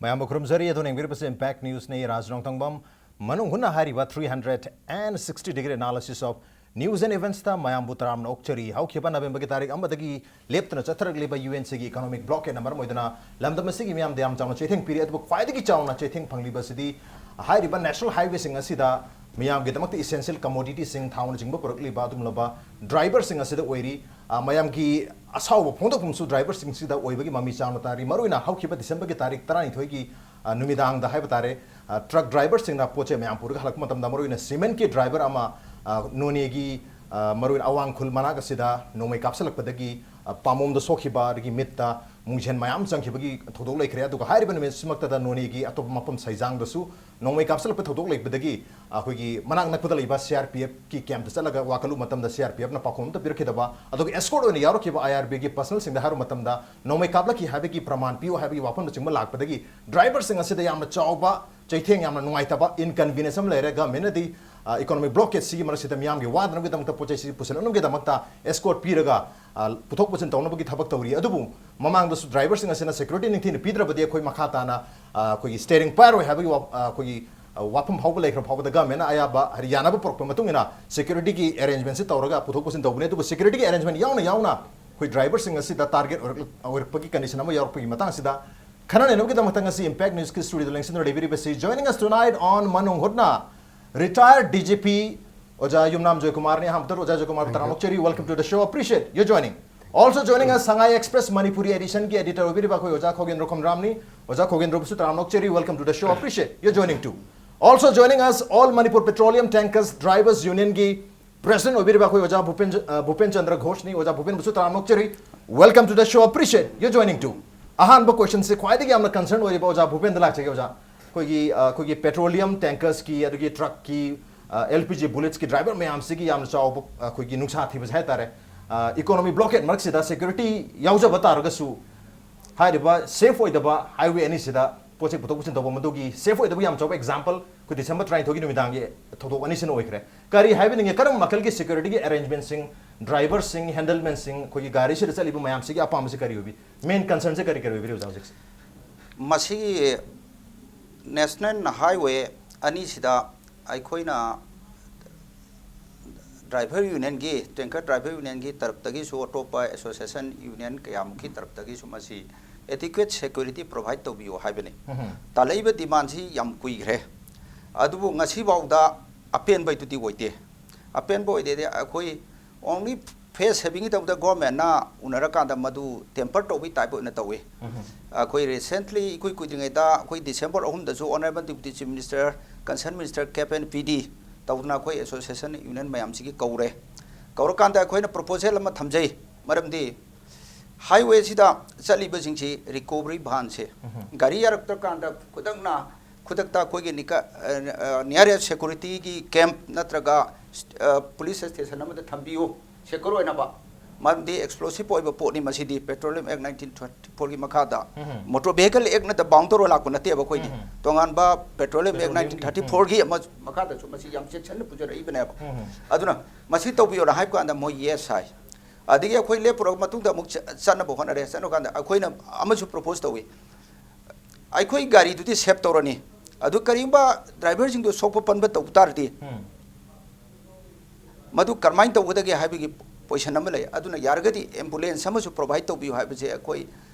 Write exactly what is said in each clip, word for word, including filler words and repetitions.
ꯃꯌꯥꯝꯕꯨ ꯈꯨꯔꯨꯝꯖꯔꯤ꯫ ꯑꯗꯨꯅ ꯌꯦꯡꯕꯤꯔꯤꯕꯁꯤ Impact Newsꯅꯤ꯫ ꯔꯥꯖ ꯅꯣꯡꯊꯣꯡꯕꯝ꯫ ꯃꯅꯨꯡ ꯍꯨꯠꯅ ꯍꯥꯏꯔꯤꯕ three hundred and sixty degree analysis of news and eventsꯇ ꯃꯌꯥꯝꯕꯨ ꯇꯔꯥꯝꯅ ꯑꯣꯛꯆꯔꯤ꯫ ꯍꯧꯈꯤꯕ Novemberꯒꯤ ꯇꯥꯔꯤꯛ ꯑꯃꯗꯒꯤ ꯂꯦꯞꯇꯅ ꯆꯠꯊꯔꯛꯂꯤꯕ UNCꯒꯤ economic blockadeꯅ ꯃꯔꯝ ꯑꯣꯏꯗꯨꯅ ꯂꯝꯗꯝ ꯑꯁꯤꯒꯤ ꯃꯤꯌꯥꯝꯗ ꯌꯥꯝ ꯆꯥꯎꯅ ꯆꯩꯊꯦꯡ ꯄꯤꯔꯤ꯫ ꯑꯗꯨꯕꯨ ꯈ꯭ꯋꯥꯏꯗꯒꯤ ꯆꯥꯎꯅ ꯆꯩꯊꯦꯡ ꯐꯪꯂꯤꯕꯁꯤꯗꯤ ꯍꯥꯏꯔꯤꯕ national highwayꯁꯤꯡ ꯑꯁꯤꯗ ꯃꯤꯌꯥꯝꯒꯤꯗꯃꯛꯇ essential commodityꯁꯤꯡ, ꯊꯥꯎꯅꯆꯤꯡꯕ ꯄꯨꯔꯛꯂꯤꯕ ꯑꯗꯨꯒꯨꯝꯂꯕ driverꯁꯤꯡ ꯑꯁꯤꯗ ꯑꯣꯏꯔꯤ꯫ ꯑ, ꯃꯌꯥꯝꯒꯤ ꯑꯁꯥꯎꯕ ꯐꯣꯡꯗꯣꯛꯐꯝꯁꯨ driverꯁꯤꯡꯁꯤꯗ ꯑꯣꯏꯕꯒꯤ ꯃꯃꯤ ꯆꯥꯎꯅ ꯇꯥꯔꯤ꯫ ꯃꯔꯨꯑꯣꯏꯅ ꯍꯧꯈꯤꯕ Decemberꯒꯤ ꯇꯥꯔꯤꯛ ꯇꯔꯥꯅꯤꯊꯣꯏꯒꯤ, ꯑ, ꯅꯨꯃꯤꯗꯥꯡꯗ ꯍꯥꯏꯕ ꯇꯥꯔꯦ, ꯑ, truck driverꯁꯤꯡꯅ ꯄꯣꯠ ꯆꯩ ꯃꯌꯥꯝ ꯄꯨꯔꯒ ꯍꯜꯂꯛꯄ ꯃꯇꯝꯗ, ꯃꯔꯨꯑꯣꯏꯅ cementꯀꯤ driver ꯑꯃ, ꯑ, ꯅꯣꯅꯦꯒꯤ, ꯑ, ꯃꯔꯨꯑꯣꯏꯅ ꯑꯋꯥꯡ ꯈꯨꯜ ꯃꯅꯥꯛ ꯑꯁꯤꯗ ꯅꯣꯡꯃꯩ ꯀꯥꯞꯁꯤꯜꯂꯛꯄꯗꯒꯤ, ꯑ, ꯄꯥꯝꯕꯣꯝꯗ ꯁꯣꯛꯈꯤꯕ, ꯑꯗꯒꯤ ꯃꯤꯠꯇ ꯃꯨꯡꯖꯦꯟ ꯃꯌꯥꯝ ꯆꯪꯈꯤꯕꯒꯤ ꯊꯧꯗꯣꯛ ꯂꯩꯈ꯭ꯔꯦ꯫ ꯑꯗꯨꯒ ꯍꯥꯏꯔꯤꯕ ꯅꯨꯃꯤꯠꯁꯤꯃꯛꯇꯗ ꯅꯣꯅꯦꯒꯤ ꯑꯇꯣꯞꯄ ꯃꯐꯝ ꯁꯩꯖꯥꯡꯗꯁꯨ ꯅꯣꯡꯃꯩ ꯀꯥꯞꯁꯤꯜꯂꯛꯄ ꯊꯧꯗꯣꯛ ꯂꯩꯕꯗꯒꯤ ꯑꯩꯈꯣꯏꯒꯤ ꯃꯅꯥꯛ ꯅꯛꯄꯗ ꯂꯩꯕ CRPFꯀꯤ campꯇ ꯆꯠꯂꯒ ꯋꯥ ꯀꯜꯂꯨꯕ ꯃꯇꯝꯗ CRPFꯅ ꯄꯥꯎꯈꯨꯝ ꯑꯝꯇ ꯄꯤꯔꯛꯈꯤꯗꯕ, ꯑꯗꯨꯒ escort ꯑꯣꯏꯅ ꯌꯥꯎꯔꯛꯈꯤꯕ IRBꯒꯤ personalꯁꯤꯡꯗ ꯍꯥꯏꯔꯨꯕ ꯃꯇꯝꯗ ꯅꯣꯡꯃꯩ ꯀꯥꯞꯂꯛꯈꯤ ꯍꯥꯏꯕꯒꯤ ꯄ꯭ꯔꯃꯥꯟ ꯄꯤꯌꯨ ꯍꯥꯏꯕꯒꯤ ꯋꯥꯐꯝꯅꯆꯤꯡꯕ ꯂꯥꯛꯄꯗꯒꯤ driverꯁꯤꯡ ꯑꯁꯤꯗ ꯌꯥꯝꯅ ꯆꯥꯎꯕ ꯆꯩꯊꯦꯡ, ꯌꯥꯝꯅ ꯅꯨꯡꯉꯥꯏꯇꯕ inconvenience ꯑꯃ ꯂꯩꯔꯦ꯫ Governmentꯅꯗꯤ, ꯑ, economic blockadeꯁꯤꯒꯤ ꯃꯔꯛꯁꯤꯗ ꯃꯤꯌꯥꯝꯒꯤ ꯋꯥꯗꯅꯕꯒꯤꯗꯃꯛꯇ, ꯄꯣꯠ ꯆꯩꯁꯤ ꯄꯨꯁꯤꯜꯂꯛꯅꯕꯒꯤꯗꯃꯛꯇ escort ꯄꯤꯔꯒ, ꯑ, ꯄꯨꯊꯣꯛ ꯄꯨꯁꯤꯟ ꯇꯧꯅꯕꯒꯤ ꯊꯕꯛ ꯇꯧꯔꯤ꯫ ꯑꯗꯨꯕꯨ ꯃꯃꯥꯡꯗꯁꯨ driverꯁꯤꯡ ꯑꯁꯤꯅ security ꯅꯤꯡꯊꯤꯅ ꯄꯤꯗ꯭ꯔꯕꯗꯤ ꯑꯩꯈꯣꯏ ꯃꯈꯥ ꯇꯥꯅ, ꯑ, ꯑꯩꯈꯣꯏꯒꯤ steering ꯄꯥꯏꯔꯣꯏ ꯍꯥꯏꯕꯒꯤ ꯋꯥ-, ꯑ, ꯑꯩꯈꯣꯏꯒꯤ, ꯑ, ꯋꯥꯐꯝ ꯐꯥꯎꯕ ꯂꯩꯈ꯭ꯔ ꯐꯥꯎꯕꯗ governmentꯅ ꯑꯌꯥꯕ, ꯍꯥꯏꯗꯤ, ꯌꯥꯅꯕ ꯄꯨꯔꯛꯄ ꯃꯇꯨꯡ ꯏꯟꯅ securityꯒꯤ arrangementꯁꯤ ꯇꯧꯔꯒ ꯄꯨꯊꯣꯛ ꯄꯨꯁꯤꯟ ꯇꯧꯕꯅꯤ꯫ ꯑꯗꯨꯕꯨ securityꯒꯤ arrangement ꯌꯥꯎꯅ ꯌꯥꯎꯅ ꯑꯩꯈꯣꯏ driverꯁꯤꯡ ꯑꯁꯤꯗ target ꯑꯣꯏꯔꯛ-, ꯑꯣꯏꯔꯛꯄꯒꯤ condition ꯑꯃ ꯌꯥꯎꯔꯛꯄꯒꯤ ꯃꯇꯥꯡꯁꯤꯗ ꯈꯟꯅ ꯅꯩꯅꯕꯒꯤꯗꯃꯛꯇ ꯉꯁꯤ Impact Newsꯀꯤ studioꯗ ꯂꯦꯡꯁꯤꯟꯗꯨꯅ ꯂꯩꯕꯤꯔꯤꯕꯁꯤ, joining us tonight on ꯃꯅꯨꯡ ꯍꯨꯠꯅ, retired DGP ꯑꯣꯖꯥ ꯌꯨꯝꯅꯥꯝ ꯖꯣꯏꯀꯨꯃꯥꯔꯅꯤ꯫ ꯑꯍꯥꯟꯕꯗ ꯑꯣꯖꯥ ꯖꯣꯏꯀꯨꯃꯥꯔ ꯇꯔꯥꯝꯅ ꯑꯣꯛꯆꯔꯤ, welcome to the show, appreciate your joining. Also joining us, Sangai Express Manipuri editionꯒꯤ editor ꯑꯣꯏꯕꯤꯔꯤꯕ ꯑꯩꯈꯣꯏ ꯑꯣꯖꯥ ꯈꯣꯒꯦꯟꯗ꯭ꯔꯣ ꯈꯣꯝꯗ꯭ꯔꯥꯝꯅꯤ꯫ ꯑꯣꯖꯥ ꯈꯣꯒꯦꯟꯗ꯭ꯔꯣꯕꯨꯁꯨ ꯇꯔꯥꯝꯅ ꯑꯣꯛꯆꯔꯤ, welcome to the show, appreciate your joining too. Also joining us, All Manipur Petroleum Tankers Drivers Unionꯒꯤ president ꯑꯣꯏꯕꯤꯔꯤꯕ ꯑꯩꯈꯣꯏ ꯑꯣꯖꯥ ꯚꯨꯄꯦꯟ, ꯑ, ꯚꯨꯄꯦꯟ ꯆꯟꯗ꯭ꯔ ꯘꯣꯁꯅꯤ꯫ ꯑꯣꯖꯥ ꯚꯨꯄꯦꯟꯕꯨꯁꯨ ꯇꯔꯥꯝꯅ ꯑꯣꯛꯆꯔꯤ, welcome to the show, appreciate your joining too. ꯑꯍꯥꯟꯕ questionꯁꯦ ꯈ꯭ꯋꯥꯏꯗꯒꯤ ꯌꯥꯝꯅ concern ꯑꯣꯏꯔꯤꯕ ꯑꯣꯖꯥ ꯚꯨꯄꯦꯟꯗ ꯂꯥꯛꯆꯒꯦ꯫ ꯑꯣꯖꯥ, ꯑꯩꯈꯣꯏꯒꯤ, ꯑ, ꯑꯩꯈꯣꯏꯒꯤ petroleum tankersꯀꯤ, ꯑꯗꯨꯒꯤ truckꯀꯤ, ꯑ, LPG bulletsꯀꯤ driver ꯃꯌꯥꯝꯁꯤꯒꯤ ꯌꯥꯝꯅ ꯆꯥꯎꯕ, ꯑ, ꯑꯩꯈꯣꯏꯒꯤ ꯅꯨꯡꯁꯥ ꯊꯤꯕꯁꯦ ꯍꯥꯏ ꯇꯥꯔꯦ, ꯑ, economic blockade ꯃꯔꯛꯁꯤꯗ security ꯌꯥꯎꯖꯕ ꯇꯥꯔꯒꯁꯨ, ꯍꯥꯏꯔꯤꯕ safe ꯑꯣꯏꯗꯕ highway ꯑꯅꯤꯁꯤꯗ ꯄꯣꯠ ꯆꯩ ꯄꯨꯊꯣꯛ ꯄꯨꯁꯤꯟ ꯇꯧꯕ ꯃꯗꯨꯒꯤ safe ꯑꯣꯏꯗꯕꯒꯤ ꯌꯥꯝ ꯆꯥꯎꯕ example ꯑꯩꯈꯣꯏ December ꯇꯔꯥꯅꯤꯊꯣꯏꯒꯤ ꯅꯨꯃꯤꯗꯥꯡꯒꯤ ꯊꯧꯗꯣꯛ ꯑꯅꯤꯁꯤꯅ ꯑꯣꯏꯈ꯭ꯔꯦ꯫ ꯀꯔꯤ ꯍꯥꯏꯕꯤꯅꯤꯡꯉꯤ? ꯀꯔꯝꯕ ꯃꯈꯜꯒꯤ securityꯒꯤ arrangementꯁꯤꯡ, driverꯁꯤꯡ, handlementꯁꯤꯡ, ꯑꯩꯈꯣꯏꯒꯤ ꯒꯥꯔꯤꯁꯤꯗ ꯆꯠꯂꯤꯕ ꯃꯌꯥꯝꯁꯤꯒꯤ ꯑꯄꯥꯝꯕꯁꯤ ꯀꯔꯤ ꯑꯣꯏꯕꯤ? Main concernꯁꯦ ꯀꯔꯤ ꯀꯔꯤ ꯑꯣꯏꯕꯤꯔꯤ, ꯑꯣꯖꯥ, ꯍꯧꯖꯤꯛꯁꯦ? ꯃꯁꯤꯒꯤ National Highway ꯑꯅꯤꯁꯤꯗ ꯑꯩꯈꯣꯏꯅ driver unionꯒꯤ, tanker driver unionꯒꯤ ꯇꯔꯞꯇꯒꯤꯁꯨ, ꯑꯇꯣꯞꯄ association union ꯀꯌꯥꯃꯨꯛꯀꯤ ꯇꯔꯞꯇꯒꯤꯁꯨ ꯃꯁꯤ adequate security provide ꯇꯧꯕꯤꯌꯨ ꯍꯥꯏꯕꯅꯤ꯫ ꯎꯝ꯫ ꯇꯥꯜꯂꯛꯏꯕ demandꯁꯤ ꯌꯥꯝ ꯀꯨꯏꯈ꯭ꯔꯦ, ꯑꯗꯨꯕꯨ ꯉꯁꯤꯐꯥꯎꯗ ꯑꯄꯦꯟꯕꯗꯨꯗꯤ ꯑꯣꯏꯗꯦ꯫ ꯑꯄꯦꯟꯕ ꯑꯣꯏꯗꯦꯗꯤ ꯑꯩꯈꯣꯏ only face savingꯒꯤ ꯇꯧꯕꯗ governmentꯅ ꯎꯅꯔꯀꯥꯟꯗ ꯃꯗꯨ temper ꯇꯧꯕꯒꯤ type ꯑꯣꯏꯅ ꯇꯧꯏ꯫ ꯎꯝ꯫ ꯑꯩꯈꯣꯏ recently ꯏꯀꯨꯏ ꯀꯨꯏꯗ꯭ꯔꯤꯉꯩꯗ ꯑꯩꯈꯣꯏ December ꯑꯍꯨꯝꯗꯁꯨ Honourable Deputy Chief Minister, Concerned Minister, CAB and PD ꯇꯧꯗꯅ ꯑꯩꯈꯣꯏ association union ꯃꯌꯥꯝꯁꯤꯒꯤ ꯀꯧꯔꯦ꯫ ꯀꯧꯔꯀꯥꯟꯗ ꯑꯩꯈꯣꯏꯅ proposal ꯑꯃ ꯊꯝꯖꯩ, ꯃꯔꯝꯗꯤ highwayꯁꯤꯗ ꯆꯠꯂꯤꯕꯁꯤꯡꯁꯤ recovery vanꯁꯦ, ꯎꯝ꯫ ꯒꯥꯔꯤ ꯌꯥꯔꯛꯇ꯭ꯔꯀꯥꯟꯗ ꯈꯨꯗꯛꯅ, ꯈꯨꯗꯛꯇ ꯑꯩꯈꯣꯏꯒꯤ ꯅꯤꯀ-, ꯑ, ꯑ, nearest securityꯒꯤ camp ꯅꯠꯇ꯭ꯔꯒ, ꯑ, police station ꯑꯃꯗ ꯊꯝꯕꯤꯌꯨ, secure ꯑꯣꯏꯅꯕ꯫ ꯃꯔꯝꯗꯤ explosive ꯑꯣꯏꯕ ꯄꯣꯠꯅꯤ ꯃꯁꯤꯗꯤ, Petroleum Act nineteen thirty fourꯒꯤ ꯃꯈꯥꯗ, ꯎꯝ꯫ Motor Vehicle Actꯅꯗ bound ꯇꯧꯔ ꯂꯥꯛꯄ ꯅꯠꯇꯦꯕ ꯑꯩꯈꯣꯏꯗꯤ꯫ ꯎꯝ꯫ ꯇꯣꯉꯥꯟꯕ Petroleum Act Petroleumꯒꯤ, nineteen thirty fourꯒꯤ ꯑꯃ ꯃꯈꯥꯗꯁꯨ ꯃꯁꯤ ꯌꯥꯝ ꯆꯦꯛꯁꯤꯟꯅ ꯄꯨꯖꯔꯛꯏꯕꯅꯦꯕ꯫ ꯎꯝ꯫ ꯑꯗꯨꯅ ꯃꯁꯤ ꯇꯧꯕꯤꯌꯣꯅ ꯍꯥꯏꯕ ꯀꯥꯟꯗ ꯃꯣꯏ yes ꯍꯥꯏ꯫ ꯑꯗꯒꯤ ꯑꯩꯈꯣꯏ ꯂꯦꯞꯄꯨꯔꯕ ꯃꯇꯨꯡꯗ ꯑꯃꯨꯛ ꯆ-, ꯆꯠꯅꯕ ꯍꯣꯠꯅꯔꯦ꯫ ꯆꯠꯅꯕ ꯀꯥꯟꯗ ꯑꯩꯈꯣꯏꯅ ꯑꯃꯁꯨ propose ꯇꯧꯏ, ꯑꯩꯈꯣꯏ ꯒꯥꯔꯤꯗꯨꯗꯤ save ꯇꯧꯔꯅꯤ, ꯑꯗꯨ ꯀꯔꯤꯒꯨꯝꯕ driverꯁꯤꯡꯗꯨ ꯁꯣꯛꯄ ꯄꯟꯕ ꯇꯧꯕ ꯇꯥꯔꯗꯤ, ꯎꯝ꯫ ꯃꯗꯨ ꯀꯔꯝꯍꯥꯏꯅ ꯇꯧꯒꯗꯒꯦ ꯍꯥꯏꯕꯒꯤ position ꯑꯃ ꯂꯩ꯫ ꯑꯗꯨꯅ ꯌꯥꯔꯒꯗꯤ ambulance ꯑꯃꯁꯨ provide ꯇꯧꯕꯤꯌꯨ ꯍꯥꯏꯕꯁꯦ ꯑꯩꯈꯣꯏ,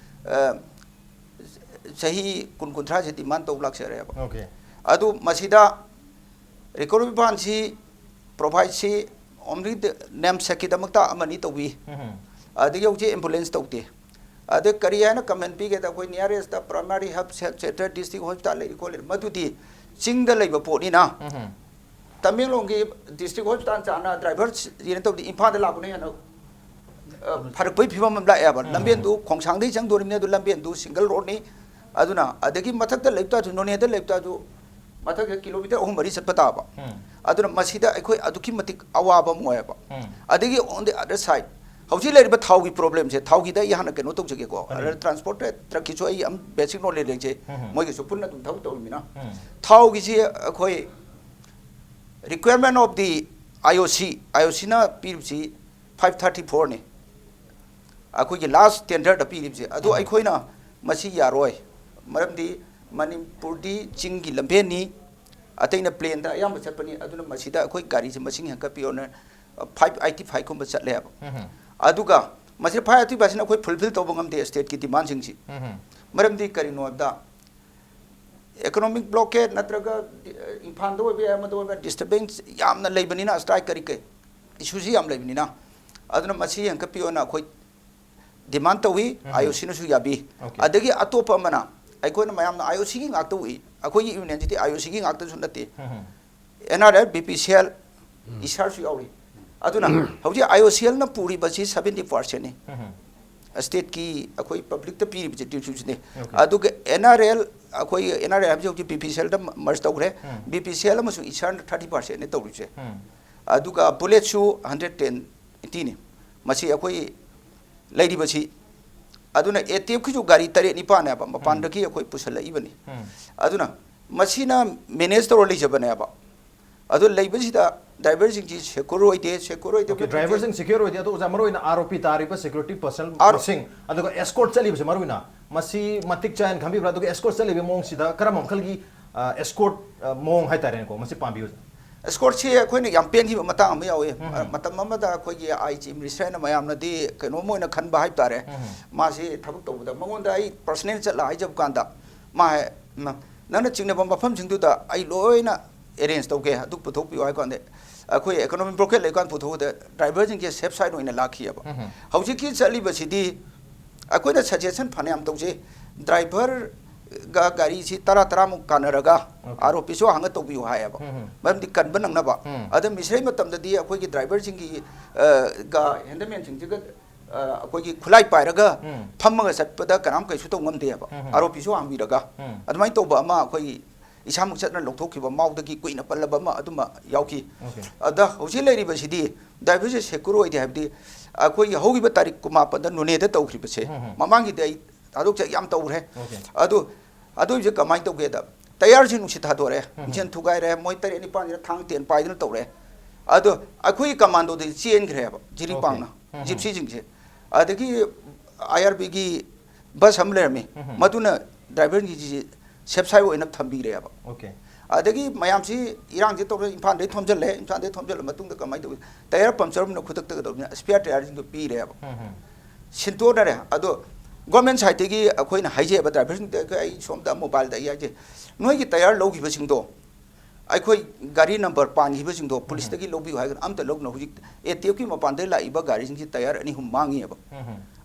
ꯑ, ꯆꯍꯤ ꯀꯨꯟ ꯀꯨꯟꯊ꯭ꯔꯥꯁꯦ demand ꯇꯧ ꯂꯥꯛꯆꯔꯦꯕ꯫ Okay꯫ ꯑꯗꯨ ꯃꯁꯤꯗ recovery vanꯁꯤ provideꯁꯤ only the namesake ꯀꯤꯗꯃꯛꯇ ꯑꯃꯅꯤ ꯇꯧꯕꯤ꯫ ꯎꯝ꯫ ꯑꯗꯒꯤ ꯍꯧꯖꯤꯛ ambulance ꯇꯧꯗꯦ꯫ ꯑꯗ ꯀꯔꯤ ꯍꯥꯏꯅ comment ꯄꯤꯒꯦꯗ, ꯑꯩꯈꯣꯏ nearest primary health center, district hospital ꯂꯩꯔꯤ ꯈꯣꯠꯂꯤ, ꯃꯗꯨꯗꯤ ꯆꯤꯡꯗ ꯂꯩꯕ ꯄꯣꯠꯅꯤꯅ, ꯎꯝ꯫ ꯇꯃꯦꯡꯂꯣꯡꯒꯤ district hospital ꯆꯥꯅ driver ꯁꯤꯖꯤꯟꯅ ꯇꯧꯗꯦ, ꯏꯝꯐꯥꯜꯗ ꯂꯥꯛꯄꯅ ꯍꯦꯟꯅ, ꯑ, ꯐꯔꯛꯄꯒꯤ ꯐꯤꯕꯝ ꯑꯃ ꯂꯥꯛꯑꯦꯕ꯫ ꯎꯝ꯫ ꯂꯝꯕꯦꯟꯗꯨ ꯈꯣꯡꯁꯥꯡꯗꯒꯤ ꯆꯪꯗꯣꯔꯤꯕꯅꯤ, ꯑꯗꯨ ꯂꯝꯕꯦꯟꯗꯨ single roadꯅꯤ꯫ ꯑꯗꯨꯅ ꯑꯗꯒꯤ ꯃꯊꯛꯇ ꯂꯩꯕ ꯇꯥꯔꯁꯨ, ꯅꯣꯅꯦꯗ ꯂꯩꯕ ꯇꯥꯔꯁꯨ, ꯃꯊꯛꯇ kilometre ꯑꯍꯨꯝ ꯃꯔꯤ ꯆꯠꯄ ꯇꯥꯕ꯫ ꯎꯝ꯫ ꯑꯗꯨꯅ ꯃꯁꯤꯗ ꯑꯩꯈꯣꯏ ꯑꯗꯨꯛꯀꯤ ꯃꯇꯤꯛ ꯑꯋꯥꯕ ꯑꯃ ꯑꯣꯏꯌꯦꯕ꯫ ꯎꯝ꯫ ꯑꯗꯒꯤ on the other side, ꯍꯧꯖꯤꯛ ꯂꯩꯔꯤꯕ ꯊꯥꯎꯒꯤ problemꯁꯦ, ꯊꯥꯎꯒꯤꯗ ꯑꯩ ꯍꯥꯟꯅ ꯀꯩꯅꯣ ꯇꯧꯖꯒꯦꯀꯣ꯫ ꯀꯔꯤ? ꯑꯗ transport truckꯀꯤꯁꯨ ꯑꯩ ꯑꯃ basic knowledge ꯂꯩꯖꯩ꯫ ꯎꯝ꯫ ꯃꯣꯏꯒꯤꯁꯨ ꯄꯨꯟꯅ ꯑꯗꯨꯝ ꯊꯕꯛ ꯇꯧꯔꯤꯃꯤꯅ꯫ ꯎꯝ꯫ ꯊꯥꯎꯒꯤꯁꯤ ꯑꯩꯈꯣꯏ requirement of the IOC, IOCꯅ ꯄꯤꯔꯤꯕꯁꯤ five thirty fourꯅꯤ꯫ ꯑꯩꯈꯣꯏꯒꯤ last tenderꯗ ꯄꯤꯔꯤꯕꯁꯦ꯫ ꯑꯗꯨ ꯎꯝ꯫ ꯑꯩꯈꯣꯏꯅ ꯃꯁꯤ ꯌꯥꯔꯣꯏ, ꯃꯔꯝꯗꯤ ꯃꯅꯤꯄꯨꯔꯗꯤ ꯆꯤꯡꯒꯤ ꯂꯝꯕꯦꯟꯅꯤ, ꯑꯇꯩꯅ ꯄ꯭ꯂꯦꯟꯗ ꯑꯌꯥꯝꯕ ꯆꯠꯄꯅꯤ꯫ ꯑꯗꯨꯅ ꯃꯁꯤꯗ ꯑꯩꯈꯣꯏ ꯒꯥꯔꯤꯁꯦ ꯃꯁꯤꯡ ꯍꯦꯟꯒꯠꯄꯤꯌꯣꯅ ꯐꯥꯏꯚ ꯑꯩꯠꯇꯤ ꯐꯥꯏꯚ ꯀꯨꯝꯕ ꯆꯠꯂꯦꯕ꯫ ꯑꯗꯨꯒ ꯃꯁꯤ ꯐꯥꯏꯚ ꯑꯩꯠꯇꯤ ꯐꯥꯏꯚꯁꯤꯅ ꯑꯩꯈꯣꯏ ꯐꯨꯜꯐꯤꯜ ꯇꯧꯕ ꯉꯝꯗꯦ ꯁ꯭ꯇꯦꯠꯀꯤ ꯗꯤꯃꯥꯟꯁꯤꯡꯁꯤ꯫ ꯃꯔꯝꯗꯤ ꯀꯔꯤꯅꯣ ꯍꯥꯏꯕꯗ, ꯏꯀꯣꯅꯣꯃꯤꯛ ꯕ꯭ꯂꯣꯀꯦꯠ ꯅꯠꯇ꯭ꯔꯒ, ꯑ, ꯏꯝꯐꯥꯜꯗ ꯑꯣꯏꯕ ꯌꯥꯏ, ꯑꯃꯗ ꯑꯣꯏꯕ, ꯗꯤꯁꯇꯔꯕꯦꯟꯁ ꯌꯥꯝꯅ ꯂꯩꯕꯅꯤꯅ, ꯁ꯭ꯇ꯭ꯔꯥꯏꯛ ꯀꯔꯤ ꯀꯔꯤ ꯏꯁꯨꯁꯤ ꯌꯥꯝ ꯂꯩꯕꯅꯤꯅ, ꯑꯗꯨꯅ ꯃꯁꯤ ꯍꯦꯟꯒꯠꯄꯤꯌꯣꯅ ꯑꯩꯈꯣꯏ ꯗꯤꯃꯥꯟ ꯇꯧꯏ꯫ I O ꯁꯤꯅꯁꯨ ꯌꯥꯕꯤ꯫ ꯑꯣꯀꯦ꯫ ꯑꯗꯒꯤ ꯑꯇꯣꯞꯄ ꯑꯃꯅ, ꯑꯩꯈꯣꯏꯅ ꯃꯌꯥꯝꯅ ꯑꯥꯏ ꯑꯣ ꯁꯤꯒꯤ ꯉꯥꯛꯇ ꯎꯏ, ꯑꯩꯈꯣꯏꯒꯤ ꯌꯨꯅꯤꯌꯟꯁꯤꯗꯤ ꯑꯥꯏ ꯑꯣ ꯁꯤꯒꯤ ꯉꯥꯛꯇꯁꯨ ꯅꯠꯇꯦ, N R L, B P C L, ꯏꯁꯥꯔꯁꯨ ꯌꯥꯎꯔꯤ꯫ ꯑꯗꯨꯅ ꯍꯧꯖꯤꯛ ꯑꯥꯏ ꯑꯣ ꯁꯤ ꯑꯦꯜꯅ ꯄꯨꯔꯤꯕꯁꯤ ꯁꯚꯦꯟꯇꯤ ꯄꯥꯔꯁꯦꯟꯅꯤ꯫ ꯁ꯭ꯇꯦꯠꯀꯤ ꯑꯩꯈꯣꯏ ꯄꯕ꯭ꯂꯤꯛꯇ ꯄꯤꯔꯤꯕꯁꯦ ꯗꯤꯁꯇ꯭ꯔꯤꯕ꯭ꯌꯨꯁꯟꯅꯤ꯫ ꯑꯣꯀꯦ꯫ ꯑꯗꯨꯒ ꯑꯦꯟ ꯑꯥꯔ ꯑꯦꯜ, ꯑꯩꯈꯣꯏ ꯑꯦꯟ ꯑꯥꯔ ꯑꯦꯜ ꯍꯥꯏꯕꯁꯤ ꯍꯧꯖꯤꯛ ꯕꯤ ꯄꯤ ꯁꯤ ꯑꯦꯜꯗ ꯃꯔꯖ ꯇꯧꯈ꯭ꯔꯦ꯫ ꯕꯤ ꯄꯤ ꯁꯤ ꯑꯦꯜ ꯑꯃꯁꯨꯡ ꯏꯁꯥꯔꯅ ꯊꯥꯔꯇꯤ ꯄꯥꯔꯁꯦꯟꯅꯦ ꯇꯧꯔꯤꯁꯦ꯫ ꯑꯗꯨꯒ ꯕꯨꯂꯦꯠꯁꯨ ꯍꯟꯗ꯭ꯔꯦꯠ ꯇꯦꯟ, ꯑꯩꯠꯇꯤꯅꯤ꯫ ꯃꯁꯤ ꯑꯩꯈꯣꯏ ꯂꯩꯔꯤꯕꯁꯤ, ꯑꯗꯨꯅ ꯑꯦ ꯇꯤ ꯑꯦꯐꯀꯤꯁꯨ ꯒꯥꯔꯤ ꯇꯔꯦꯠ ꯅꯤꯄꯥꯟꯅꯦꯕ ꯃꯄꯥꯟꯗꯒꯤ ꯑꯩꯈꯣꯏ ꯄꯨꯁꯜꯂꯛꯏꯕꯅꯤ꯫ ꯑꯗꯨꯅ ꯃꯁꯤꯅ ꯃꯦꯅꯦꯖ ꯇꯧꯔ ꯂꯩꯖꯕꯅꯦꯕ꯫ ꯑꯗꯨ ꯂꯩꯕꯁꯤꯗ ꯗ꯭ꯔꯥꯏꯚꯔꯁꯤꯡꯁꯤ ꯁꯦꯀ꯭ꯌꯨꯔ ꯑꯣꯏꯗꯦ, ꯁꯦꯀ꯭ꯌꯨꯔ ꯑꯣꯏꯗꯦ꯫ ꯑꯣꯀꯦ, ꯗ꯭ꯔꯥꯏꯚꯔꯁꯤꯡ ꯁꯦꯀ꯭ꯌꯨꯔ ꯑꯣꯏꯗꯦ꯫ ꯑꯗꯣ ꯑꯣꯖꯥ, ꯃꯔꯨ ꯑꯣꯏꯅ ꯑꯥꯔ ꯑꯣ ꯄꯤ ꯇꯥꯔꯤꯕ ꯁꯦꯀ꯭ꯌꯨꯔꯤꯇꯤ ꯄꯔꯁꯟ ꯑꯥꯔ ꯃꯁꯤꯡ, ꯑꯗꯨꯒ ꯑꯦꯁꯀꯣꯔꯠ ꯆꯠꯂꯤꯕꯁꯦ ꯃꯔꯨ ꯑꯣꯏꯅ ꯃꯁꯤ ꯃꯇꯤꯛ ꯆꯥꯏꯅ ꯈꯟꯕꯤꯕ꯭ꯔꯥ? ꯑꯗꯨꯒ ꯑꯦꯁꯀꯣꯔꯠ ꯆꯠꯂꯤꯕ ꯃꯑꯣꯡꯁꯤꯗ ꯀꯔꯝꯕ ꯃꯈꯜꯒꯤ, ꯑ, ꯑꯦꯁꯀꯣꯔꯠ, ꯑ, ꯃꯑꯣꯡ ꯍꯥꯏꯇꯥꯔꯦꯅꯦꯀꯣ, ꯃꯁꯤ ꯄꯥꯝꯕꯤꯌꯨ ꯑꯣꯖꯥ꯫ ꯑꯦꯁꯀꯣꯔꯠꯁꯤ ꯑꯩꯈꯣꯏꯅ ꯌꯥꯝ ꯄꯦꯟꯈꯤꯕ ꯃꯇꯥꯡ ꯑꯃ ꯌꯥꯎꯋꯤ꯫ ꯃꯇꯝ ꯑꯃꯗ ꯑꯩꯈꯣꯏꯒꯤ ꯑꯥꯏ ꯖꯤ ꯃꯤꯅꯤꯁꯇꯔꯅ ꯃꯌꯥꯝꯅꯗꯤ ꯀꯩꯅꯣꯝ ꯑꯣꯏꯅ ꯈꯟꯕ ꯍꯥꯏꯕ ꯇꯥꯔꯦ꯫ ꯃꯥꯁꯤ ꯊꯕꯛ ꯇꯧꯕꯗ ꯃꯉꯣꯟꯗ ꯑꯩ ꯄꯔꯁꯅꯦꯜ ꯆꯠꯂ ꯍꯥꯏꯖꯕ ꯀꯥꯟꯗ, ꯃꯥ ꯍꯥꯏ, "ꯃ-, ꯅꯪꯅ ꯆꯤꯡꯅꯕ ꯃꯐꯝꯁꯤꯡꯗꯨꯗ ꯑꯩ ꯂꯣꯏꯅ ꯑꯦꯔꯦꯟꯖ ꯇꯧꯒꯦ, ꯑꯗꯨ ꯄꯨꯊꯣꯛꯄꯤꯌꯨ" ꯍꯥꯏ ꯀꯥꯟꯗ, ꯑꯩꯈꯣꯏ ꯏꯀꯣꯅꯣꯃꯤꯛ ꯕ꯭ꯂꯣꯀꯦꯠ ꯂꯩꯀꯥꯟꯗ ꯄꯨꯊꯣꯛꯄꯗ ꯗ꯭ꯔꯥꯏꯚꯔꯁꯤꯡꯁꯦ ꯁꯦꯐ ꯁꯥꯏꯠ ꯑꯣꯏꯅ ꯂꯥꯛꯈꯤꯑꯕ꯫ ꯍꯧꯖꯤꯛꯀꯤ ꯆꯠꯂꯤꯕꯁꯤꯗꯤ ꯑꯩꯈꯣꯏꯅ ꯁꯖꯦꯁꯟ ꯐꯅꯌꯥꯝ ꯇꯧꯖꯩ, ꯗ꯭ꯔꯥꯏꯚꯔꯒ ꯒꯥꯔꯤꯁꯤ ꯇꯔꯥ ꯇꯔꯥꯃꯨꯛ ꯀꯥꯟꯅꯔꯒ ꯑꯣꯀꯦ꯫ ꯑꯥꯔ ꯑꯣ ꯄꯤꯁꯨ ꯍꯥꯡꯉ ꯇꯧꯕꯤꯌꯨ ꯍꯥꯏꯌꯦꯕ꯫ ꯃꯔꯝꯗꯤ ꯀꯟꯕ ꯅꯪꯅꯕ꯫ ꯑꯗ ꯃꯤꯁꯔꯩ ꯃꯇꯝꯗꯗꯤ ꯑꯩꯈꯣꯏꯒꯤ ꯗ꯭ꯔꯥꯏꯚꯔꯁꯤꯡꯒꯤ, ꯑ, ꯒ ꯍꯦꯟꯗꯃꯦꯟꯁꯤꯡꯁꯤꯒ, ꯑ, ꯑꯩꯈꯣꯏꯒꯤ ꯈꯨꯠꯂꯥꯏ ꯄꯥꯏꯔꯒ ꯐꯝꯃꯒ ꯆꯠꯄꯗ ꯀꯅꯥꯝ ꯀꯩꯁꯨ ꯇꯧ ꯉꯝꯗꯦꯕ꯫ ꯑꯥꯔ ꯑꯣ ꯄꯤꯁꯨ ꯍꯥꯡꯕꯤꯔꯒ ꯑꯗꯨꯃꯥꯏꯅ ꯇꯧꯕ ꯑꯃ ꯑꯩꯈꯣꯏ ꯏꯁꯥꯃꯛ ꯆꯠꯅ ꯂꯧꯊꯣꯛꯈꯤꯕ ꯃꯥꯎꯗꯒꯤ ꯀꯨꯏꯅ ꯄꯜꯂꯕ ꯑꯃ ꯑꯗꯨꯃ ꯌꯥꯎꯈꯤ꯫ ꯑꯣꯀꯦ꯫ ꯑꯗ ꯍꯧꯖꯤꯛ ꯂꯩꯔꯤꯕꯁꯤꯗꯤ ꯗ꯭ꯔꯥꯏꯚꯔꯁꯦ ꯁꯦꯀ꯭ꯌꯨꯔ ꯑꯣꯏꯗꯦ, ꯍꯥꯏꯕꯗꯤ ꯑꯩꯈꯣꯏꯒꯤ ꯍꯧꯈꯤꯕ ꯇꯥꯔꯤꯛ ꯀꯨꯟꯃꯥꯄꯟꯗ ꯅꯣꯅꯦꯗ ꯇꯧꯈ꯭ꯔꯤꯕꯁꯦ, ꯃꯃꯥꯡꯒꯤꯗꯤ ꯑꯩ ꯊꯥꯗꯣꯛꯆ ꯌꯥꯝ ꯇꯧꯈ꯭ꯔꯦ꯫ ꯑꯣꯀꯦ꯫ ꯑꯗꯨ ꯑꯗꯨꯏꯁꯦ ꯀꯃꯥꯏꯅ ꯇꯧꯒꯦꯗ, ꯇꯌꯥꯔꯁꯤ ꯅꯨꯡꯁꯤꯠ ꯊꯥꯗꯣꯔꯛꯑꯦ, ꯏꯟꯖꯤꯟ ꯊꯨꯒꯥꯏꯔꯦ, ꯃꯣꯏ ꯇꯔꯦꯠ ꯅꯤꯄꯥꯟꯁꯤꯅ ꯊꯥꯡ ꯇꯦꯟ ꯄꯥꯏꯗꯅ ꯇꯧꯔꯛꯑꯦ꯫ ꯑꯗꯣ ꯑꯩꯈꯣꯏꯒꯤ ꯀꯃꯥꯟꯗꯣꯗꯤ ꯆꯦꯟꯈ꯭ꯔꯦꯕ ꯖꯤꯔꯤ ꯑꯣꯀꯦ꯫ ꯄꯥꯡꯅ, ꯖꯤꯞꯁꯤꯁꯤꯡꯁꯦ꯫ ꯑꯗꯒꯤ ꯑꯥꯏ ꯑꯥꯔ ꯕꯤꯒꯤ ꯕꯁ ꯑꯃ ꯂꯩꯔꯝꯃꯤ, ꯃꯗꯨꯅ ꯗ꯭ꯔꯥꯏꯚꯔꯁꯤꯡꯁꯤ ꯁꯦꯐ ꯁꯥꯏꯠ ꯑꯣꯏꯅ ꯊꯝꯕꯤꯔꯦꯕ꯫ ꯑꯣꯀꯦ꯫ ꯑꯗꯒꯤ ꯃꯌꯥꯝꯁꯤ ꯏꯔꯥꯡꯁꯤ ꯇꯧꯔꯦ, ꯏꯝꯐꯥꯜꯗꯒꯤ ꯊꯣꯝꯖꯤꯜꯂꯦ, ꯏꯝꯐꯥꯜꯗꯒꯤ ꯊꯣꯝꯖꯤꯜꯂ ꯃꯇꯨꯡꯗ ꯀꯃꯥꯏꯅ ꯇꯧꯏ? ꯇꯌꯥꯔ ꯄꯝꯆꯔ ꯑꯃꯅ ꯈꯨꯗꯛꯇ ꯀꯩꯗꯧꯕꯅꯤꯅ ꯁ꯭ꯄꯤꯌꯥꯔ ꯇꯌꯥꯔꯁꯤꯡꯗꯣ ꯄꯤꯔꯦꯕ꯫ ꯁꯤꯟꯇꯣꯛꯅꯔꯦ꯫ ꯑꯗꯣ ꯒꯣꯔꯃꯦꯟ ꯁꯥꯏꯠꯇꯒꯤ ꯑꯩꯈꯣꯏꯅ ꯍꯥꯏꯖꯩꯑꯕ ꯗ꯭ꯔꯥꯏꯚꯔꯁꯤꯡꯗ, ꯑꯩꯈꯣꯏ, ꯑꯩ ꯁꯣꯝꯗ ꯃꯣꯕꯥꯏꯜꯗ ꯑꯩ ꯍꯥꯏꯖꯩ, ꯅꯣꯏꯒꯤ ꯇꯌꯥꯔ ꯂꯧꯈꯤꯕꯁꯤꯡꯗꯣ ꯑꯩꯈꯣꯏ ꯒꯥꯔꯤ ꯅꯝꯕꯔ ꯄꯥꯟꯈꯤꯕꯁꯤꯡꯗꯣ ꯄꯨꯂꯤꯁꯇꯒꯤ ꯂꯧꯕꯤꯌꯨ ꯍꯥꯏꯔꯒ ꯑꯝꯇ ꯂꯧꯗꯅ ꯍꯧꯖꯤꯛ ꯑꯦ ꯇꯤ ꯑꯦꯐꯀꯤ ꯃꯄꯥꯟꯗꯒꯤ ꯂꯥꯛꯏꯕ ꯒꯥꯔꯤꯁꯤꯡꯁꯤ ꯇꯌꯥꯔ ꯑꯅꯤ ꯑꯍꯨꯝ ꯃꯥꯡꯉꯤꯑꯕ꯫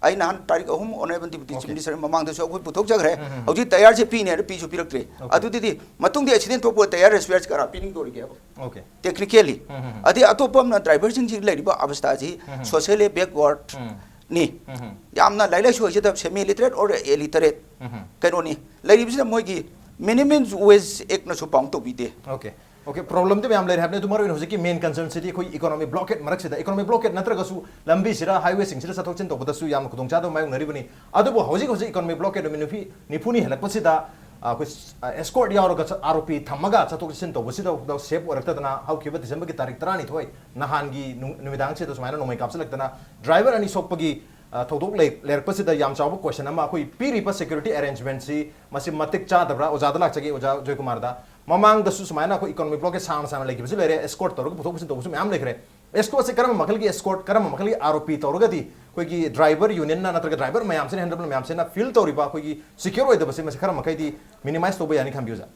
ꯑꯩ ꯅꯍꯥꯟ ꯇꯥꯔꯤꯛ ꯑꯍꯨꯝ honourable deputy chief Okay. Minister ꯃꯃꯥꯡꯗꯁꯨ ꯑꯩꯈꯣꯏ ꯄꯨꯊꯣꯛꯆꯈ꯭ꯔꯦ꯫ ꯎꯝ, ꯎꯝ, ꯎꯝ꯫ ꯍꯧꯖꯤꯛ ꯇꯌꯥꯔꯁꯦ ꯄꯤꯅꯦꯅ ꯄꯤꯁꯨ ꯄꯤꯔꯛꯇ꯭ꯔꯦ꯫ Okay. ꯑꯗꯨꯗꯤ ꯃꯇꯨꯡꯗꯤ ꯑꯦꯛꯁꯤꯗꯦꯟ ꯊꯣꯛꯄ ꯇꯌꯥꯔ ꯁ꯭ꯄꯤꯌꯥꯔꯁꯦ ꯀꯅꯥ ꯄꯤꯅꯤꯡꯗꯣꯔꯤꯒꯦꯕ? Okay. ꯇꯦꯛꯅꯤꯀꯦꯜꯂꯤ꯫ ꯎꯝ, ꯎꯝ, ꯎꯝ꯫ ꯑꯗꯩ ꯑꯇꯣꯞꯄ ꯑꯃꯅ ꯗ꯭ꯔꯥꯏꯚꯔꯁꯤꯡꯁꯤ ꯂꯩꯔꯤꯕ ꯑꯕꯁꯊꯥꯁꯤ ꯎꯝ, ꯎꯝ꯫ ꯁꯣꯁꯤꯌꯦꯜꯂꯤ ꯕꯦꯛꯋꯥꯔꯗ ꯎꯝ꯫ ꯅꯤ꯫ ꯎꯝ, ꯎꯝ꯫ ꯌꯥꯝꯅ ꯂꯥꯏꯔꯤꯛ ꯂꯥꯏꯁꯨ ꯍꯩꯖꯗꯕ, semi literate or illiterate um, um. ꯀꯩꯅꯣꯅꯤ꯫ ꯂꯩꯔꯤꯕꯁꯤꯅ ꯃꯣꯏꯒꯤ ꯃꯤꯅꯤꯃꯝ ꯋꯦꯖ ꯑꯦꯛꯅꯁꯨ ꯄꯥꯎꯟ ꯇꯧꯕꯤꯗꯦ꯫ Okay. Okay, problemꯗꯤ ꯃꯌꯥꯝ ꯂꯩꯔꯦ ꯍꯥꯏꯕꯅꯤ, ꯑꯗꯨ ꯃꯔꯨꯑꯣꯏꯅ ꯍꯧꯖꯤꯛꯀꯤ main concernꯁꯤꯗꯤ ꯑꯩꯈꯣꯏ economic blockade ꯃꯔꯛꯁꯤꯗ, economic blockade ꯅꯠꯇ꯭ꯔꯒꯁꯨ ꯂꯝꯕꯤꯁꯤꯗ, highwayꯁꯤꯡꯁꯤꯗ ꯆꯠꯊꯣꯛ ꯆꯠꯁꯤꯟ ꯇꯧꯕꯗꯁꯨ ꯌꯥꯝꯅ ꯈꯨꯗꯣꯡꯆꯥꯗꯕ ꯃꯥꯌꯣꯛꯅꯔꯤꯕꯅꯤ꯫ ꯑꯗꯨꯕꯨ ꯍꯧꯖꯤꯛ ꯍꯧꯖꯤꯛ economic blockade ꯅꯨꯃꯤꯠ ꯅꯤꯐꯨ, ꯅꯤꯐꯨꯅꯤ ꯍꯦꯜꯂꯛꯄꯁꯤꯗ, ꯑ, ꯑꯩꯈꯣꯏ, ꯑ, escort ꯌꯥꯎꯔꯒ ꯆꯠ-, ꯑꯥꯔ ꯑꯣ ꯄꯤ ꯊꯝꯃꯒ ꯆꯠꯊꯣꯛ ꯆꯠꯁꯤꯟ ꯇꯧꯕꯁꯤꯗ ꯁꯦꯐ ꯑꯣꯏꯔꯛꯇꯗꯅ ꯍꯧꯈꯤꯕ ꯗꯤꯁꯦꯝꯕꯔꯒꯤ ꯇꯥꯔꯤꯛ ꯇꯔꯥꯅꯤꯊꯣꯏ ꯅꯍꯥꯟꯒꯤ ꯅꯨ-, ꯅꯨꯃꯤꯗꯥꯡꯁꯤꯗ ꯁꯨꯃꯥꯏꯅ ꯅꯣꯡꯃꯩ ꯀꯥꯞꯁꯤꯜꯂꯛꯇꯅ ꯗ꯭ꯔꯥꯏꯚꯔ ꯑꯅꯤ ꯁꯣꯛꯄꯒꯤ, ꯑ, ꯊꯧꯗꯣꯛ ꯂꯩ-, ꯂꯩꯔꯛꯄꯁꯤꯗ ꯌꯥꯝ ꯆꯥꯎꯕ question ꯑꯃ, ꯑꯩꯈꯣꯏ ꯄꯤꯔꯤꯕ security arrangementꯁꯤ ꯃꯁꯤ ꯃꯇꯤꯛ ꯆꯥꯗꯕ꯭ꯔꯥ? ꯑꯣꯖꯥꯗ ꯂꯥꯛꯆꯒꯦ, ꯑꯣꯖꯥ ꯖꯣꯏꯀꯨꯃꯥꯔꯗ꯫ ꯃꯃꯥꯡꯗꯁꯨ ꯁꯨꯃꯥꯏꯅ ꯑꯩꯈꯣꯏ economic blockade ꯁꯥꯡꯅ ꯁꯥꯡꯅ ꯂꯩꯈꯤꯕꯁꯨ ꯂꯩꯔꯦ, escort ꯇꯧꯔꯒ ꯄꯨꯊꯣꯛ ꯄꯨꯁꯤꯟ ꯇꯧꯕꯁꯨ ꯃꯌꯥꯝ ꯂꯩꯈ꯭ꯔꯦ꯫ Escortꯁꯦ ꯀꯔꯝꯕ ꯃꯈꯜꯒꯤ escort, ꯀꯔꯝꯕ ꯃꯈꯜꯒꯤ ꯑꯥꯔ ꯑꯣ ꯄꯤ ꯇꯧꯔꯒꯗꯤ ꯑꯩꯈꯣꯏꯒꯤ driver unionꯅ ꯅꯠꯇ꯭ꯔꯒ driver ꯃꯌꯥꯝꯁꯤꯅ, handler ꯃꯌꯥꯝꯁꯤꯅ feel ꯇꯧꯔꯤꯕ ꯑꯩꯈꯣꯏꯒꯤ secure ꯑꯣꯏꯗꯕꯁꯦ ꯃꯁꯤ ꯈꯔ ꯃꯈꯩꯗꯤ minimize ꯇꯧꯕ ꯌꯥꯅꯤ ꯈꯟꯕꯤ, ꯑꯣꯖꯥ?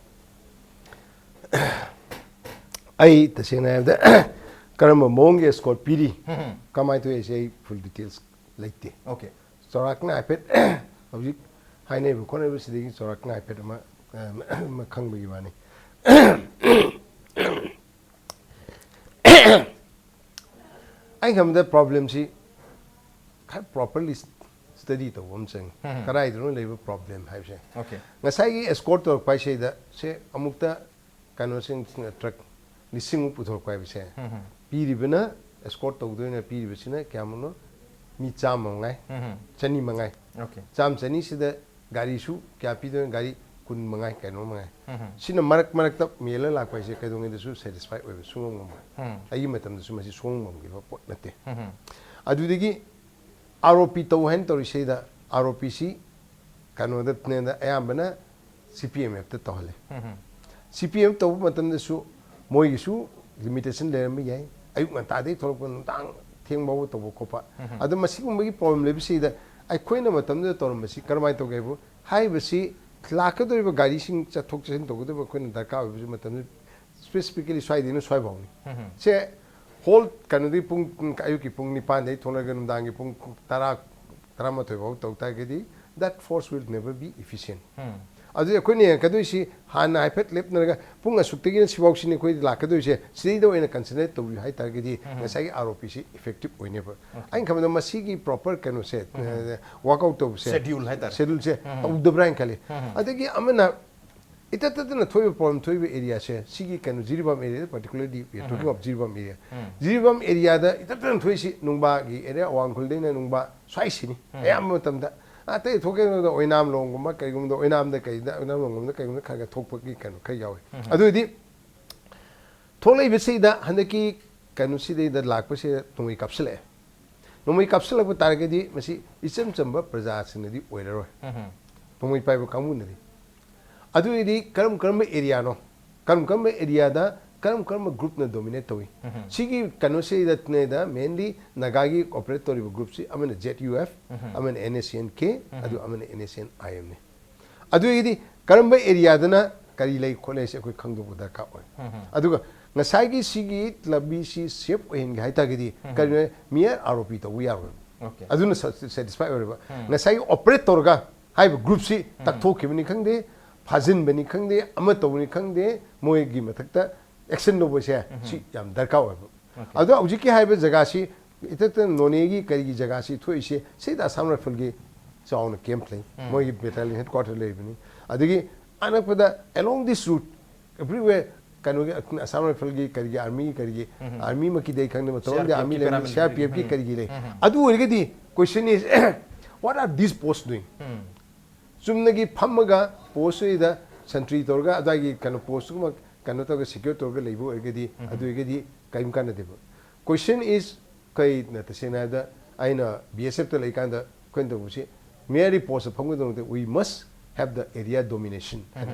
ꯑꯩ ꯇꯁꯦꯡꯅ ꯍꯥꯏꯔꯕꯗ ꯀꯔꯝꯕ ꯃꯑꯣꯡꯒꯤ escort ꯄꯤꯔꯤ, ꯎꯝ꯫ ꯀꯃꯥꯏꯅ ꯇꯧꯏ ꯍꯥꯏꯁꯦ ꯑꯩ full details ꯂꯩꯇꯦ꯫ Okay. ꯆꯥꯎꯔꯥꯛꯅ ꯍꯥꯏꯐꯦꯠ ꯍꯧꯖꯤꯛ ꯍꯥꯏꯅꯔꯤꯕ ꯈꯣꯠꯅꯔꯤꯕꯁꯤꯗꯒꯤ ꯆꯥꯎꯔꯥꯛꯅ ꯍꯥꯏꯐꯦꯠ ꯑꯃ, ꯑꯃ ꯈꯪꯕꯒꯤ ꯋꯥꯅꯤ꯫ ꯑꯩ ꯈꯟꯕꯗ problemꯁꯤ ꯈꯔ properly study ꯇꯧꯕ ꯑꯃ ꯆꯪꯉꯤ꯫ ꯎꯝ꯫ ꯀꯗꯥꯏꯗꯅꯣ ꯂꯩꯕ problem ꯍꯥꯏꯕꯁꯦ꯫ Okay. ꯉꯁꯥꯏꯒꯤ escort ꯇꯧꯔꯛꯄ ꯍꯥꯏꯁꯤꯗ ꯁꯦ ꯑꯃꯨꯛꯇ ꯀꯩꯅꯣꯁꯤꯡꯁꯤꯅ truck ꯂꯤꯁꯤꯡꯃꯨꯛ ꯄꯨꯊꯣꯔꯛꯄ ꯍꯥꯏꯕꯁꯦ, ꯎꯝ꯫ ꯄꯤꯔꯤꯕꯅ, escort ꯇꯧꯗꯣꯏꯅ ꯄꯤꯔꯤꯕꯁꯤꯅ ꯀꯌꯥꯃꯨꯛꯅꯣ? ꯃꯤ ꯆꯥꯝꯃ ꯃꯉꯥꯏ, ꯎꯝ꯫ ꯆꯅꯤ ꯃꯉꯥꯏ꯫ Okay. ꯆꯥꯝꯃ ꯆꯅꯤꯁꯤꯗ ꯒꯥꯔꯤꯁꯨ ꯀꯌꯥ ꯄꯤꯗꯣꯏꯅꯣ? ꯒꯥꯔꯤ ꯀꯨꯟ ꯃꯉꯥꯏ, ꯀꯩꯅꯣ ꯃꯉꯥꯏ꯫ ꯎꯝ꯫ ꯁꯤꯅ ꯃꯔꯛ ꯃꯔꯛꯇ ꯃꯦꯜꯂ ꯂꯥꯛꯄ ꯍꯥꯏꯁꯦ ꯀꯩꯗꯧꯉꯩꯗꯁꯨ satisfy ꯑꯣꯏꯕ ꯁꯨꯡꯉꯝ ꯉꯝꯃꯣꯏ꯫ ꯎꯝ꯫ ꯑꯩꯒꯤ ꯃꯇꯝꯗꯁꯨ ꯃꯁꯤ ꯁꯨꯡꯉꯝ ꯉꯝꯈꯤꯕ ꯄꯣꯠ ꯅꯠꯇꯦ꯫ ꯎꯝ꯫ ꯑꯗꯨꯗꯒꯤ ꯑꯥꯔ ꯑꯣ ꯄꯤ ꯇꯧ ꯍꯥꯏꯅ ꯇꯧꯔꯤꯁꯤꯗ, ꯑꯥꯔ ꯑꯣ ꯄꯤꯁꯤ ꯀꯩꯅꯣꯗ ꯑꯌꯥꯝꯕꯅ ꯁꯤ ꯄꯤ ꯑꯦꯝ ꯑꯦꯐꯇ ꯇꯧꯍꯜꯂꯦ꯫ ꯁꯤ ꯄꯤ ꯑꯦꯝ ꯇꯧꯕ ꯃꯇꯝꯗꯁꯨ ꯃꯣꯏꯒꯤꯁꯨ ꯂꯤꯃꯤꯇꯦꯁꯟ ꯂꯩꯔꯝꯕ ꯌꯥꯏ꯫ ꯑꯌꯨꯛ ꯉꯟꯇꯥꯗꯒꯤ ꯊꯣꯛꯂꯛꯄ ꯅꯨꯡꯗꯥꯡ ꯊꯦꯡ ꯐꯥꯎꯕ ꯇꯧꯕ ꯈꯣꯠꯄ꯫ ꯑꯗꯣ ꯃꯁꯤꯒꯨꯝꯕꯒꯤ ꯄ꯭ꯔꯣꯕ꯭ꯂꯦꯝ ꯂꯩꯕꯁꯤꯗ ꯑꯩꯈꯣꯏꯅ ꯃꯇꯝꯗꯨꯗ ꯇꯧꯔꯝꯕꯁꯤ ꯀꯔꯝꯍꯥꯏꯅ ꯇꯧꯒꯦ ꯍꯥꯏꯕꯨ, ꯍꯥꯏꯔꯤꯕꯁꯤ ꯂꯥꯛꯀꯗꯧꯔꯤꯕ ꯒꯥꯔꯤꯁꯤꯡ ꯆꯠꯊꯣꯛ ꯆꯠꯁꯤꯟ ꯇꯧꯒꯗꯕ ꯑꯩꯈꯣꯏꯅ ꯗꯔꯀꯥꯔ ꯑꯣꯏꯕꯁꯤ ꯃꯇꯝꯗꯨ specifically ꯁ꯭ꯋꯥꯏꯗꯩꯅ ꯁ꯭ꯋꯥꯏꯐꯥꯎꯅꯤ꯫ ꯁꯦ ꯍꯣꯜ ꯀꯩꯅꯣꯗꯒꯤ ꯄꯨꯡ, ꯑꯌꯨꯛꯀꯤ ꯄꯨꯡ ꯅꯤꯄꯥꯟꯗꯒꯤ ꯊꯣꯛꯂꯒ ꯅꯨꯡꯗꯥꯡꯒꯤ ꯄꯨꯡ ꯇꯔꯥ, ꯇꯔꯥꯃꯥꯊꯣꯏ ꯐꯥꯎ ꯇꯧ ꯇꯥꯔꯒꯗꯤ, that force will never be efficient. ꯑꯗꯨꯗꯤ ꯑꯩꯈꯣꯏꯅ ꯌꯦꯡꯉꯛꯀꯗꯣꯏꯁꯤ ꯍꯥꯟꯅ ꯍꯥꯏꯐꯦꯠ ꯂꯦꯞꯅꯔꯒ ꯄꯨꯡ ꯑꯁꯨꯛꯇꯒꯤꯅ ꯁꯤꯐꯥꯎꯁꯤꯅꯤ ꯑꯩꯈꯣꯏ ꯂꯥꯛꯀꯗꯣꯏꯁꯦ, ꯁꯤꯗꯩꯗ ꯑꯣꯏꯅ ꯀꯟꯁꯤꯗꯔ ꯇꯧꯕꯤꯌꯨ ꯍꯥꯏ ꯇꯥꯔꯒꯗꯤ ꯉꯁꯥꯏꯒꯤ ꯑꯥꯔ ꯑꯣ ꯄꯤꯁꯤ ꯏꯐꯦꯛꯇꯤꯞ ꯑꯣꯏꯅꯦꯕ꯫ ꯑꯩꯅ ꯈꯟꯕꯗ ꯃꯁꯤꯒꯤ ꯄ꯭ꯔꯣꯄꯔ ꯀꯩꯅꯣꯁꯦ, ꯋꯥꯛ ꯑꯥꯎꯠ ꯇꯧꯕꯁꯦ, Schedule ꯍꯥꯏꯇꯥꯔꯦ꯫ ꯁꯦꯗ꯭ꯌꯨꯜꯁꯦ ꯇꯧꯗꯕ꯭ꯔꯥ ꯍꯥꯏꯅ ꯈꯜꯂꯤ꯫ ꯑꯗꯒꯤ ꯑꯃꯅ ꯏꯇꯠ ꯇꯠꯇꯅ ꯊꯣꯛꯏꯕ ꯄ꯭ꯔꯣꯕ꯭ꯂꯦꯝ ꯊꯣꯛꯏꯕ ꯑꯦꯔꯤꯌꯥꯁꯦ, ꯁꯤꯒꯤ ꯀꯩꯅꯣ Jiribam area, particularly we are talking of Jiribam area, Jiribam ꯑꯦꯔꯤꯌꯥꯗ ꯏꯇꯠ ꯇꯠꯇꯅ ꯊꯣꯛꯏꯁꯤ ꯅꯨꯡꯕꯥꯒꯤ ꯑꯦꯔꯤꯌꯥ, ꯑꯋꯥꯡ ꯈꯨꯜꯗꯩꯅ ꯅꯨꯡꯕꯥ ꯁ꯭ꯋꯥꯏꯁꯤꯅꯤ꯫ ꯑꯌꯥꯝꯕ ꯃꯇꯝꯗ ꯑꯇꯩ ꯊꯣꯛꯀꯦ ꯍꯥꯏꯕꯗ ꯑꯣꯏꯅꯥꯝ ꯂꯣꯡꯒꯨꯝꯕ ꯀꯩꯒꯨꯝꯕꯗ, ꯑꯣꯏꯅꯥꯝꯗ ꯀꯩꯗ, ꯑꯣꯏꯅꯥꯝ ꯂꯣꯡꯒꯨꯝꯕꯗ ꯀꯩꯒꯨꯝꯕꯗ ꯈꯔ ꯈꯔ ꯊꯣꯛꯄꯒꯤ ꯀꯩꯅꯣ ꯈꯔ ꯌꯥꯎꯋꯤ꯫ ꯑꯗꯨ ꯑꯣꯏꯗꯤ ꯊꯣꯛꯂꯛꯏꯕꯁꯤꯗ ꯍꯟꯗꯛꯀꯤ ꯀꯩꯅꯣꯁꯤꯗꯩꯗ ꯂꯥꯛꯄꯁꯤꯗ ꯅꯣꯡꯃꯩ ꯀꯥꯞꯁꯤꯜꯂꯛꯑꯦ꯫ ꯅꯣꯡꯃꯩ ꯀꯥꯞꯁꯤꯜꯂꯛꯄ ꯇꯥꯔꯒꯗꯤ ꯃꯁꯤ ꯏꯆꯝ ꯆꯝꯕ ꯄ꯭ꯔꯖꯥꯁꯤꯡꯅꯗꯤ ꯑꯣꯏꯔꯔꯣꯏ, ꯅꯣꯡꯃꯩ ꯄꯥꯏꯕ ꯀꯥꯡꯕꯨꯅꯗꯤ꯫ ꯑꯗꯨ ꯑꯣꯏꯗꯤ ꯀꯔꯝ ꯀꯔꯝꯕ ꯑꯦꯔꯤꯌꯥꯅꯣ, ꯀꯔꯝ ꯀꯔꯝꯕ ꯑꯦꯔꯤꯌꯥꯗ ꯀꯔꯝ ꯀꯔꯝꯕ ꯒ꯭ꯔꯨꯞꯅ ꯗꯣꯃꯤꯅꯦꯠ ꯇꯧꯏ? ꯁꯤꯒꯤ ꯀꯩꯅꯣꯁꯤꯗꯅꯦꯗ ꯃꯦꯟꯂꯤ ꯅꯥꯒꯥꯒꯤ ꯑꯣꯄꯔꯦꯠ ꯇꯧꯔꯤꯕ ꯒ꯭ꯔꯨꯞꯁꯤ ꯑꯃꯅ ꯖꯦꯠ ꯌꯨ ꯑꯦꯐ, ꯑꯃꯅ ꯑꯦꯟ ꯑꯦꯁ ꯁꯤ ꯑꯦꯟ ꯀꯦ, ꯑꯗꯨ ꯑꯃꯅ ꯑꯦꯟ ꯑꯦꯁ ꯁꯤ ꯑꯦꯟ ꯑꯥꯏ ꯑꯦꯝꯅꯤ꯫ ꯑꯗꯨ ꯑꯣꯏꯔꯒꯗꯤ ꯀꯔꯝꯕ ꯑꯦꯔꯤꯌꯥꯗꯅ ꯀꯔꯤ ꯂꯩ ꯈꯣꯠꯂꯦ ꯍꯥꯏꯁꯦ ꯑꯩꯈꯣꯏ ꯈꯪꯗꯣꯛꯄ ꯗꯔꯀꯥꯔ ꯑꯣꯏ꯫ ꯑꯗꯨꯒ ꯉꯁꯥꯏꯒꯤ ꯁꯤꯒꯤ ꯂꯝꯕꯤꯁꯤ ꯁꯦꯐ ꯑꯣꯏꯍꯟꯒꯦ ꯍꯥꯏ ꯇꯥꯔꯒꯗꯤ ꯀꯔꯤꯅꯣ, ꯃꯤꯌꯔ ꯑꯥꯔ ꯑꯣ ꯄꯤ ꯇꯧꯕ ꯌꯥꯔꯣꯏ꯫ Okay. ꯑꯗꯨꯅ ꯁꯦꯇꯤꯁꯐꯥꯏ ꯑꯣꯏꯔꯕ꯫ ꯉꯁꯥꯏꯒꯤ ꯑꯣꯄꯔꯦꯠ ꯇꯧꯔꯒ ꯍꯥꯏꯔꯤꯕ ꯒ꯭ꯔꯨꯞꯁꯤ ꯇꯛꯊꯣꯛꯈꯤꯕꯅꯤ ꯈꯪꯗꯦ, ꯐꯥꯖꯤꯟꯕꯅꯤ ꯈꯪꯗꯦ, ꯑꯃ ꯇꯧꯕꯅꯤ ꯈꯪꯗꯦ, ꯃꯣꯏꯒꯤ ꯃꯊꯛꯇ ꯑꯦꯛꯁꯟ ꯂꯧꯕꯁꯦ ꯁꯤ ꯌꯥꯝ ꯗꯔꯀꯥꯔ ꯑꯣꯏꯕ꯫ ꯑꯗꯣ ꯍꯧꯖꯤꯛꯀꯤ ꯍꯥꯏꯔꯤꯕ ꯖꯒꯥꯁꯤ ꯏꯊꯛꯇ ꯅꯣꯅꯦꯒꯤ ꯀꯔꯤꯒꯤ ꯖꯒꯥꯁꯤ ꯊꯣꯛꯏꯁꯦ, ꯁꯤꯗ ꯑꯁꯥꯝ ꯔꯥꯏꯐꯜꯒꯤ ꯆꯥꯎꯅ ꯀꯦꯝꯞ ꯂꯩ, ꯃꯣꯏꯒꯤ ꯕꯦꯇꯥꯂꯤꯌꯟ ꯍꯦꯗ ꯀ꯭ꯋꯥꯇꯔ ꯂꯩꯕꯅꯤ꯫ ꯑꯗꯒꯤ ꯑꯅꯛꯄꯗ along this route everywhere ꯀꯩꯅꯣꯒꯤ ꯑꯁꯥꯝ ꯔꯥꯏꯐꯜꯒꯤ ꯀꯔꯤꯒꯤ ꯑꯥꯔꯃꯤ ꯀꯔꯤꯒꯤ ꯑꯥꯔꯃꯤꯃꯛꯀꯤꯗꯤ ꯑꯩ ꯈꯪꯗꯦ, ꯃꯇꯣꯝꯗꯤ ꯑꯥꯔꯃꯤ ꯂꯩꯕꯅꯤ, ꯁꯤ ꯑꯥꯔ ꯄꯤ ꯑꯦꯐꯀꯤ ꯀꯔꯤꯒꯤ ꯂꯩ꯫ ꯑꯗꯨ ꯑꯣꯏꯔꯒꯗꯤ question is, what are these posts doing? ꯆꯨꯝꯅꯒꯤ ꯐꯝꯃꯒ ꯄꯣꯁꯇꯨꯗ ꯁꯟꯇ꯭ꯔꯤ ꯇꯧꯔꯒ ꯑꯗꯨꯋꯥꯏꯒꯤ ꯀꯩꯅꯣ ꯄꯣꯁꯇꯨꯃꯛ ꯀꯩꯅꯣ ꯇꯧꯔꯒ ꯁꯦꯀ꯭ꯌꯣꯔ ꯇꯧꯔꯒ ꯂꯩꯕ ꯑꯣꯏꯔꯒꯗꯤ, ꯑꯗꯨ ꯑꯣꯏꯔꯒꯗꯤ ꯀꯔꯤꯝ ꯀꯥꯟꯅꯗꯦꯕ꯫ Question is, ꯀꯩꯅꯣ ꯇꯁꯦꯡꯅ ꯍꯥꯏꯔꯕꯗ ꯑꯩꯅ ꯕꯤ ꯑꯦꯁ ꯑꯦꯐꯇ ꯂꯩꯀꯥꯟꯗ ꯑꯩꯈꯣꯏꯅ ꯇꯧꯕꯁꯤ ꯃꯦꯌꯔꯒꯤ ꯄꯣꯁꯇ ꯐꯝꯒꯗꯧꯕ ꯅꯠꯇꯦ, we must have the area domination.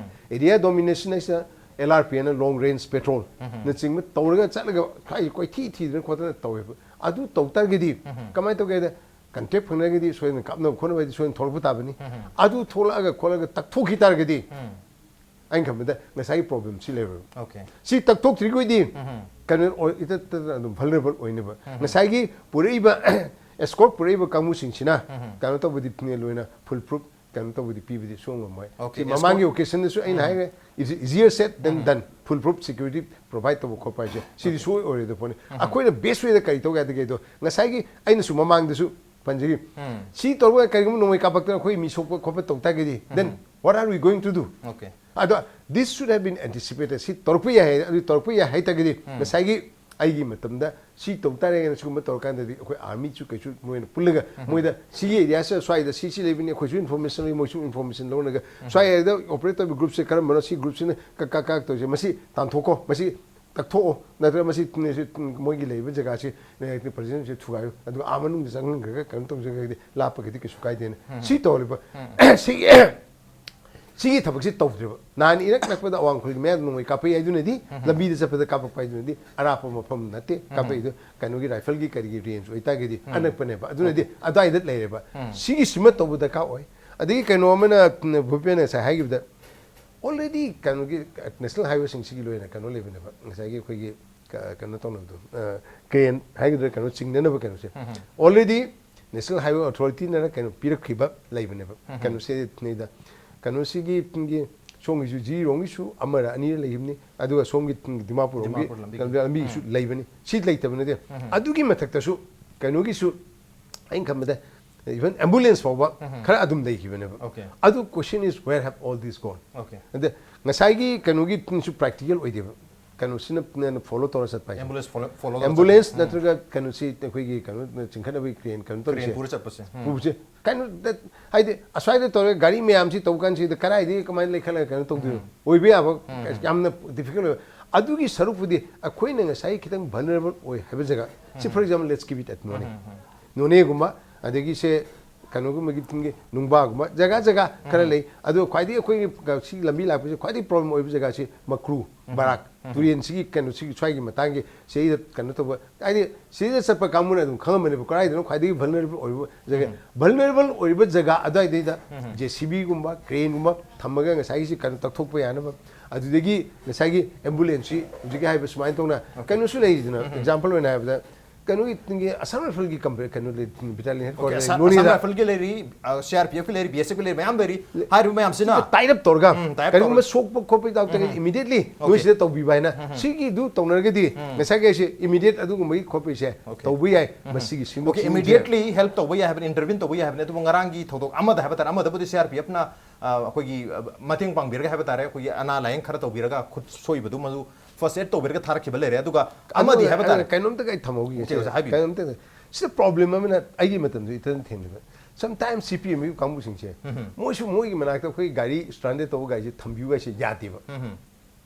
Area domination ꯍꯥꯏꯁꯤꯅ L R P ꯅ long range patrol ꯅꯆꯤꯡꯕ ꯇꯧꯔꯒ ꯆꯠꯂꯒ ꯀꯥꯏ ꯀꯣꯏꯊꯤ ꯊꯤꯗꯅ ꯈꯣꯠꯇꯅ ꯇꯧꯋꯦꯕ꯫ ꯑꯗꯨ ꯇꯧ ꯇꯥꯔꯒꯗꯤ ꯀꯃꯥꯏꯅ ꯇꯧꯒꯦ ꯍꯥꯏꯗ, ꯀꯟꯇꯦꯛ ꯐꯪꯅꯔꯒꯗꯤ ꯁꯣꯏꯗꯅ ꯀꯥꯞꯅꯕ ꯈꯣꯠꯅꯕ ꯍꯥꯏꯗꯤ ꯁꯣꯏꯗꯅ ꯊꯣꯛꯂꯛꯄ ꯇꯥꯕꯅꯤ꯫ ꯑꯗꯨ ꯊꯣꯛꯂꯛꯑꯒ ꯈꯣꯠꯂꯒ ꯇꯛꯊꯣꯛꯈꯤ ꯇꯥꯔꯒꯗꯤ ꯑꯩꯅ ꯈꯟꯕꯗ ꯉꯁꯥꯏꯒꯤ ꯄ꯭ꯔꯣꯕ꯭ꯂꯦꯝꯁꯤ ꯂꯩꯔꯣꯏꯕ꯫ Okay. ꯁꯤ ꯇꯛꯊꯣꯛꯇ꯭ꯔꯤꯈꯣꯏꯗꯤ ꯀꯩꯅꯣ ꯑꯣꯏ- ꯏꯇꯠ ꯇꯠꯇꯅ ꯑꯗꯨꯝ vulnerable ꯑꯣꯏꯅꯕ꯫ ꯉꯁꯥꯏꯒꯤ ꯄꯨꯔꯛꯏꯕ escort ꯄꯨꯔꯛꯏꯕ ꯀꯥꯡꯕꯨꯁꯤꯡꯁꯤꯅ ꯀꯩꯅꯣ ꯇꯧꯕꯗꯤ ꯂꯣꯏꯅ full proof ꯀꯩꯅꯣ ꯇꯧꯕꯗꯤ ꯄꯤꯕꯗꯤ ꯁꯨꯡ ꯉꯝꯃꯣꯏ꯫ Okay, ꯁꯤ escort- ꯃꯃꯥꯡꯒꯤ occasion ꯗꯁꯨ ꯑꯩꯅ ꯍꯥꯏꯈ꯭ꯔꯦ, it's easier said than done, full proof security provide ꯇꯧꯕ ꯈꯣꯠꯄ ꯍꯥꯏꯁꯦ ꯁꯤꯗꯤ ꯁꯨꯡꯑꯣꯏ ꯑꯣꯏꯔꯣꯏꯗꯕ ꯄꯣꯠꯅꯤ꯫ ꯑꯩꯈꯣꯏꯅ best way ꯗ ꯀꯔꯤ ꯇꯧꯒꯦ ꯍꯥꯏꯗꯤ ꯀꯩꯗꯣ ꯉꯁꯥꯏꯒꯤ ꯑꯩꯅꯁꯨ ꯃꯃꯥꯡꯗꯁꯨ ꯄꯟꯖꯈꯤ꯫ ꯁꯤ ꯇꯧꯔꯒ ꯀꯔꯤꯒꯨꯝꯕ ꯅꯣꯡꯃꯩ ꯀꯥꯞꯄꯛꯇꯅ ꯑꯩꯈꯣꯏ ꯃꯤ ꯁꯣꯛꯄ ꯈꯣꯠꯄ ꯇꯧ ꯇꯥꯔꯒꯗꯤ then what are we going to do? Okay. ꯑꯗꯣ this should have been anticipated. ꯁꯤ ꯇꯧꯔꯛꯄ ꯌꯥꯏ ꯍꯥꯏ, ꯑꯗꯨ ꯇꯧꯔꯛꯄ ꯌꯥꯏ ꯍꯥꯏ ꯇꯥꯔꯒꯗꯤ ꯉꯁꯥꯏꯒꯤ ꯑꯩꯒꯤ ꯃꯇꯝꯗ ꯁꯤ ꯇꯧ ꯇꯥꯔꯦꯅ ꯁꯤꯒꯨꯝꯕ ꯇꯧꯔꯀꯥꯟꯗꯗꯤ ꯑꯩꯈꯣꯏ army ꯁꯨ ꯀꯩꯁꯨ ꯃꯣꯏꯅ ꯄꯨꯜꯂꯒ ꯃꯣꯏꯗ ꯁꯤꯒꯤ area ꯁꯤ ꯁ꯭ꯋꯥꯏꯗ ꯁꯤ ꯁꯤ ꯂꯩꯕꯅꯤ, ꯑꯩꯈꯣꯏꯁꯨ information ꯂꯧꯏ, ꯃꯣꯏꯁꯨ information ꯂꯧꯅꯒ ꯁ꯭ꯋꯥꯏ area ꯗ operate ꯇꯧꯔꯤꯕ group ꯁꯦ ꯀꯔꯝꯕꯅꯣ, ꯁꯤ group ꯁꯤꯅ ꯀꯛ ꯀꯛ ꯀꯛ ꯇꯧꯔꯤꯁꯦ, ꯃꯁꯤ ꯇꯥꯟꯊꯣꯛꯈꯣ, ꯃꯁꯤ ꯇꯛꯊꯣꯛꯑꯣ, ꯅꯠꯇ꯭ꯔꯒ ꯃꯁꯤ ꯃꯣꯏꯒꯤ ꯂꯩꯔꯤꯕ ꯖꯒꯥꯁꯤ ꯄ꯭ꯔꯖꯦꯟꯁꯦ ꯊꯨꯒꯥꯏꯌꯨ, ꯑꯗꯨꯒ ꯑꯥ ꯃꯅꯨꯡꯗ ꯆꯪꯍꯟꯈ꯭ꯔꯒ ꯀꯩꯅꯣ ꯇꯧꯖꯈ꯭ꯔꯒꯗꯤ ꯂꯥꯞꯄꯒꯗꯤ ꯀꯩꯁꯨ ꯀꯥꯏꯗꯦꯅ ꯁꯤ ꯇꯧꯔꯤꯕ ꯁꯤꯒꯤ ꯁꯤꯒꯤ ꯊꯕꯛꯁꯤ ꯇꯧꯗ꯭ꯔꯤꯕ꯫ ꯅꯍꯥꯟ ꯏꯅꯛ ꯅꯛꯄꯗ ꯑꯋꯥꯡ ꯈꯨꯜꯒꯤ ꯃꯌꯥꯗ ꯅꯣꯡꯃꯩ ꯀꯥꯞꯄꯛꯏ ꯍꯥꯏꯗꯨꯅꯗꯤ ꯂꯝꯕꯤꯗ ꯆꯠꯄꯗ ꯀꯥꯞꯄꯛꯄ ꯍꯥꯏꯗꯨꯅꯗꯤ ꯑꯔꯥꯞꯄ ꯃꯐꯝ ꯅꯠꯇꯦ꯫ ꯀꯥꯞꯄꯛꯏꯗꯣ ꯀꯩꯅꯣꯒꯤ rifle ꯒꯤ ꯀꯔꯤꯒꯤ range ꯑꯣꯏꯇꯥꯔꯒꯗꯤ ꯑꯅꯛꯄꯅꯦꯕ, ꯑꯗꯨꯅꯗꯤ ꯑꯗꯨꯋꯥꯏꯗ ꯂꯩꯔꯦꯕ꯫ ꯁꯤꯒꯤꯁꯤꯃ ꯇꯧꯕ ꯗꯔꯀꯥꯔ ꯑꯣꯏ꯫ ꯑꯗꯒꯤ ꯀꯩꯅꯣ ꯑꯃꯅ ꯎꯝ, ꯚꯨꯄꯦꯟꯅ ꯉꯁꯥꯏ ꯍꯥꯏꯈꯤꯕꯗ already ꯀꯩꯅꯣꯒꯤ national highway ꯁꯤꯡꯁꯤꯒꯤ ꯂꯣꯏꯅ ꯀꯩꯅꯣ ꯂꯩꯕꯅꯦꯕ, ꯉꯁꯥꯏꯒꯤ ꯑꯩꯈꯣꯏꯒꯤ ꯀ- ꯀꯩꯅꯣ ꯇꯧꯅꯕꯗꯣ, crane ꯍꯥꯏꯒꯗ꯭ꯔꯥ, ꯀꯩꯅꯣ ꯆꯤꯡꯅꯅꯕ ꯀꯩꯅꯣꯁꯦ already national highway authority ꯅ ꯀꯩꯅꯣ ꯄꯤꯔꯛꯈꯤꯕ ꯂꯩꯕꯅꯦꯕ꯫ ꯀꯩꯅꯣꯁꯦ ꯅꯩꯗ ꯀꯩꯅꯣꯁꯤꯒꯤ ꯁꯣꯝꯒꯤꯁꯨ ꯖꯤꯔꯤꯔꯣꯝꯒꯤꯁꯨ ꯑꯃꯔ ꯑꯅꯤꯔ ꯂꯩꯈꯤꯕꯅꯤ, ꯑꯗꯨꯒ ꯁꯣꯝꯒꯤ ꯗꯤꯃꯥꯄꯨꯔ ꯔꯣꯝꯒꯤ ꯗꯤꯃꯥꯄꯨꯔ ꯂꯝꯕꯤ꯫ ꯂꯝꯕꯤꯒꯤꯁꯨ ꯂꯩꯕꯅꯤ꯫ ꯁꯤ ꯂꯩꯇꯕ ꯅꯠꯇꯦ꯫ ꯑꯗꯨꯒꯤ ꯃꯊꯛꯇꯁꯨ ꯀꯩꯅꯣꯒꯤꯁꯨ ꯑꯩꯅ ꯈꯟꯕꯗ even ambulance ꯐꯥꯎꯕ ꯈꯔ ꯑꯗꯨꯝ ꯂꯩꯈꯤꯕꯅꯦꯕ꯫ Okay. ꯑꯗꯨ question is, where have all these gone? Okay. ꯑꯗ ꯉꯁꯥꯏꯒꯤ ꯀꯩꯅꯣꯒꯤ ꯁꯨ practical ꯑꯣꯏꯗꯦꯕ, ꯀꯩꯅꯣꯁꯤꯅ ꯐꯣꯂꯣ ꯇꯧꯔ ꯆꯠꯄ ꯍꯥꯏꯁꯦ꯫ Ambulance follow follow ꯇꯧꯔ ambulance ꯆꯠꯄ꯫ ꯎꯝ. ꯅꯠꯇ꯭ꯔꯒ ꯀꯩꯅꯣꯁꯤ ꯑꯩꯈꯣꯏꯒꯤ ꯀꯩꯅꯣ ꯆꯤꯡꯈꯠꯅꯕꯒꯤ crane ꯀꯩꯅꯣ Crane ꯇꯧꯔꯤꯁꯦ꯫ ꯄꯨꯔ ꯆꯠꯄꯁꯦ꯫ ꯎꯝ. ꯄꯨꯕꯁꯦ ꯀꯩꯅꯣ that- ꯍꯥꯏꯗꯤ ꯑꯁ꯭ꯋꯥꯏꯗ ꯇꯧꯔꯒ ꯒꯥꯔꯤ ꯃꯌꯥꯝꯁꯤ ꯇꯧ ꯀꯥꯟꯁꯤꯗ ꯀꯗꯥꯏꯗꯒꯤ ꯀꯃꯥꯏꯅ ꯂꯩꯈꯠꯂꯒ ꯀꯩꯅꯣ ꯇꯧꯗꯣꯏꯅꯣ? ꯑꯣꯏꯕ ꯌꯥꯕ ꯌꯥꯝꯅ difficult ꯑꯣꯏꯕ꯫ ꯑꯗꯨꯒꯤ ꯁꯔꯨꯛꯄꯨꯗꯤ ꯑꯩꯈꯣꯏꯅ ꯉꯁꯥꯏ ꯈꯤꯇꯪ vulnerable ꯑꯣꯏ ꯍꯥꯏꯕ ꯖꯒꯥ ꯁꯤ, for example, let's give it at ꯅꯣꯅꯦ꯫ ꯅꯣꯅꯦꯒꯨꯝꯕ, ꯑꯗꯒꯤ ꯁꯦ ꯀꯩꯅꯣꯒꯨꯝꯕꯒꯤ ꯊꯤꯡꯒꯤ ꯅꯨꯡꯕꯥꯒꯨꯝꯕ ꯖꯒꯥ ꯖꯒꯥ ꯈꯔ ꯂꯩ꯫ ꯑꯗꯣ ꯈ꯭ꯋꯥꯏꯗꯒꯤ ꯑꯩꯈꯣꯏꯒꯤ ꯁꯤ ꯂꯝꯕꯤ ꯂꯥꯛꯄꯁꯦ ꯈ꯭ꯋꯥꯏꯗꯒꯤ ꯄ꯭ꯔꯣꯕ꯭ꯂꯦꯝ ꯑꯣꯏꯕ ꯖꯒꯥꯁꯤ ꯃꯀ꯭ꯔꯨ, ꯕꯔꯥꯛ, ꯇꯨꯔꯦꯟꯁꯤꯒꯤ ꯀꯩꯅꯣꯁꯤꯒꯤ ꯁ꯭ꯋꯥꯏꯒꯤ ꯃꯇꯥꯡꯒꯤ ꯁꯤꯗ ꯀꯩꯅꯣ ꯇꯧꯕ, ꯍꯥꯏꯗꯤ ꯁꯤꯗ ꯆꯠꯄ ꯀꯥꯡꯕꯨꯅ ꯑꯗꯨꯝ ꯈꯪꯉꯝꯃꯅꯦꯕ ꯀꯗꯥꯏꯗꯅꯣ ꯈ꯭ꯋꯥꯏꯗꯒꯤ ꯚꯜꯅꯔꯦꯕꯜ ꯑꯣꯏꯕ ꯖꯒꯥ꯫ ꯚꯜꯅꯔꯦꯕꯜ ꯑꯣꯏꯔꯤꯕ ꯖꯒꯥ ꯑꯗꯨꯋꯥꯏꯗꯩꯗ ꯖꯦ ꯁꯤ ꯕꯤꯒꯨꯝꯕ, ꯀ꯭ꯔꯦꯟꯒꯨꯝꯕ ꯊꯝꯃꯒ ꯉꯁꯥꯏꯒꯤꯁꯤ ꯀꯩꯅꯣ ꯇꯧꯊꯣꯛꯄ ꯌꯥꯅꯕ꯫ ꯑꯗꯨꯗꯒꯤ ꯉꯁꯥꯏꯒꯤ ꯑꯦꯝꯕꯨꯂꯦꯟꯁꯁꯤ ꯍꯧꯖꯤꯛꯀꯤ ꯍꯥꯏꯕ ꯁꯨꯃꯥꯏꯅ ꯇꯧꯅ ꯀꯩꯅꯣꯁꯨ ꯂꯩꯔꯤꯗꯅ, ꯑꯦꯛꯖꯥꯝꯄꯜ ꯑꯣꯏꯅ ꯍꯥꯏꯕꯗ ꯀꯩꯅꯣꯒꯤ ꯑꯁꯥꯝ ꯔꯥꯏꯐꯜꯒꯤ ꯀꯝꯄ-, ꯀꯩꯅꯣ ꯂꯩ, ꯕꯦꯇꯥꯂꯤꯌꯟ ꯍꯦꯗ ꯀ꯭ꯋꯥꯇꯔ ꯂꯩ, ꯑꯁꯥꯝ ꯅꯣꯅꯦꯗ꯫ ꯔꯥꯏꯐꯜꯒꯤ ꯂꯩꯔꯤ, ꯁꯤ ꯑꯥꯔ ꯄꯤ ꯑꯦꯐꯀꯤ ꯂꯩꯔꯤ, ꯕꯤ ꯑꯦꯁ ꯑꯦꯐꯀꯤ ꯂꯩꯔꯤ, ꯃꯌꯥꯝ ꯂꯩꯔꯤ꯫ ꯍꯥꯏꯔꯤꯕ ꯃꯌꯥꯝꯁꯤꯅ ꯇꯥꯏ ꯑꯞ ꯇꯧꯔꯒ ꯎꯝ, tie up ꯀꯔꯤꯒꯨꯝꯕ ꯇꯧꯔꯒ꯫ ꯁꯣꯛꯄ ꯈꯣꯠꯄ ꯌꯥꯎ ꯇꯥꯔꯒꯗꯤ ꯏꯃꯤꯗꯤꯌꯦꯠꯂꯤ ꯅꯣꯏ Okay. ꯁꯤꯗ ꯇꯧꯕꯤꯕ ꯍꯥꯏꯅ ꯁꯤꯒꯤꯗꯨ ꯇꯧꯅꯔꯒꯗꯤ ꯉꯁꯥꯏꯒꯤ ꯑꯩꯁꯦ ꯏꯃꯤꯗꯤꯌꯦꯠ ꯑꯗꯨꯒꯨꯝꯕꯒꯤ ꯈꯣꯠꯄꯒꯤꯁꯦ Okay. ꯇꯧꯕ ꯌꯥꯏ꯫ ꯃꯁꯤꯒꯤ Okay, ꯁꯤꯟꯗꯣꯛ ꯁꯤꯟꯖꯤꯟꯁꯦ immediately help ꯇꯧꯕ ꯌꯥꯏ ꯍꯥꯏꯕꯅꯤ, intervene ꯇꯧꯕ ꯌꯥꯏ ꯍꯥꯏꯕꯅꯤ꯫ ꯑꯗꯨꯕꯨ ꯉꯔꯥꯡꯒꯤ ꯊꯧꯗꯣꯛ ꯑꯃꯗ ꯍꯥꯏꯕ ꯇꯥꯔꯦ, ꯑꯃꯗꯕꯨꯗꯤ ꯁꯤ ꯑꯥꯔ ꯄꯤ ꯑꯦꯐꯅ ꯑꯩꯈꯣꯏꯒꯤ ꯑ, ꯃꯇꯦꯡ ꯄꯥꯡꯕꯤꯔꯒ ꯍꯥꯏꯕ ꯇꯥꯔꯦ, ꯑꯩꯈꯣꯏꯒꯤ ꯑꯅꯥ ꯂꯥꯏꯌꯦꯡ ꯈꯔ ꯇꯧꯕꯤꯔꯒ, ꯈꯨꯠ ꯁꯣꯏꯕꯗꯨꯃꯁꯨ ꯐꯥꯔꯁ ꯑꯦꯗ ꯇꯧꯕꯤꯔꯒ ꯊꯥꯔꯛꯈꯤꯕ ꯂꯩꯔꯦ꯫ ꯑꯗꯨꯒ ꯑꯃꯗꯤ ꯍꯥꯏꯕ ꯇꯥꯔꯦ꯫ ꯀꯩꯅꯣꯝꯇ ꯑꯩ ꯊꯝꯍꯧꯈꯤꯒꯦ Okay, ꯑꯣꯖꯥ, ꯍꯥꯏꯕꯤꯌꯨ꯫ ꯀꯩꯅꯣꯝꯇ ꯁꯤꯗ ꯄ꯭ꯔꯣꯕ꯭ꯂꯦꯝ ꯑꯃꯅ ꯑꯩꯒꯤ ꯃꯇꯝꯗ ꯏꯊꯟ ꯊꯦꯡꯅꯕ, ꯁꯝꯇꯥꯏꯝ ꯁꯤ ꯄꯤ ꯑꯦꯝꯒꯤ ꯀꯥꯡꯕꯨꯁꯤꯡꯁꯦ ꯃꯣꯏꯁꯨ ꯃꯣꯏꯒꯤ ꯃꯅꯥꯛꯇ ꯑꯩꯈꯣꯏ ꯒꯥꯔꯤ ꯁ꯭ꯇ꯭ꯔꯥꯟꯗꯦꯗ ꯇꯧꯕ ꯒꯥꯔꯤꯁꯦ ꯊꯝꯕꯤꯌꯨ ꯍꯥꯏꯁꯦ ꯌꯥꯗꯦꯕ꯫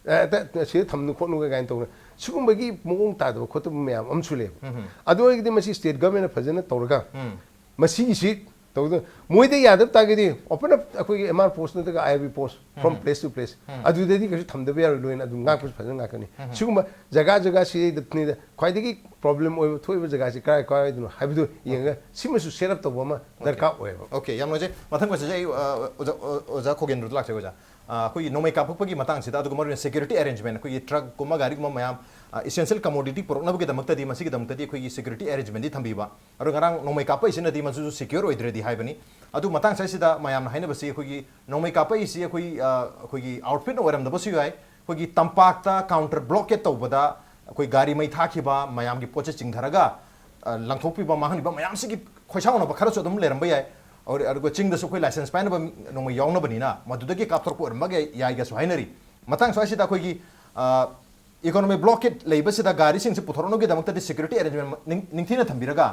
ꯑꯦ, ꯑꯇ-, ꯁꯤꯗ ꯊꯝꯅꯨ ꯈꯣꯠꯅꯨꯒ ꯀꯥꯏꯅ ꯇꯧꯅ ꯁꯤꯒꯨꯝꯕꯒꯤ ꯃꯑꯣꯡ ꯇꯥꯗꯕ ꯈꯣꯠꯇꯕ ꯃꯌꯥꯝ ꯑꯃꯁꯨ ꯂꯩꯌꯦꯕ꯫ ꯑꯗꯨ ꯑꯣꯏꯔꯒꯗꯤ ꯃꯁꯤ ꯁ꯭ꯇꯦꯠ ꯒꯚꯔꯟꯃꯦꯟꯅ ꯐꯖꯅ ꯇꯧꯔꯒ ꯃꯁꯤꯒꯤꯁꯤ ꯇꯧꯗ ꯃꯣꯏꯗ ꯌꯥꯗꯕ ꯇꯥꯔꯒꯗꯤ open up ꯑꯩꯈꯣꯏꯒꯤ ꯑꯦꯝ ꯑꯥꯔ ꯄꯣꯁ ꯅꯠꯇ꯭ꯔꯒ I R B post from place to place, ꯑꯗꯨꯗꯗꯤ ꯀꯩꯁꯨ ꯊꯝꯗꯕ ꯌꯥꯔꯣꯏ, ꯂꯣꯏꯅ ꯑꯗꯨꯝ ꯉꯥꯛꯄꯁꯨ ꯐꯖꯅ ꯉꯥꯛꯀꯅꯤ꯫ ꯁꯤꯒꯨꯝꯕ ꯖꯒꯥ ꯖꯒꯥꯁꯤꯗꯩꯗ ꯈ꯭ꯋꯥꯏꯗꯒꯤ ꯄ꯭ꯔꯣꯕ꯭ꯂꯦꯝ ꯑꯣꯏꯕ ꯊꯣꯛꯏꯕ ꯖꯒꯥꯁꯤ ꯀꯔꯥꯏ ꯀꯔꯥꯏꯗꯅꯣ ꯍꯥꯏꯕꯗꯨ ꯌꯦꯡꯉꯒ ꯁꯤꯃꯁꯨ ꯁꯦꯠ ꯑꯞ ꯇꯧꯕ ꯑꯃ ꯗꯔꯀꯥꯔ ꯑꯣꯏꯌꯦꯕ꯫ Okay, ꯌꯥꯝ ꯅꯨꯡꯉꯥꯏꯖꯩ꯫ ꯃꯊꯪ question ꯁꯦ ꯑꯩ, ꯑ, ꯑꯣꯖꯥ, ꯑꯣ-, ꯑꯣꯖꯥ ꯈꯣꯒꯦꯟꯗ꯭ꯔꯗ ꯂꯥꯛꯆꯒꯦ, ꯑꯣꯖꯥ꯫ ꯑ, ꯑꯩꯈꯣꯏꯒꯤ ꯅꯣꯡꯃꯩ ꯀꯥꯞꯄꯛꯄꯒꯤ ꯃꯇꯥꯡꯁꯤꯗ, ꯑꯗꯨꯒ ꯃꯔꯨꯑꯣꯏꯅ ꯁꯦꯀ꯭ꯌꯨꯔꯤꯇꯤ ꯑꯦꯔꯦꯟꯖꯃꯦꯟ, ꯑꯩꯈꯣꯏꯒꯤ ꯇ꯭ꯔꯛꯀꯨꯝꯕ ꯒꯥꯔꯤꯒꯨꯝꯕ ꯃꯌꯥꯝ, ꯑ, essential commodity ꯄꯨꯔꯛꯅꯕꯒꯤꯗꯃꯛꯇꯗꯤ, ꯃꯁꯤꯒꯤꯗꯃꯛꯇꯗꯤ ꯑꯩꯈꯣꯏꯒꯤ ꯁꯦꯀ꯭ꯌꯨꯔꯤꯇꯤ ꯑꯦꯔꯦꯟꯖꯃꯦꯟꯗꯤ ꯊꯝꯕꯤꯕ꯫ ꯑꯗꯣ ꯉꯔꯥꯡ ꯅꯣꯡꯃꯩ ꯀꯥꯞꯄꯛꯏꯁꯤꯅꯗꯤ ꯃꯁꯤꯁꯨ ꯁꯦꯀ꯭ꯌꯣꯔ ꯑꯣꯏꯗ꯭ꯔꯦꯗꯤ ꯍꯥꯏꯕꯅꯤ꯫ ꯑꯗꯨ ꯃꯇꯥꯡ ꯁ꯭ꯋꯥꯏꯁꯤꯗ ꯃꯌꯥꯝꯅ ꯍꯥꯏꯅꯕꯁꯤ ꯑꯩꯈꯣꯏꯒꯤ ꯅꯣꯡꯃꯩ ꯀꯥꯞꯄꯛꯏꯁꯤ ꯑꯩꯈꯣꯏ, ꯑ, ꯑꯩꯈꯣꯏꯒꯤ ꯑꯥꯎꯠꯐꯤꯠꯅ ꯑꯣꯏꯔꯝꯗꯕꯁꯨ ꯌꯥꯏ, ꯑꯩꯈꯣꯏꯒꯤ ꯇꯝꯄꯥꯛꯇ ꯀꯥꯎꯟꯇꯔ ꯕ꯭ꯂꯣꯀꯦꯠ ꯇꯧꯕꯗ ꯑꯩꯈꯣꯏ ꯒꯥꯔꯤ ꯃꯩ ꯊꯥꯈꯤꯕ, ꯃꯌꯥꯝꯒꯤ ꯄꯣꯠ ꯆꯩ ꯆꯤꯡꯊꯔꯒ, ꯑ, ꯂꯪꯊꯣꯛꯄꯤꯕ, ꯃꯥꯡꯍꯟꯕꯤꯕ ꯃꯌꯥꯝꯁꯤꯒꯤ ꯈꯣꯏꯁꯥꯎꯅꯕ ꯈꯔꯁꯨ ꯑꯗꯨꯝ ꯂꯩꯔꯝꯕ ꯌꯥꯏ꯫ ꯑꯗꯨ-, ꯑꯗꯨꯒ ꯆꯤꯡꯗꯁꯨ ꯑꯩꯈꯣꯏ ꯂꯥꯏꯁꯦꯟꯁ ꯄꯥꯏꯅꯕ ꯃꯤ ꯅꯣꯡꯃꯩ ꯌꯥꯎꯅꯕꯅꯤꯅ ꯃꯗꯨꯗꯒꯤ ꯀꯥꯞꯊꯣꯔꯛꯄ ꯑꯣꯏꯔꯝꯕ ꯌꯥꯏꯒꯁꯨ ꯍꯥꯏꯅꯔꯤ꯫ ꯃꯇꯥꯡ ꯁ꯭ꯋꯥꯏꯁꯤꯗ ꯑꯩꯈꯣꯏꯒꯤ, ꯑ, ꯏꯀꯣꯅꯣꯃꯤꯛ ꯕ꯭ꯂꯣꯀꯦꯠ ꯂꯩꯕꯁꯤꯗ ꯒꯥꯔꯤꯁꯤꯡꯁꯤ ꯄꯨꯊꯣꯔꯛꯅꯕꯒꯤꯗꯃꯛꯇꯗꯤ ꯁꯦꯀ꯭ꯌꯨꯔꯤꯇꯤ ꯑꯦꯔꯦꯟꯖꯃꯦꯟ ꯅꯤꯡ-, ꯅꯤꯡꯊꯤꯅ ꯊꯝꯕꯤꯔꯒ,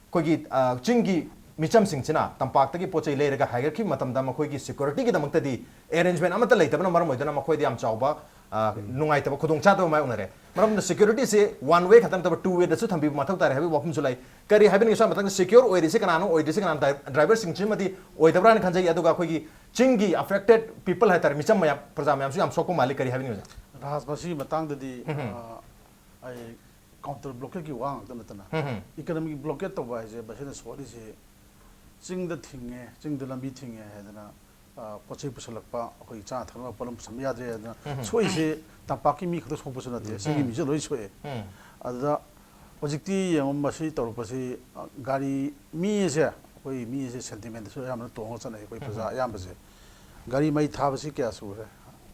ꯑꯩꯈꯣꯏꯒꯤ, ꯑ, ꯆꯤꯡꯒꯤ ꯃꯤꯆꯝꯁꯤꯡꯁꯤꯅ ꯇꯝꯄꯥꯛꯇꯒꯤ ꯄꯣꯠ ꯆꯩ ꯂꯩꯔꯒ ꯍꯥꯏꯒꯠꯈꯤꯕ ꯃꯇꯝꯗ ꯃꯈꯣꯏꯒꯤ ꯁꯦꯀ꯭ꯌꯨꯔꯤꯇꯤꯒꯤꯗꯃꯛꯇꯗꯤ ꯑꯦꯔꯦꯟꯖꯃꯦꯟ ꯑꯃꯠꯇ ꯂꯩꯇꯕꯅ ꯃꯔꯝ ꯑꯣꯏꯗꯨꯅ ꯃꯈꯣꯏꯗ ꯌꯥꯝ ꯆꯥꯎꯕ ꯑ, ꯅꯨꯡꯉꯥꯏꯇꯕ, ꯈꯨꯗꯣꯡꯆꯥꯗꯕ ꯃꯥꯌꯣꯛꯅꯔꯦ꯫ ꯃꯔꯝꯗꯤ security ꯁꯤ one way ꯈꯛꯇꯪ ꯅꯠꯇꯕ two way ꯗꯁꯨ ꯊꯝꯕꯤꯕ ꯃꯊꯧ ꯇꯥꯔꯦ ꯍꯥꯏꯕꯒꯤ ꯋꯥꯐꯝꯁꯨ ꯂꯩ꯫ ꯀꯔꯤ ꯍꯥꯏꯕꯤꯅꯤꯡꯉꯤ? ꯁ꯭ꯋꯥꯏ ꯃꯇꯥꯡꯗ secure ꯑꯣꯏꯔꯤꯁꯤ ꯀꯅꯥꯅꯣ, ꯑꯣꯏꯗ꯭ꯔꯤꯁꯤ ꯀꯅꯥꯅꯣ, ꯗ꯭ꯔꯥꯏ-, ꯗ꯭ꯔꯥꯏꯚꯔꯁꯤꯡꯁꯤꯃꯗꯤ ꯑꯣꯏꯗꯕ꯭ꯔꯥꯅ ꯈꯟꯖꯩ꯫ ꯑꯗꯨꯒ ꯑꯩꯈꯣꯏꯒꯤ ꯆꯤꯡꯒꯤ affected people ꯍꯥꯏꯇꯥꯔꯦ, ꯃꯤꯆꯝ ꯃꯌꯥꯝ, ꯄ꯭ꯔꯖꯥ ꯃꯌꯥꯝꯁꯨ ꯌꯥꯝ ꯁꯣꯛꯄ ꯃꯥꯜꯂꯤ꯫ ꯀꯔꯤ ꯍꯥꯏꯕꯤꯅꯤꯡꯉꯤ ꯑꯣꯖꯥ? ꯔꯥꯖ, ꯃꯁꯤꯒꯤ ꯃꯇꯥꯡꯗꯗꯤ, ꯎꯝ꯫ ꯑ, ꯑꯩ counter blockade ꯀꯤ ꯋꯥ ꯉꯥꯛꯇ ꯅꯠꯇꯅ, ꯎꯝ꯫ Economic blockade ꯇꯧꯕ ꯍꯥꯏꯁꯦ ꯃꯁꯤꯅ ꯁꯣꯛꯍꯜꯂꯤꯁꯦ ꯆꯤꯡꯗ ꯊꯤꯡꯉꯦ, ꯆꯤꯡꯗ ꯂꯝꯕꯤ ꯊꯤꯡꯉꯦ ꯍꯥꯏꯗꯅ, ꯑ, ꯄꯣꯠ ꯆꯩ ꯄꯨꯁꯜꯂꯛꯄ, ꯑꯩꯈꯣꯏꯒꯤ ꯆꯥꯅ ꯊꯛꯅꯕ ꯄꯣꯠꯂꯝ ꯄꯨꯁꯟꯕ ꯌꯥꯗ꯭ꯔꯦ ꯍꯥꯏꯗꯅ ꯎꯝ꯫ ꯁꯣꯛꯏꯁꯦ ꯇꯝꯄꯥꯛꯀꯤ ꯃꯤ ꯈꯛꯇ ꯁꯣꯛꯄꯁꯨ ꯅꯠꯇꯦ, ꯎꯝ꯫ ꯆꯤꯡꯒꯤ ꯃꯤꯁꯨ ꯂꯣꯏ ꯁꯣꯛꯑꯦ꯫ ꯎꯝ꯫ ꯑꯗꯨꯗ ꯍꯧꯖꯤꯛꯇꯤ ꯌꯦꯡꯉꯣ, ꯃꯁꯤ ꯇꯧꯔꯛꯄꯁꯤ, ꯑ, ꯒꯥꯔꯤ, ꯃꯤ ꯑꯁꯦ, ꯑꯩꯈꯣꯏ ꯃꯤ ꯑꯁꯦ sentiment ꯇꯁꯨ ꯑꯌꯥꯝꯕꯅ ꯇꯣꯡꯉꯒ ꯆꯠꯅꯩ ꯑꯩꯈꯣꯏ ꯄ꯭ꯔꯖꯥ ꯎꯝ꯫ ꯑꯌꯥꯝꯕꯁꯦ꯫ ꯒꯥꯔꯤ ꯃꯩ ꯊꯥꯕꯁꯤ ꯀꯌꯥ ꯁꯨꯔꯦ?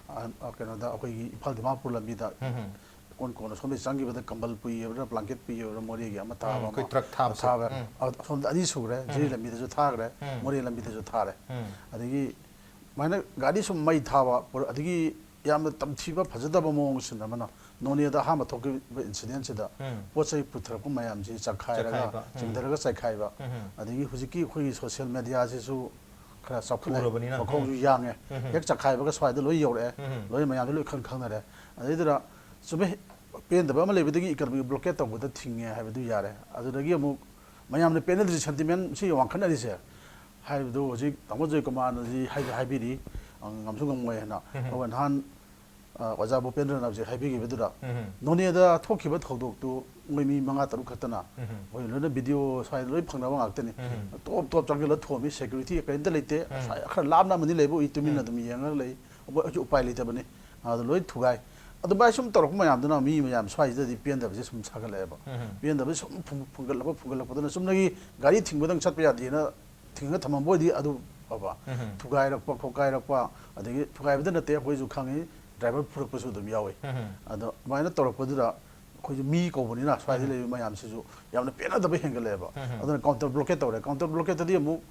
ꯑ, ꯑ, ꯀꯩꯅꯣꯗ, ꯑꯩꯈꯣꯏꯒꯤ ꯏꯝꯐꯥꯜ ꯗꯤꯃꯥꯄꯨꯔ ꯂꯝꯕꯤꯗ ꯎꯝ꯫ ꯀꯣꯟ ꯀꯣꯟꯅ ꯁꯣꯝꯗꯒꯤ ꯆꯪꯈꯤꯕꯗ ꯀꯝꯕꯜ ꯄꯨꯏ ꯍꯥꯏꯕ꯭ꯔꯥ, blanket ꯄꯨꯏ ꯍꯥꯏꯕ꯭ꯔꯥ, ꯃꯣꯔꯦꯒꯤ ꯑꯃ ꯊꯥꯕ ꯎꯝ, ꯑꯩꯈꯣꯏ ꯑꯃ ꯇ꯭ꯔꯛ ꯊꯥꯕꯁꯦ꯫ ꯊꯥꯕ꯫ ꯎꯝ꯫ ꯑ-, ꯑꯁꯣꯝꯗ ꯑꯅꯤ ꯁꯨꯈ꯭ꯔꯦ, ꯎꯝ꯫ ꯖꯤꯔꯤ ꯂꯝꯕꯤꯗꯁꯨ ꯊꯥꯈ꯭ꯔꯦ, ꯎꯝ꯫ ꯃꯣꯔꯦ ꯂꯝꯕꯤꯗꯁꯨ ꯊꯥꯔꯦ꯫ ꯎꯝ꯫ ꯑꯗꯒꯤ ꯁꯨꯃꯥꯏꯅ ꯒꯥꯔꯤ ꯁꯨꯝ ꯃꯩ ꯊꯥꯕ, ꯄꯨꯔ-, ꯑꯗꯒꯤ ꯌꯥꯝꯅ ꯇꯝꯊꯤꯕ ꯐꯖꯗꯕ ꯃꯑꯣꯡ ꯁꯤꯟ ꯑꯃꯅ ꯅꯣꯅꯦꯗ ꯑꯍꯥꯟꯕ ꯊꯣꯛꯈꯤꯕ incident ꯁꯤꯗ ꯎꯝ꯫ ꯄꯣꯠ ꯆꯩ ꯄꯨꯊꯔꯛꯄ ꯃꯌꯥꯝꯁꯤ ꯆꯥꯛꯈꯥꯏꯔꯒ, ꯆꯥꯛꯈꯥꯏꯕ꯫ ꯎꯝ꯫ ꯆꯤꯡꯊꯔꯒ ꯆꯥꯏꯈꯥꯏꯕ꯫ ꯎꯝ꯫ ꯑꯗꯒꯤ ꯍꯧꯖꯤꯛꯀꯤ ꯑꯩꯈꯣꯏꯒꯤ social media ꯁꯤꯁꯨ ꯈꯔ ꯆꯥꯎꯈꯠꯂꯦ, ꯊꯨꯔꯕꯅꯤꯅ꯫ ꯃꯈꯣꯡꯁꯨ ꯎꯝ꯫ ꯌꯥꯡꯉꯦ꯫ ꯎꯝ꯫ ꯍꯦꯛ ꯆꯥꯛꯈꯥꯏꯕꯒ ꯁ꯭ꯋꯥꯏꯗ ꯂꯣꯏ ꯌꯧꯔꯛꯑꯦ꯫ ꯎꯝ꯫ ꯂꯣꯏ ꯃꯌꯥꯝꯁꯨ ꯂꯣꯏ ꯈꯪ ꯈꯪꯅꯔꯦ꯫ ꯑꯗꯩꯗꯨꯗ ꯆꯨꯝꯃꯦ, ꯄꯦꯟꯗꯕ ꯑꯃ ꯂꯩꯕꯗꯒꯤ economic blockade ꯇꯧꯕꯗ ꯊꯤꯡꯉꯦ ꯍꯥꯏꯕꯗꯨ ꯌꯥꯔꯦ꯫ ꯑꯗꯨꯗꯒꯤ ꯑꯃꯨꯛ ꯃꯌꯥꯝꯅ ꯄꯦꯟꯅꯗ꯭ꯔꯤꯁꯦ, sentiment ꯁꯤ ꯋꯥꯡꯈꯠꯅꯔꯤꯁꯦ ꯍꯥꯏꯕꯗꯨ ꯍꯧꯖꯤꯛ ꯇꯥꯃꯣ ꯖꯣꯏꯀꯨꯃꯥꯔꯅꯗꯤ ꯍꯥꯏꯁꯨ ꯍꯥꯏꯕꯤꯔꯤ, ꯑ, ꯉꯝꯁꯨ ꯉꯝꯃꯣꯏ ꯍꯥꯏꯅ꯫ ꯎꯝ꯫ ꯑꯗꯨꯒ ꯅꯍꯥꯟ, ꯑ, ꯑꯣꯖꯥ ꯚꯨꯄꯦꯟꯗ꯭ꯔꯅ ꯍꯧꯖꯤꯛ ꯍꯥꯏꯕꯤꯈꯤꯕꯗꯨꯗ, ꯎꯝ꯫ ꯅꯣꯅꯦꯗ ꯊꯣꯛꯈꯤꯕ ꯊꯧꯗꯣꯛꯇꯨ ꯃꯣꯏ ꯃꯤ ꯃꯉꯥ ꯇꯔꯨꯛ ꯈꯛꯇꯅ, ꯎꯝ꯫ ꯑꯩꯈꯣꯏ ꯂꯣꯏꯅ video ꯁ꯭ꯋꯥꯏꯗ ꯂꯣꯏ ꯐꯪꯅꯕ ꯉꯥꯛꯇꯅꯤ꯫ ꯎꯝ꯫ ꯇꯣꯞ ꯇꯣꯞ ꯆꯪꯁꯤꯜꯂ ꯊꯣꯝꯃꯤ, security ꯀꯔꯤꯝꯇ ꯂꯩꯇꯦ꯫ ꯎꯝ꯫ ꯁ꯭ꯋꯥꯏ ꯈꯔ ꯂꯥꯞꯅ ꯑꯃꯅꯤ ꯂꯩꯕ, ꯎꯏ, ꯇꯨꯃꯤꯟꯅ ꯎꯝ꯫ ꯑꯗꯨꯝ ꯌꯦꯡꯉꯒ ꯂꯩ꯫ ꯑꯩꯈꯣꯏ ꯍꯧꯖꯤꯛ ꯎꯄꯥꯏ ꯂꯩꯇꯕꯅꯤ꯫ ꯑꯗꯨ ꯂꯣꯏ ꯊꯨꯒꯥꯏ꯫ ꯑꯗꯨꯃꯥꯏꯅ ꯁꯨꯝ ꯇꯧꯔꯛꯄ ꯃꯌꯥꯝꯗꯨꯅ ꯃꯤ ꯃꯌꯥꯝ ꯁ꯭ꯋꯥꯏꯁꯤꯗꯗꯤ ꯄꯦꯟꯗꯕꯁꯦ ꯁꯨꯝ ꯁꯥꯒꯠꯂꯛꯑꯦꯕ꯫ ꯎꯝ꯫ ꯄꯦꯟꯗꯕꯁꯦ ꯁꯨꯝ ꯐꯨꯡ-, ꯐꯨꯡꯒꯠꯂꯛꯄ, ꯐꯨꯡꯒꯠꯂꯛꯄꯗꯨꯅ ꯆꯨꯝꯅꯒꯤ ꯒꯥꯔꯤ ꯊꯤꯡꯕꯗꯪ ꯆꯠꯄ ꯌꯥꯗꯦꯅ ꯊꯤꯡꯉꯒ ꯊꯝꯃꯝꯕ ꯑꯣꯏꯗꯤ ꯑꯗꯨ ꯐꯕ꯫ ꯎꯝ꯫ ꯊꯨꯒꯥꯏꯔꯛꯄ, ꯈꯣꯠꯀꯥꯏꯔꯛꯄ, ꯑꯗꯒꯤ ꯊꯨꯒꯥꯏꯕꯗ ꯅꯠꯇꯦ, ꯑꯩꯈꯣꯏꯁꯨ ꯈꯪꯉꯤ, driver ꯐꯨꯔꯛꯄꯁꯨ ꯑꯗꯨꯝ ꯌꯥꯎꯏ꯫ ꯎꯝ꯫ ꯑꯗꯣ ꯑꯗꯨꯃꯥꯏꯅ ꯇꯧꯔꯛꯄꯗꯨꯗ ꯑꯩꯈꯣꯏꯁꯨ ꯃꯤ ꯀꯧꯕꯅꯤꯅ ꯁ꯭ꯋꯥꯏꯗ ꯎꯝ꯫ ꯂꯩꯔꯤꯕ ꯃꯌꯥꯝꯁꯤꯁꯨ ꯌꯥꯝꯅ ꯄꯦꯟꯅꯗꯕ ꯍꯦꯟꯒꯠꯂꯛꯑꯦꯕ꯫ ꯎꯝ꯫ ꯑꯗꯨꯅ counter blockade ꯇꯧꯔꯦ꯫ Counter blockade ꯇꯗꯤ ꯑꯃꯨꯛ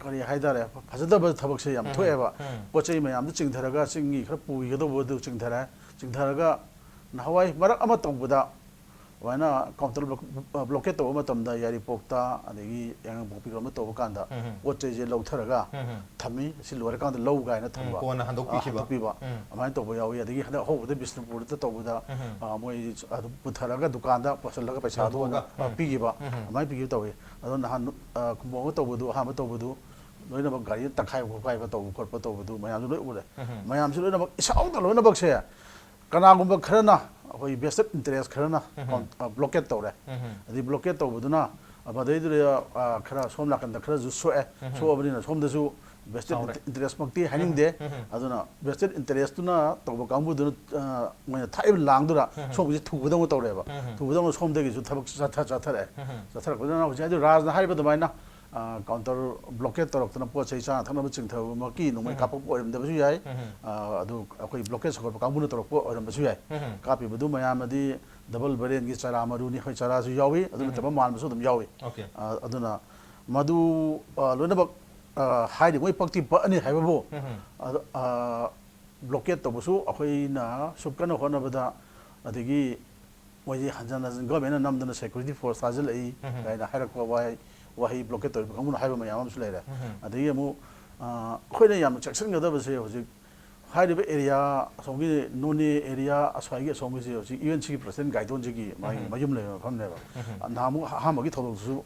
ꯀꯔꯤ ꯍꯥꯏꯇꯥꯔꯦ, ꯐꯖꯗꯕ ꯊꯕꯛꯁꯦ ꯌꯥꯝ ꯎꯝ꯫ ꯊꯣꯛꯑꯦꯕ꯫ ꯎꯝ꯫ ꯄꯣꯠ ꯆꯩ ꯃꯌꯥꯝꯗꯨ ꯆꯤꯡꯊꯔꯒ ꯆꯤꯡꯒꯤ ꯈꯔ ꯄꯨꯈꯤꯒꯗꯧꯕꯗꯨ ꯆꯤꯡꯊꯔꯦ꯫ ꯆꯤꯡꯊꯔꯒ ꯅꯍꯥꯟꯋꯥꯏ ꯃꯔꯛ ꯑꯃ ꯇꯧꯕꯗ ꯑꯗꯨꯃꯥꯏꯅ ꯀꯥꯎꯟꯇꯔ ꯕ꯭ꯂꯣꯀꯦꯠ ꯇꯧꯕ ꯃꯇꯝꯗ ꯌꯥꯏꯔꯤꯄꯣꯛꯇ ꯑꯗꯒꯤ ꯌꯥꯏꯉꯪꯄꯣꯛꯄꯤꯔꯣꯝꯗ ꯇꯧꯕ ꯀꯥꯟꯗ ꯎꯝ꯫ ꯄꯣꯠ ꯆꯩꯁꯦ ꯂꯧꯊꯔꯒ ꯎꯝ꯫ ꯊꯝꯃꯤ, ꯁꯤ ꯂꯣꯏꯔꯀꯥꯟꯗ ꯂꯧ ꯀꯥꯏꯅ ꯎꯝ, ꯊꯝꯕ꯫ ꯀꯣꯟꯅ ꯑ, ꯍꯟꯗꯣꯛꯄꯤꯈꯤꯕ꯫ ꯍꯟꯗꯣꯛꯄꯤꯕ꯫ ꯎꯝ꯫ ꯑꯗꯨꯃꯥꯏꯅ ꯇꯧꯕ ꯌꯥꯎꯏ꯫ ꯑꯗꯒꯤ ꯍꯟꯗꯛ ꯑꯍꯧꯕꯗ ꯕꯤꯁꯅꯨꯄꯨꯔꯗ ꯇꯧꯕꯗ ꯎꯝ꯫ ꯑ, ꯃꯣꯏ ꯑꯗꯨꯝ ꯄꯨꯊꯔꯒ ꯗꯨꯀꯥꯟꯗ ꯄꯨꯁꯜꯂꯒ ꯄꯩꯁꯥꯗꯣ ꯌꯣꯟꯊꯣꯛꯑꯒ꯫ ꯑ, ꯎꯝ꯫ ꯄꯤꯈꯤꯕ꯫ ꯎꯝ꯫ ꯑꯗꯨꯃꯥꯏꯅ ꯄꯤꯈꯤꯕ ꯇꯧꯏ꯫ ꯑꯗꯣ ꯅꯍꯥꯟ ꯑ, ꯈꯨꯝꯕꯣꯡꯗ ꯇꯧꯕꯗꯨ, ꯑꯍꯥꯟꯕ ꯇꯧꯕꯗꯨ ꯂꯣꯏꯅꯃꯛ ꯒꯥꯔꯤ ꯇꯛꯈꯥꯏꯕ ꯈꯣꯠꯈꯥꯏꯕ ꯇꯧꯕ ꯈꯣꯠꯄ ꯇꯧꯕꯗꯨ ꯃꯌꯥꯝꯁꯨ ꯂꯣꯏ ꯎꯔꯦ꯫ ꯎꯝ꯫ ꯃꯌꯥꯝꯁꯤ ꯂꯣꯏꯅꯃꯛ ꯏꯁꯥꯎꯗ ꯂꯣꯏꯅꯃꯛꯁꯦ ꯀꯅꯥꯒꯨꯝꯕ ꯈꯔꯅ, ꯑꯩꯈꯣꯏ vested interest ꯈꯔꯅ, ꯎꯝ꯫ ꯀꯥꯎꯟ-, ꯑ, ꯕ꯭ꯂꯣꯀꯦꯠ ꯇꯧꯔꯦ꯫ ꯎꯝ꯫ ꯑꯗꯩ ꯕ꯭ꯂꯣꯀꯦꯠ ꯇꯧꯕꯗꯨꯅ, ꯑ, ꯃꯗꯩꯗꯨꯗ, ꯑ, ꯈꯔ ꯁꯣꯝ ꯅꯥꯀꯟꯗ ꯈꯔꯁꯨ ꯁꯣꯛꯑꯦ꯫ ꯎꯝ꯫ ꯁꯣꯛꯑꯕꯅꯤꯅ ꯁꯣꯝꯗꯁꯨ vested ꯁꯥꯎꯔꯦ꯫ ꯏꯟꯇ-, interest ꯃꯛꯇꯤ ꯍꯥꯏꯅꯤꯡꯗꯦ꯫ ꯎꯝ꯫ ꯎꯝ꯫ ꯑꯗꯨꯅ vested interest ꯇꯨꯅ ꯇꯧꯕ ꯀꯥꯡꯕꯨꯗꯨꯅ, ꯑ, ꯃꯣꯏꯅ ꯊꯥꯛꯏꯕ ꯂꯥꯡꯗꯨꯅ ꯎꯝ꯫ ꯁꯣꯝꯒꯤꯁꯦ ꯊꯨꯒꯗꯧꯅ ꯇꯧꯔꯦꯕ꯫ ꯎꯝ꯫ ꯊꯨꯒꯗꯧꯅ ꯁꯣꯝꯗꯒꯤꯁꯨ ꯊꯕꯛ ꯆꯠꯊ-, ꯆꯠꯊꯔꯛꯑꯦ꯫ ꯎꯝ꯫ ꯆꯠꯊꯔꯛꯄꯗꯨꯅ ꯍꯧꯖꯤꯛ ꯍꯥꯏꯗꯤ ꯔꯥꯖꯅ ꯍꯥꯏꯔꯤꯕ ꯑꯗꯨꯃꯥꯏꯅ, ꯑ, ꯀꯥꯎꯟꯇꯔ ꯕ꯭ꯂꯣꯀꯦꯠ ꯇꯧꯔꯛꯇꯅ ꯄꯣꯠ ꯆꯩ ꯆꯥꯅ ꯊꯛꯅꯕ ꯆꯤꯡꯊꯕꯃꯛꯀꯤ ꯅꯣꯡꯃꯩ ꯎꯝ꯫ ꯀꯥꯞꯄꯛꯄ ꯑꯣꯏꯔꯝꯗꯕꯁꯨ ꯌꯥꯏ꯫ ꯎꯝ꯫ ꯑ, ꯑꯗꯨ ꯑꯩꯈꯣꯏ ꯕ꯭ꯂꯣꯀꯦꯠ ꯁꯧꯒꯠꯄ ꯀꯥꯡꯕꯨꯅ ꯇꯧꯔꯛꯄ ꯑꯣꯏꯔꯝꯕꯁꯨ ꯌꯥꯏ꯫ ꯎꯝ꯫ ꯀꯥꯞꯄꯤꯕꯗꯨ ꯃꯌꯥꯝꯅꯗꯤ ꯗꯕꯜ ꯕꯦꯔꯦꯟꯒꯤ ꯆꯔꯥ ꯃꯔꯨꯅꯤ, ꯍꯣꯏ, ꯆꯔꯥꯁꯨ ꯌꯥꯎꯏ, ꯑꯗꯨ ꯎꯝ꯫ ꯅꯠꯇꯕ ꯃꯥꯟꯕꯁꯨ ꯑꯗꯨꯝ ꯌꯥꯎꯏ꯫ ꯑꯣꯀꯦ꯫ ꯑ, ꯑꯗꯨꯅ ꯃꯗꯨ, ꯑ, ꯂꯣꯏꯅꯃꯛ, ꯑ, ꯍꯥꯏꯔꯤ ꯃꯣꯏ ꯄꯛꯇꯤ ꯄꯛꯑꯅꯤ ꯍꯥꯏꯕꯕꯨ, ꯎꯝ꯫ ꯑꯗ, ꯑ, ꯕ꯭ꯂꯣꯀꯦꯠ ꯇꯧꯕꯁꯨ ꯑꯩꯈꯣꯏꯅ ꯁꯨꯞ ꯀꯟꯅ ꯍꯣꯠꯅꯕꯗ, ꯑꯗꯒꯤ ꯃꯣꯏꯁꯤ ꯍꯟꯖꯟ ꯍꯟꯖꯟ ꯒꯚꯔꯟꯃꯦꯟꯅ ꯅꯝꯗꯅ ꯁꯦꯀ꯭ꯌꯨꯔꯤꯇꯤ ꯐꯣꯔꯁ ꯊꯥꯖꯤꯜꯂꯛꯏ ꯎꯝ꯫ ꯀꯥꯏꯅ ꯍꯥꯏꯔꯛꯄ ꯋꯥꯍꯩ, ꯋꯥꯍꯩ ꯕ꯭ꯂꯣꯀꯦꯠ ꯇꯧꯔꯤꯕ ꯀꯥꯡꯕꯨꯅ ꯍꯥꯏꯕ ꯃꯌꯥꯝ ꯑꯃꯁꯨ ꯂꯩꯔꯦ꯫ ꯎꯝ꯫ ꯑꯗꯒꯤ ꯑꯃꯨꯛ, ꯑ, ꯑꯩꯈꯣꯏꯅ ꯌꯥꯝꯅ ꯆꯦꯛꯁꯤꯟꯒꯗꯕꯁꯦ ꯍꯧꯖꯤꯛ ꯍꯥꯏꯔꯤꯕ ꯑꯦꯔꯤꯌꯥ ꯑꯁꯣꯝꯒꯤ ꯅꯣꯅꯦ ꯑꯦꯔꯤꯌꯥ ꯑꯁ꯭ꯋꯥꯏꯒꯤ ꯑꯁꯣꯝꯒꯤꯁꯦ ꯍꯧꯖꯤꯛ ꯌꯨ ꯑꯦꯟ ꯁꯤꯒꯤ ꯄ꯭ꯔꯁꯤꯗꯦꯟ ꯒꯥꯏꯗꯣꯟꯁꯤꯒꯤ ꯃꯥꯒꯤ ꯎꯝ꯫ ꯃꯌꯨꯝ ꯂꯩꯕ ꯃꯐꯝꯅꯦꯕ꯫ ꯎꯝ꯫ ꯅꯍꯥꯟꯃꯨꯛ ꯑꯍꯥꯟꯕꯒꯤ ꯊꯧꯗꯣꯛꯇꯨꯁꯨ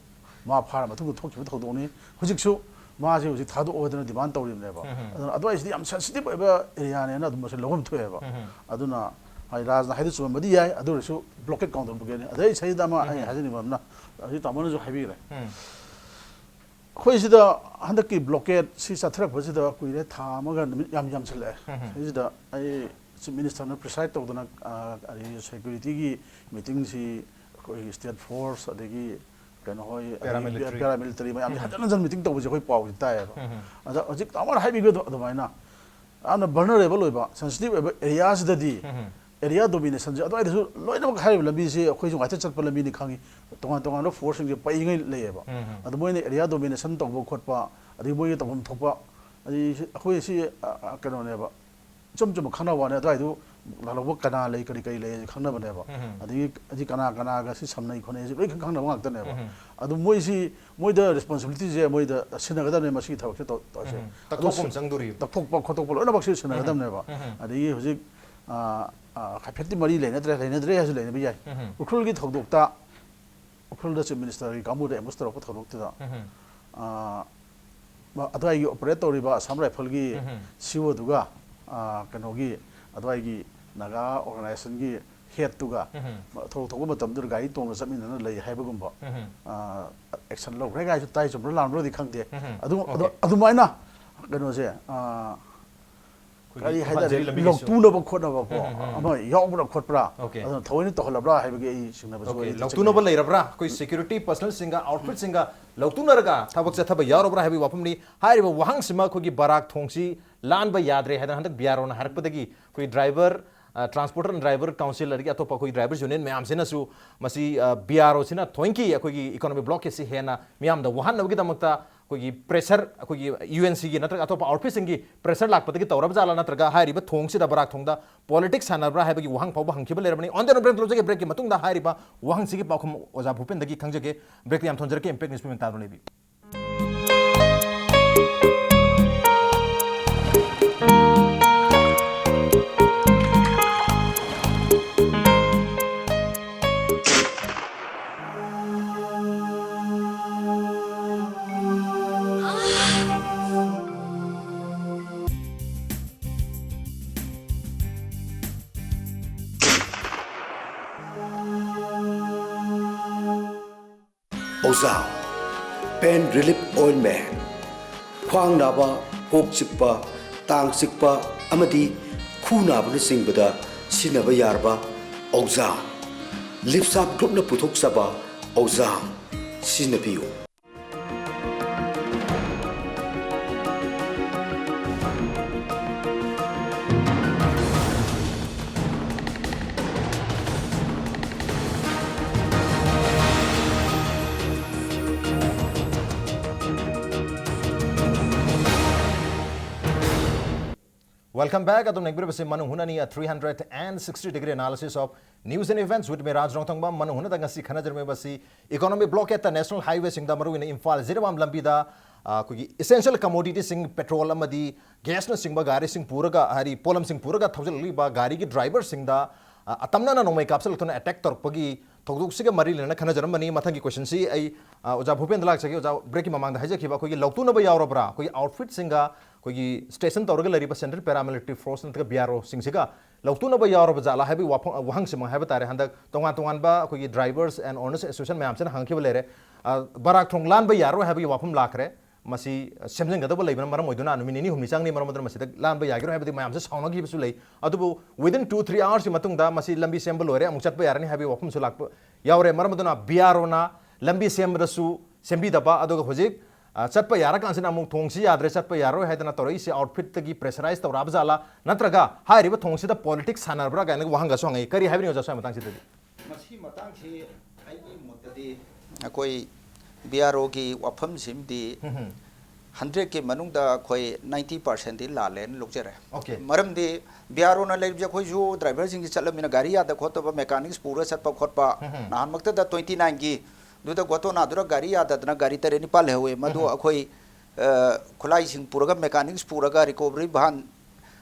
ꯃꯥ ꯐꯥꯔ ꯃꯇꯨꯡꯗ ꯊꯣꯛꯈꯤꯕ ꯊꯧꯗꯣꯛꯅꯤ꯫ ꯍꯧꯖꯤꯛꯁꯨ ꯃꯥꯁꯦ ꯍꯧꯖꯤꯛ ꯊꯥꯗꯣꯛꯑꯣ ꯍꯥꯏꯗꯅ ꯗꯤꯃꯥꯟ ꯇꯧꯔꯤꯕꯅꯦꯕ꯫ ꯎꯝ꯫ ꯑꯗꯨꯅ ꯑꯗꯨꯋꯥꯏꯁꯤꯗꯤ ꯌꯥꯝ ꯁꯦꯟꯁꯤꯇꯤꯚ ꯑꯣꯏꯕ ꯑꯦꯔꯤꯌꯥꯅꯦꯅ ꯑꯗꯨꯝ ꯃꯁꯤ ꯂꯧꯐꯝ ꯊꯣꯛꯑꯦꯕ꯫ ꯎꯝ꯫ ꯑꯗꯨꯅ ꯍꯥꯏ ꯔꯥꯖꯅ ꯍꯥꯏꯗꯤ ꯆꯨꯝꯃꯝꯕꯗꯤ ꯌꯥꯏ, ꯑꯗꯨ ꯑꯣꯏꯔꯁꯨ ꯕ꯭ꯂꯣꯀꯦꯠ ꯀꯥꯎꯟꯇꯔ ꯕ꯭ꯂꯣꯀꯦꯠꯅꯤ꯫ ꯑꯗꯩ ꯁꯤꯗ ꯑꯃ ꯑꯩ ꯎꯝ꯫ ꯍꯥꯏꯖꯅꯤꯡꯕ ꯑꯃꯅ, ꯍꯧꯖꯤꯛ ꯇꯥꯃꯣꯅꯁꯨ ꯍꯥꯏꯕꯤꯈ꯭ꯔꯦ꯫ ꯎꯝ꯫ ꯑꯩꯈꯣꯏ ꯁꯤꯗ ꯍꯟꯗꯛꯀꯤ ꯕ꯭ꯂꯣꯀꯦꯠ ꯁꯤ ꯆꯠꯊꯔꯛꯄꯁꯤꯗ ꯀꯨꯏꯔꯦ, ꯊꯥ ꯑꯃꯒ ꯅꯨꯃꯤꯠ ꯌꯥꯝ ꯌꯥꯝꯁꯤꯜꯂꯛꯑꯦ꯫ ꯎꯝ꯫ ꯁꯤꯁꯤꯗ ꯑꯩ ꯆꯤꯐ ꯃꯤꯅꯤꯁꯇꯔꯅ ꯄ꯭ꯔꯤꯁꯥꯏꯗ ꯇꯧꯗꯅ, ꯑ, ꯑꯗꯒꯤ ꯁꯦꯀ꯭ꯌꯨꯔꯤꯇꯤꯒꯤ ꯃꯤꯇꯤꯡꯁꯤ ꯑꯩꯈꯣꯏꯒꯤ ꯁ꯭ꯇꯦꯠ ꯐꯣꯔꯁ ꯑꯗꯒꯤ ꯀꯩꯅꯣ ꯍꯣꯏ, ꯑꯗꯒꯤ ꯄꯦꯔꯥꯃꯤꯂꯤꯇꯔꯤ꯫ ꯄꯦꯔꯥꯃꯤꯂꯤꯇꯔꯤ ꯃꯌꯥꯝꯁꯤ ꯎꯝ꯫ ꯍꯟꯖꯤꯟ ꯍꯟꯖꯤꯟ ꯃꯤꯇꯤꯡ ꯇꯧꯕꯁꯦ ꯑꯩꯈꯣꯏ ꯄꯥꯎꯁꯤ ꯇꯥꯏꯌꯦꯕ꯫ ꯎꯝ꯫ ꯑꯗ ꯍꯧꯖꯤꯛ ꯇꯥꯃꯣꯅ ꯍꯥꯏꯕꯤꯕꯗꯣ ꯑꯗꯨꯃꯥꯏꯅ ꯌꯥꯝꯅ ꯚꯜꯅꯔꯦꯕꯜ ꯑꯣꯏꯕ, ꯁꯦꯟꯁꯤꯇꯤꯚ ꯑꯣꯏꯕ ꯑꯦꯔꯤꯌꯥꯁꯤꯗꯗꯤ ꯎꯝ꯫ ꯑꯦꯔꯤꯌꯥ ꯗꯣꯃꯤꯅꯦꯁꯟꯁꯦ ꯑꯗꯨꯋꯥꯏꯗꯁꯨ ꯂꯣꯏꯅꯃꯛ ꯍꯥꯏꯔꯤꯕ ꯂꯝꯕꯤꯁꯦ ꯑꯩꯈꯣꯏꯁꯨ ꯉꯥꯏꯇ ꯆꯠꯄ ꯂꯝꯕꯤꯅꯤ ꯈꯪꯉꯤ, ꯇꯣꯉꯥꯟ ꯇꯣꯉꯥꯟꯕ ꯐꯣꯔꯁꯁꯤꯡꯁꯦ ꯄꯩꯉꯩ ꯂꯩꯌꯦꯕ꯫ ꯎꯝ꯫ ꯑꯗꯨ ꯃꯣꯏꯅ ꯑꯦꯔꯤꯌꯥ ꯗꯣꯃꯤꯅꯦꯁꯟ ꯇꯧꯕ ꯈꯣꯠꯄ, ꯑꯗꯒꯤ ꯃꯣꯏꯒꯤ ꯇꯧꯐꯝ ꯊꯣꯛꯄ, ꯑꯗꯒꯤ ꯁꯤ-, ꯑꯩꯈꯣꯏ ꯁꯤ, ꯑ, ꯑ, ꯀꯩꯅꯣꯅꯦꯕ, ꯏꯆꯝ ꯆꯝꯕ ꯈꯪꯅꯕ ꯋꯥꯅꯤ, ꯑꯗꯨꯋꯥꯏꯗꯨ ꯂꯥꯜꯍꯧꯕ ꯀꯅꯥ ꯂꯩ, ꯀꯔꯤ ꯀꯔꯤ ꯂꯩ ꯍꯥꯏꯁꯦ ꯈꯪꯅꯕꯅꯦꯕ꯫ ꯑꯗꯒꯤ ꯍꯧꯖꯤꯛ ꯀꯅꯥ ꯀꯅꯥꯒ ꯁꯤ ꯁꯝꯅꯩ ꯈꯣꯠꯅꯩ ꯍꯥꯏꯁꯦ ꯂꯣꯏ ꯈꯪ-, ꯈꯪꯅꯕ ꯉꯥꯛꯇꯅꯦꯕ꯫ ꯑꯗꯨ ꯃꯣꯏꯁꯤ, ꯃꯣꯏꯗ ꯔꯦꯁꯄꯣꯟꯁꯤꯕꯤꯂꯤꯇꯤꯁꯦ ꯃꯣꯏꯗ ꯁꯤꯟꯅꯒꯗꯕꯅꯦ ꯃꯁꯤꯒꯤ ꯊꯕꯛꯁꯦ ꯇꯧ-, ꯇꯧꯔꯤꯁꯦ꯫ ꯎꯝ꯫ ꯑꯗꯨ ꯇꯛꯊꯣꯛꯄ ꯑꯃ ꯁꯤ-, ꯆꯪꯗꯣꯔꯤꯕ꯫ ꯇꯛꯊꯣꯛꯄ ꯈꯣꯠꯇꯣꯛꯄ ꯂꯣꯏꯅꯃꯛꯁꯤ ꯁꯤꯟꯅꯒꯗꯕꯅꯦꯕ꯫ ꯎꯝ꯫ ꯑꯗꯒꯤ ꯍꯧꯖꯤꯛ, ꯑ, ꯑ, ꯍꯥꯏꯐꯦꯠꯇꯤ ꯃꯔꯤ ꯂꯩꯅꯗ꯭ꯔꯦ, ꯂꯩꯅꯗ꯭ꯔꯦ ꯍꯥꯏꯁꯨ ꯂꯩꯅꯕ ꯌꯥꯏ꯫ ꯎꯝ꯫ ꯎꯈ꯭ꯔꯨꯜꯒꯤ ꯊꯧꯗꯣꯛꯇ ꯎꯈ꯭ꯔꯨꯜꯗ ꯆꯤꯐ ꯃꯤꯅꯤꯁꯇꯔꯒꯤ ꯀꯥꯡꯕꯨꯗ ꯑꯦꯝꯕꯨꯁ ꯇꯧꯔꯛꯄ ꯊꯧꯗꯣꯛꯇꯨꯗ, ꯎꯝ꯫ ꯑ, ꯃ-, ꯑꯗꯨꯋꯥꯏꯒꯤ ꯑꯣꯄꯔꯦꯠ ꯇꯧꯔꯤꯕ ꯑꯁꯥꯝ ꯔꯥꯏꯐꯜꯒꯤ ꯎꯝ꯫ ꯁꯤ ꯏ ꯑꯣꯗꯨꯒ, ꯑ, ꯀꯩꯅꯣꯒꯤ ꯑꯗꯨꯋꯥꯏꯒꯤ ꯅꯥꯒꯥ ꯑꯣꯔꯒꯅꯥꯏꯖꯦꯁꯟꯒꯤ ꯍꯦꯠꯇꯨꯒ ꯎꯝ꯫ ꯊꯧꯗꯣꯛ ꯊꯣꯛꯄ ꯃꯇꯝꯗꯨꯗ ꯒꯥꯔꯤ ꯇꯣꯡꯅ ꯆꯠꯃꯤꯟꯅꯅ ꯂꯩ ꯍꯥꯏꯕꯒꯨꯝꯕ, ꯎꯝ꯫ ꯑ, ꯑꯦꯛꯁꯟ ꯂꯧꯈ꯭ꯔꯦ ꯀꯥꯏꯁꯨ ꯇꯥꯏ, ꯆꯨꯝꯕ꯭ꯔꯥ ꯂꯥꯟꯕ꯭ꯔꯗꯤ ꯈꯪꯗꯦ꯫ ꯎꯝ꯫ ꯑꯗꯨ, ꯑꯗꯨ, ꯑꯣꯀꯦ꯫ ꯑꯗꯨꯃꯥꯏꯅ ꯀꯩꯅꯣꯁꯦ, ꯑ, ꯑꯩꯈꯣꯏꯒꯤ ꯀꯔꯤ ꯍꯥꯏꯇꯥꯔꯦ, ꯃꯟꯖꯤꯔꯤ ꯂꯝꯕꯤꯒꯤꯁꯨ꯫ ꯂꯧꯇꯨꯅꯕ ꯈꯣꯠꯅꯕꯀꯣ ꯎꯝ, ꯎꯝ, ꯎꯝ꯫ ꯑꯃ ꯌꯥꯎꯕ꯭ꯔꯥ ꯈꯣꯠꯄ꯭ꯔꯥ? ꯑꯣꯀꯦ꯫ ꯑꯗꯨꯅ ꯊꯑꯣꯏꯅ ꯇꯧꯍꯜꯂꯕ꯭ꯔꯥ ꯍꯥꯏꯕꯒꯤ ꯑꯩ ꯆꯤꯡꯅꯕꯁꯨ ꯑꯣꯀꯦ, ꯑꯩ ꯂꯧꯇꯨꯅꯕ ꯆꯤꯡꯅꯩ꯫ ꯂꯩꯔꯕ꯭ꯔꯥ? ꯑꯩꯈꯣꯏ ꯁꯦꯀ꯭ꯌꯨꯔꯤꯇꯤ ꯄꯔꯁꯅꯦꯜꯁꯤꯡꯒ, ꯑꯥꯎꯠꯐꯤꯠꯁꯤꯡꯒ ꯂꯧꯇꯨꯅꯔꯒ ꯊꯕꯛ ꯆꯠꯊꯕ ꯌꯥꯎꯔꯕ꯭ꯔꯥ ꯍꯥꯏꯕꯒꯤ ꯋꯥꯐꯝꯅꯤ꯫ ꯍꯥꯏꯔꯤꯕ ꯋꯥꯍꯪꯁꯤꯃ ꯑꯩꯈꯣꯏꯒꯤ ꯕꯔꯥꯛ ꯊꯣꯡꯁꯤ ꯂꯥꯟꯕ ꯌꯥꯗ꯭ꯔꯦ ꯍꯥꯏꯗꯅ ꯍꯟꯗꯛ ꯕꯤ ꯑꯥꯔ ꯑꯣꯅ ꯍꯥꯏꯔꯛꯄꯗꯒꯤ ꯑꯩꯈꯣꯏ ꯗ꯭ꯔꯥꯏꯚꯔ, ꯑ, ꯇ꯭ꯔꯥꯟꯁꯄꯣꯔꯇꯔ ꯑꯦꯟ ꯗ꯭ꯔꯥꯏꯚꯔ ꯀꯥꯎꯟꯁꯤꯜ ꯑꯗꯒꯤ ꯑꯇꯣꯞꯄ ꯑꯩꯈꯣꯏ ꯗ꯭ꯔꯥꯏꯚꯔ ꯌꯨꯅꯤꯌꯟ ꯃꯌꯥꯝꯁꯤꯅꯁꯨ ꯃꯁꯤ, ꯑ, ꯕꯤ ꯑꯥꯔ ꯑꯣꯁꯤꯅ ꯊꯑꯣꯏꯀꯤ ꯑꯩꯈꯣꯏꯒꯤ ꯏꯀꯣꯅꯣꯃꯤꯛ ꯕ꯭ꯂꯣꯛꯀꯦꯠꯁꯤ ꯍꯦꯟꯅ ꯃꯤꯌꯥꯝꯗ ꯋꯥꯍꯟꯅꯕꯒꯤꯗꯃꯛꯇ ꯑꯩꯈꯣꯏꯒꯤ ꯄ꯭ꯔꯦꯁꯔ, ꯑꯩꯈꯣꯏꯒꯤ ꯌꯨ ꯑꯦꯟ ꯁꯤꯒꯤ ꯅꯠꯇ꯭ꯔꯒ ꯑꯇꯣꯞꯄ ꯑꯥꯎꯠꯐꯤꯠꯁꯤꯡꯒꯤ ꯄ꯭ꯔꯦꯁꯔ ꯂꯥꯛꯄꯗꯒꯤ ꯇꯧꯔꯕ ꯖꯥꯠꯂꯥ, ꯅꯠꯇ꯭ꯔꯒ ꯍꯥꯏꯔꯤꯕ ꯊꯣꯡꯁꯤꯗ, ꯕꯔꯥꯛ ꯊꯣꯡꯗ ꯄꯣꯂꯤꯇꯤꯛꯁ ꯁꯥꯟꯅꯕ꯭ꯔꯥ ꯍꯥꯏꯕꯒꯤ ꯋꯥꯍꯪ ꯐꯥꯎꯕ ꯍꯪꯈꯤꯕ ꯂꯩꯔꯕꯅꯤ꯫ On the Break ꯂꯧꯖꯒꯦ꯫ ꯕ꯭ꯔꯦꯛꯀꯤ ꯃꯇꯨꯡꯗ ꯍꯥꯏꯔꯤꯕ ꯋꯥꯍꯪꯁꯤꯒꯤ ꯄꯥꯎꯈꯨꯝ ꯑꯣꯖꯥ ꯚꯨꯄꯦꯟꯗꯒꯤ ꯈꯪꯖꯒꯦ꯫ ꯕ꯭ꯔꯦꯛꯇ ꯌꯥꯝ ꯊꯣꯟꯖꯔꯛꯀꯦ꯫ ꯏꯝꯄꯦꯛ ꯅ꯭ꯌꯨꯁ ꯄꯦꯃꯦꯟ ꯇꯥꯗꯨꯅ ꯂꯩꯕꯤꯌꯨ꯫ ꯑꯣꯖꯥꯝ ꯄꯦꯟ ꯔꯤꯂꯤꯐ ꯑꯣꯏꯜꯃꯦꯟ꯫ ꯈ꯭ꯋꯥꯡ ꯅꯥꯕ, ꯀꯣꯛ ꯆꯤꯛꯄ, ꯇꯥꯡ ꯆꯤꯛꯄ ꯑꯃꯗꯤ ꯈꯨ ꯅꯥꯕꯅꯆꯤꯡꯕꯗ ꯁꯤꯖꯤꯟꯅꯕ ꯌꯥꯔꯕ ꯑꯣꯖꯥꯝ꯫ ꯂꯤꯞꯁꯥꯞ ꯒ꯭ꯔꯨꯞꯅ ꯄꯨꯊꯣꯛꯆꯕ ꯑꯣꯖꯥꯝ ꯁꯤꯖꯤꯟꯅꯕꯤꯌꯨ꯫ Welcome back. ꯑꯗꯨꯝ ꯌꯦꯡꯕꯤꯔꯤꯕꯁꯤ ꯃꯅꯨꯡ ꯍꯨꯠꯅꯅꯤ, a three hundred and sixty degree analysis of news and events with me, ꯔꯥꯖ ꯔꯣꯡꯊꯣꯡꯕꯝ꯫ ꯃꯅꯨꯡ ꯍꯨꯠꯅꯗ ꯉꯁꯤ ꯈꯟꯅꯖꯔꯝꯃꯤꯕꯁꯤ economic blockade ꯇ national highway ꯁꯤꯡꯗ, ꯃꯔꯨꯑꯣꯏꯅ ꯏꯝꯐꯥꯜ ꯖꯤꯔꯤꯕꯥꯝ ꯂꯝꯕꯤꯗ, ꯑ, ꯑꯩꯈꯣꯏꯒꯤ essential commodity ꯁꯤꯡ, petrol ꯑꯃꯗꯤ gas ꯅꯆꯤꯡꯕ ꯒꯥꯔꯤꯁꯤꯡ ꯄꯨꯔꯒ, ꯍꯥꯏꯗꯤ ꯄꯣꯠꯂꯝꯁꯤꯡ ꯄꯨꯔꯒ ꯊꯧꯖꯤꯜꯂꯛꯂꯤꯕ ꯒꯥꯔꯤꯒꯤ driver ꯁꯤꯡꯗ, ꯑ, ꯑꯇꯝꯅꯅ ꯅꯣꯡꯃꯩ ꯀꯥꯞꯁꯤꯜꯂꯛꯇꯨꯅ attack ꯇꯧꯔꯛꯄꯒꯤ ꯊꯧꯗꯣꯛꯁꯤꯒ ꯃꯔꯤ ꯂꯩꯅꯅ ꯈꯟꯅꯖꯔꯝꯕꯅꯤ꯫ ꯃꯊꯪꯒꯤ question ꯁꯤ ꯑꯩ, ꯑ, ꯑꯣꯖꯥ ꯚꯨꯄꯦꯟꯗ ꯂꯥꯛꯆꯒꯦ꯫ ꯑꯣꯖꯥ, break ꯀꯤ ꯃꯃꯥꯡꯗ ꯍꯥꯏꯖꯈꯤꯕ ꯑꯩꯈꯣꯏꯒꯤ ꯂꯧꯇꯨꯅꯕ ꯌꯥꯎꯔꯕ꯭ꯔꯥ? ꯑꯩꯈꯣꯏꯒꯤ out fit ꯁꯤꯡꯒ ꯑꯩꯈꯣꯏꯒꯤ station ꯇꯧꯔꯒ ꯂꯩꯔꯤꯕ central paramilitary force ꯅꯠꯇ꯭ꯔꯒ B R O ꯁꯤꯡꯁꯤꯒ ꯂꯧꯇꯨꯅꯕ ꯌꯥꯎꯔꯕ ꯖꯥꯠꯂꯥ ꯍꯥꯏꯕꯒꯤ ꯋꯥꯐꯝ, ꯋꯥꯍꯪꯁꯤꯃꯛ ꯍꯥꯏꯕ ꯇꯥꯔꯦ꯫ ꯍꯟꯗꯛ ꯇꯣꯉꯥꯟ ꯇꯣꯉꯥꯟꯕ ꯑꯩꯈꯣꯏꯒꯤ drivers and owners association ꯃꯌꯥꯝꯁꯤꯅ ꯍꯪꯉꯛꯈꯤꯕ ꯂꯩꯔꯦ꯫ ꯑ, ꯕꯔꯥꯛ ꯊꯣꯡ ꯂꯥꯟꯕ ꯌꯥꯔꯣꯏ ꯍꯥꯏꯕꯒꯤ ꯋꯥꯐꯝ ꯂꯥꯛꯈ꯭ꯔꯦ꯫ ꯃꯁꯤ ꯁꯦꯝꯖꯤꯟꯒꯗꯕ ꯂꯩꯕꯅ ꯃꯔꯝ ꯑꯣꯏꯗꯨꯅ ꯅꯨꯃꯤꯠ ꯅꯤꯅꯤ ꯍꯨꯝꯅꯤ ꯆꯪꯒꯅꯤ, ꯃꯔꯝ ꯑꯗꯨꯅ ꯃꯁꯤꯗ ꯂꯥꯟꯕ ꯌꯥꯈꯤꯔꯣꯏ ꯍꯥꯏꯕꯗꯤ ꯃꯌꯥꯝꯁꯦ ꯁꯥꯎꯅꯈꯤꯕꯁꯨ ꯂꯩ꯫ ꯑꯗꯨꯕꯨ within two three hours ꯀꯤ ꯃꯇꯨꯡꯗ ꯃꯁꯤ ꯂꯝꯕꯤ ꯁꯦꯝꯕ ꯂꯣꯏꯔꯦ, ꯑꯃꯨꯛ ꯆꯠꯄ ꯌꯥꯔꯅꯤ ꯍꯥꯏꯕꯒꯤ ꯋꯥꯐꯝꯁꯨ ꯂꯥꯛꯄ ꯌꯥꯎꯔꯦ꯫ ꯃꯔꯝ ꯑꯗꯨꯅ B R O ꯅ ꯂꯝꯕꯤ ꯁꯦꯝꯕꯗꯁꯨ ꯁꯦꯝꯕꯤꯗꯕ, ꯑꯗꯨꯒ ꯍꯧꯖꯤꯛ, ꯑ, ꯆꯠꯄ ꯌꯥꯔꯀꯥꯟꯁꯤꯗ ꯑꯃꯨꯛ ꯊꯣꯡꯁꯤ ꯌꯥꯗ꯭ꯔꯦ, ꯆꯠꯄ ꯌꯥꯔꯣꯏ ꯍꯥꯏꯗꯅ ꯇꯧꯔꯛꯏꯁꯦ out fit ꯇꯒꯤ pressurize ꯇꯧꯔꯛꯑꯕ ꯖꯥꯠꯂꯥ, ꯅꯠꯇ꯭ꯔꯒ ꯍꯥꯏꯔꯤꯕ ꯊꯣꯡꯁꯤꯗ politics ꯁꯥꯟꯅꯔꯕ꯭ꯔꯥ ꯀꯥꯏꯅ ꯋꯥꯍꯪꯒꯁꯨ ꯍꯪꯉꯛꯏ꯫ ꯀꯔꯤ ꯍꯥꯏꯕꯤꯅꯤꯡꯉꯤ ꯑꯣꯖꯥ ꯁ꯭ꯋꯥꯏ ꯃꯇꯥꯡꯁꯤꯗꯗꯤ? ꯃꯁꯤ ꯃꯇꯥꯡꯁꯤ ꯑꯩꯒꯤ ꯃꯣꯠꯇꯗꯤ ꯑꯩꯈꯣꯏ B R O ꯒꯤ ꯋꯥꯐꯝꯁꯤꯃꯗꯤ ꯍꯝ, ꯍꯝ꯫ hundred ꯀꯤ ꯃꯅꯨꯡꯗ ꯑꯩꯈꯣꯏ ninety percent ꯇꯤ ꯂꯥꯜꯂꯦꯅ ꯂꯧꯖꯔꯦ꯫ Okay꯫ ꯃꯔꯝꯗꯤ B R O ꯅ ꯂꯩꯔꯤꯕꯁꯦ ꯑꯩꯈꯣꯏꯁꯨ driver ꯁꯤꯡꯁꯤ ꯆꯠꯂꯝꯅꯤꯅ ꯒꯥꯔꯤ ꯌꯥꯗ ꯈꯣꯠꯇꯕ mechanics ꯄꯨꯔ ꯆꯠꯄ ꯈꯣꯠꯄ, ꯍꯝ, ꯍꯝ꯫ ꯅꯍꯥꯟꯃꯛꯇꯗ twenty nine ꯒꯤ ꯗꯨꯗ ꯒꯣꯇꯣꯅꯥꯗꯨꯗ ꯒꯥꯔꯤ ꯌꯥꯗꯗꯅ ꯒꯥꯔꯤ ꯇꯔꯦꯠ ꯅꯤꯄꯥꯜ ꯂꯩꯍꯧꯋꯦ꯫ ꯃꯗꯨ ꯎꯝ꯫ ꯑꯩꯈꯣꯏ, ꯑ, ꯈꯨꯠꯂꯥꯏꯁꯤꯡ ꯄꯨꯔꯒ, mechanics ꯄꯨꯔꯒ, recovery van,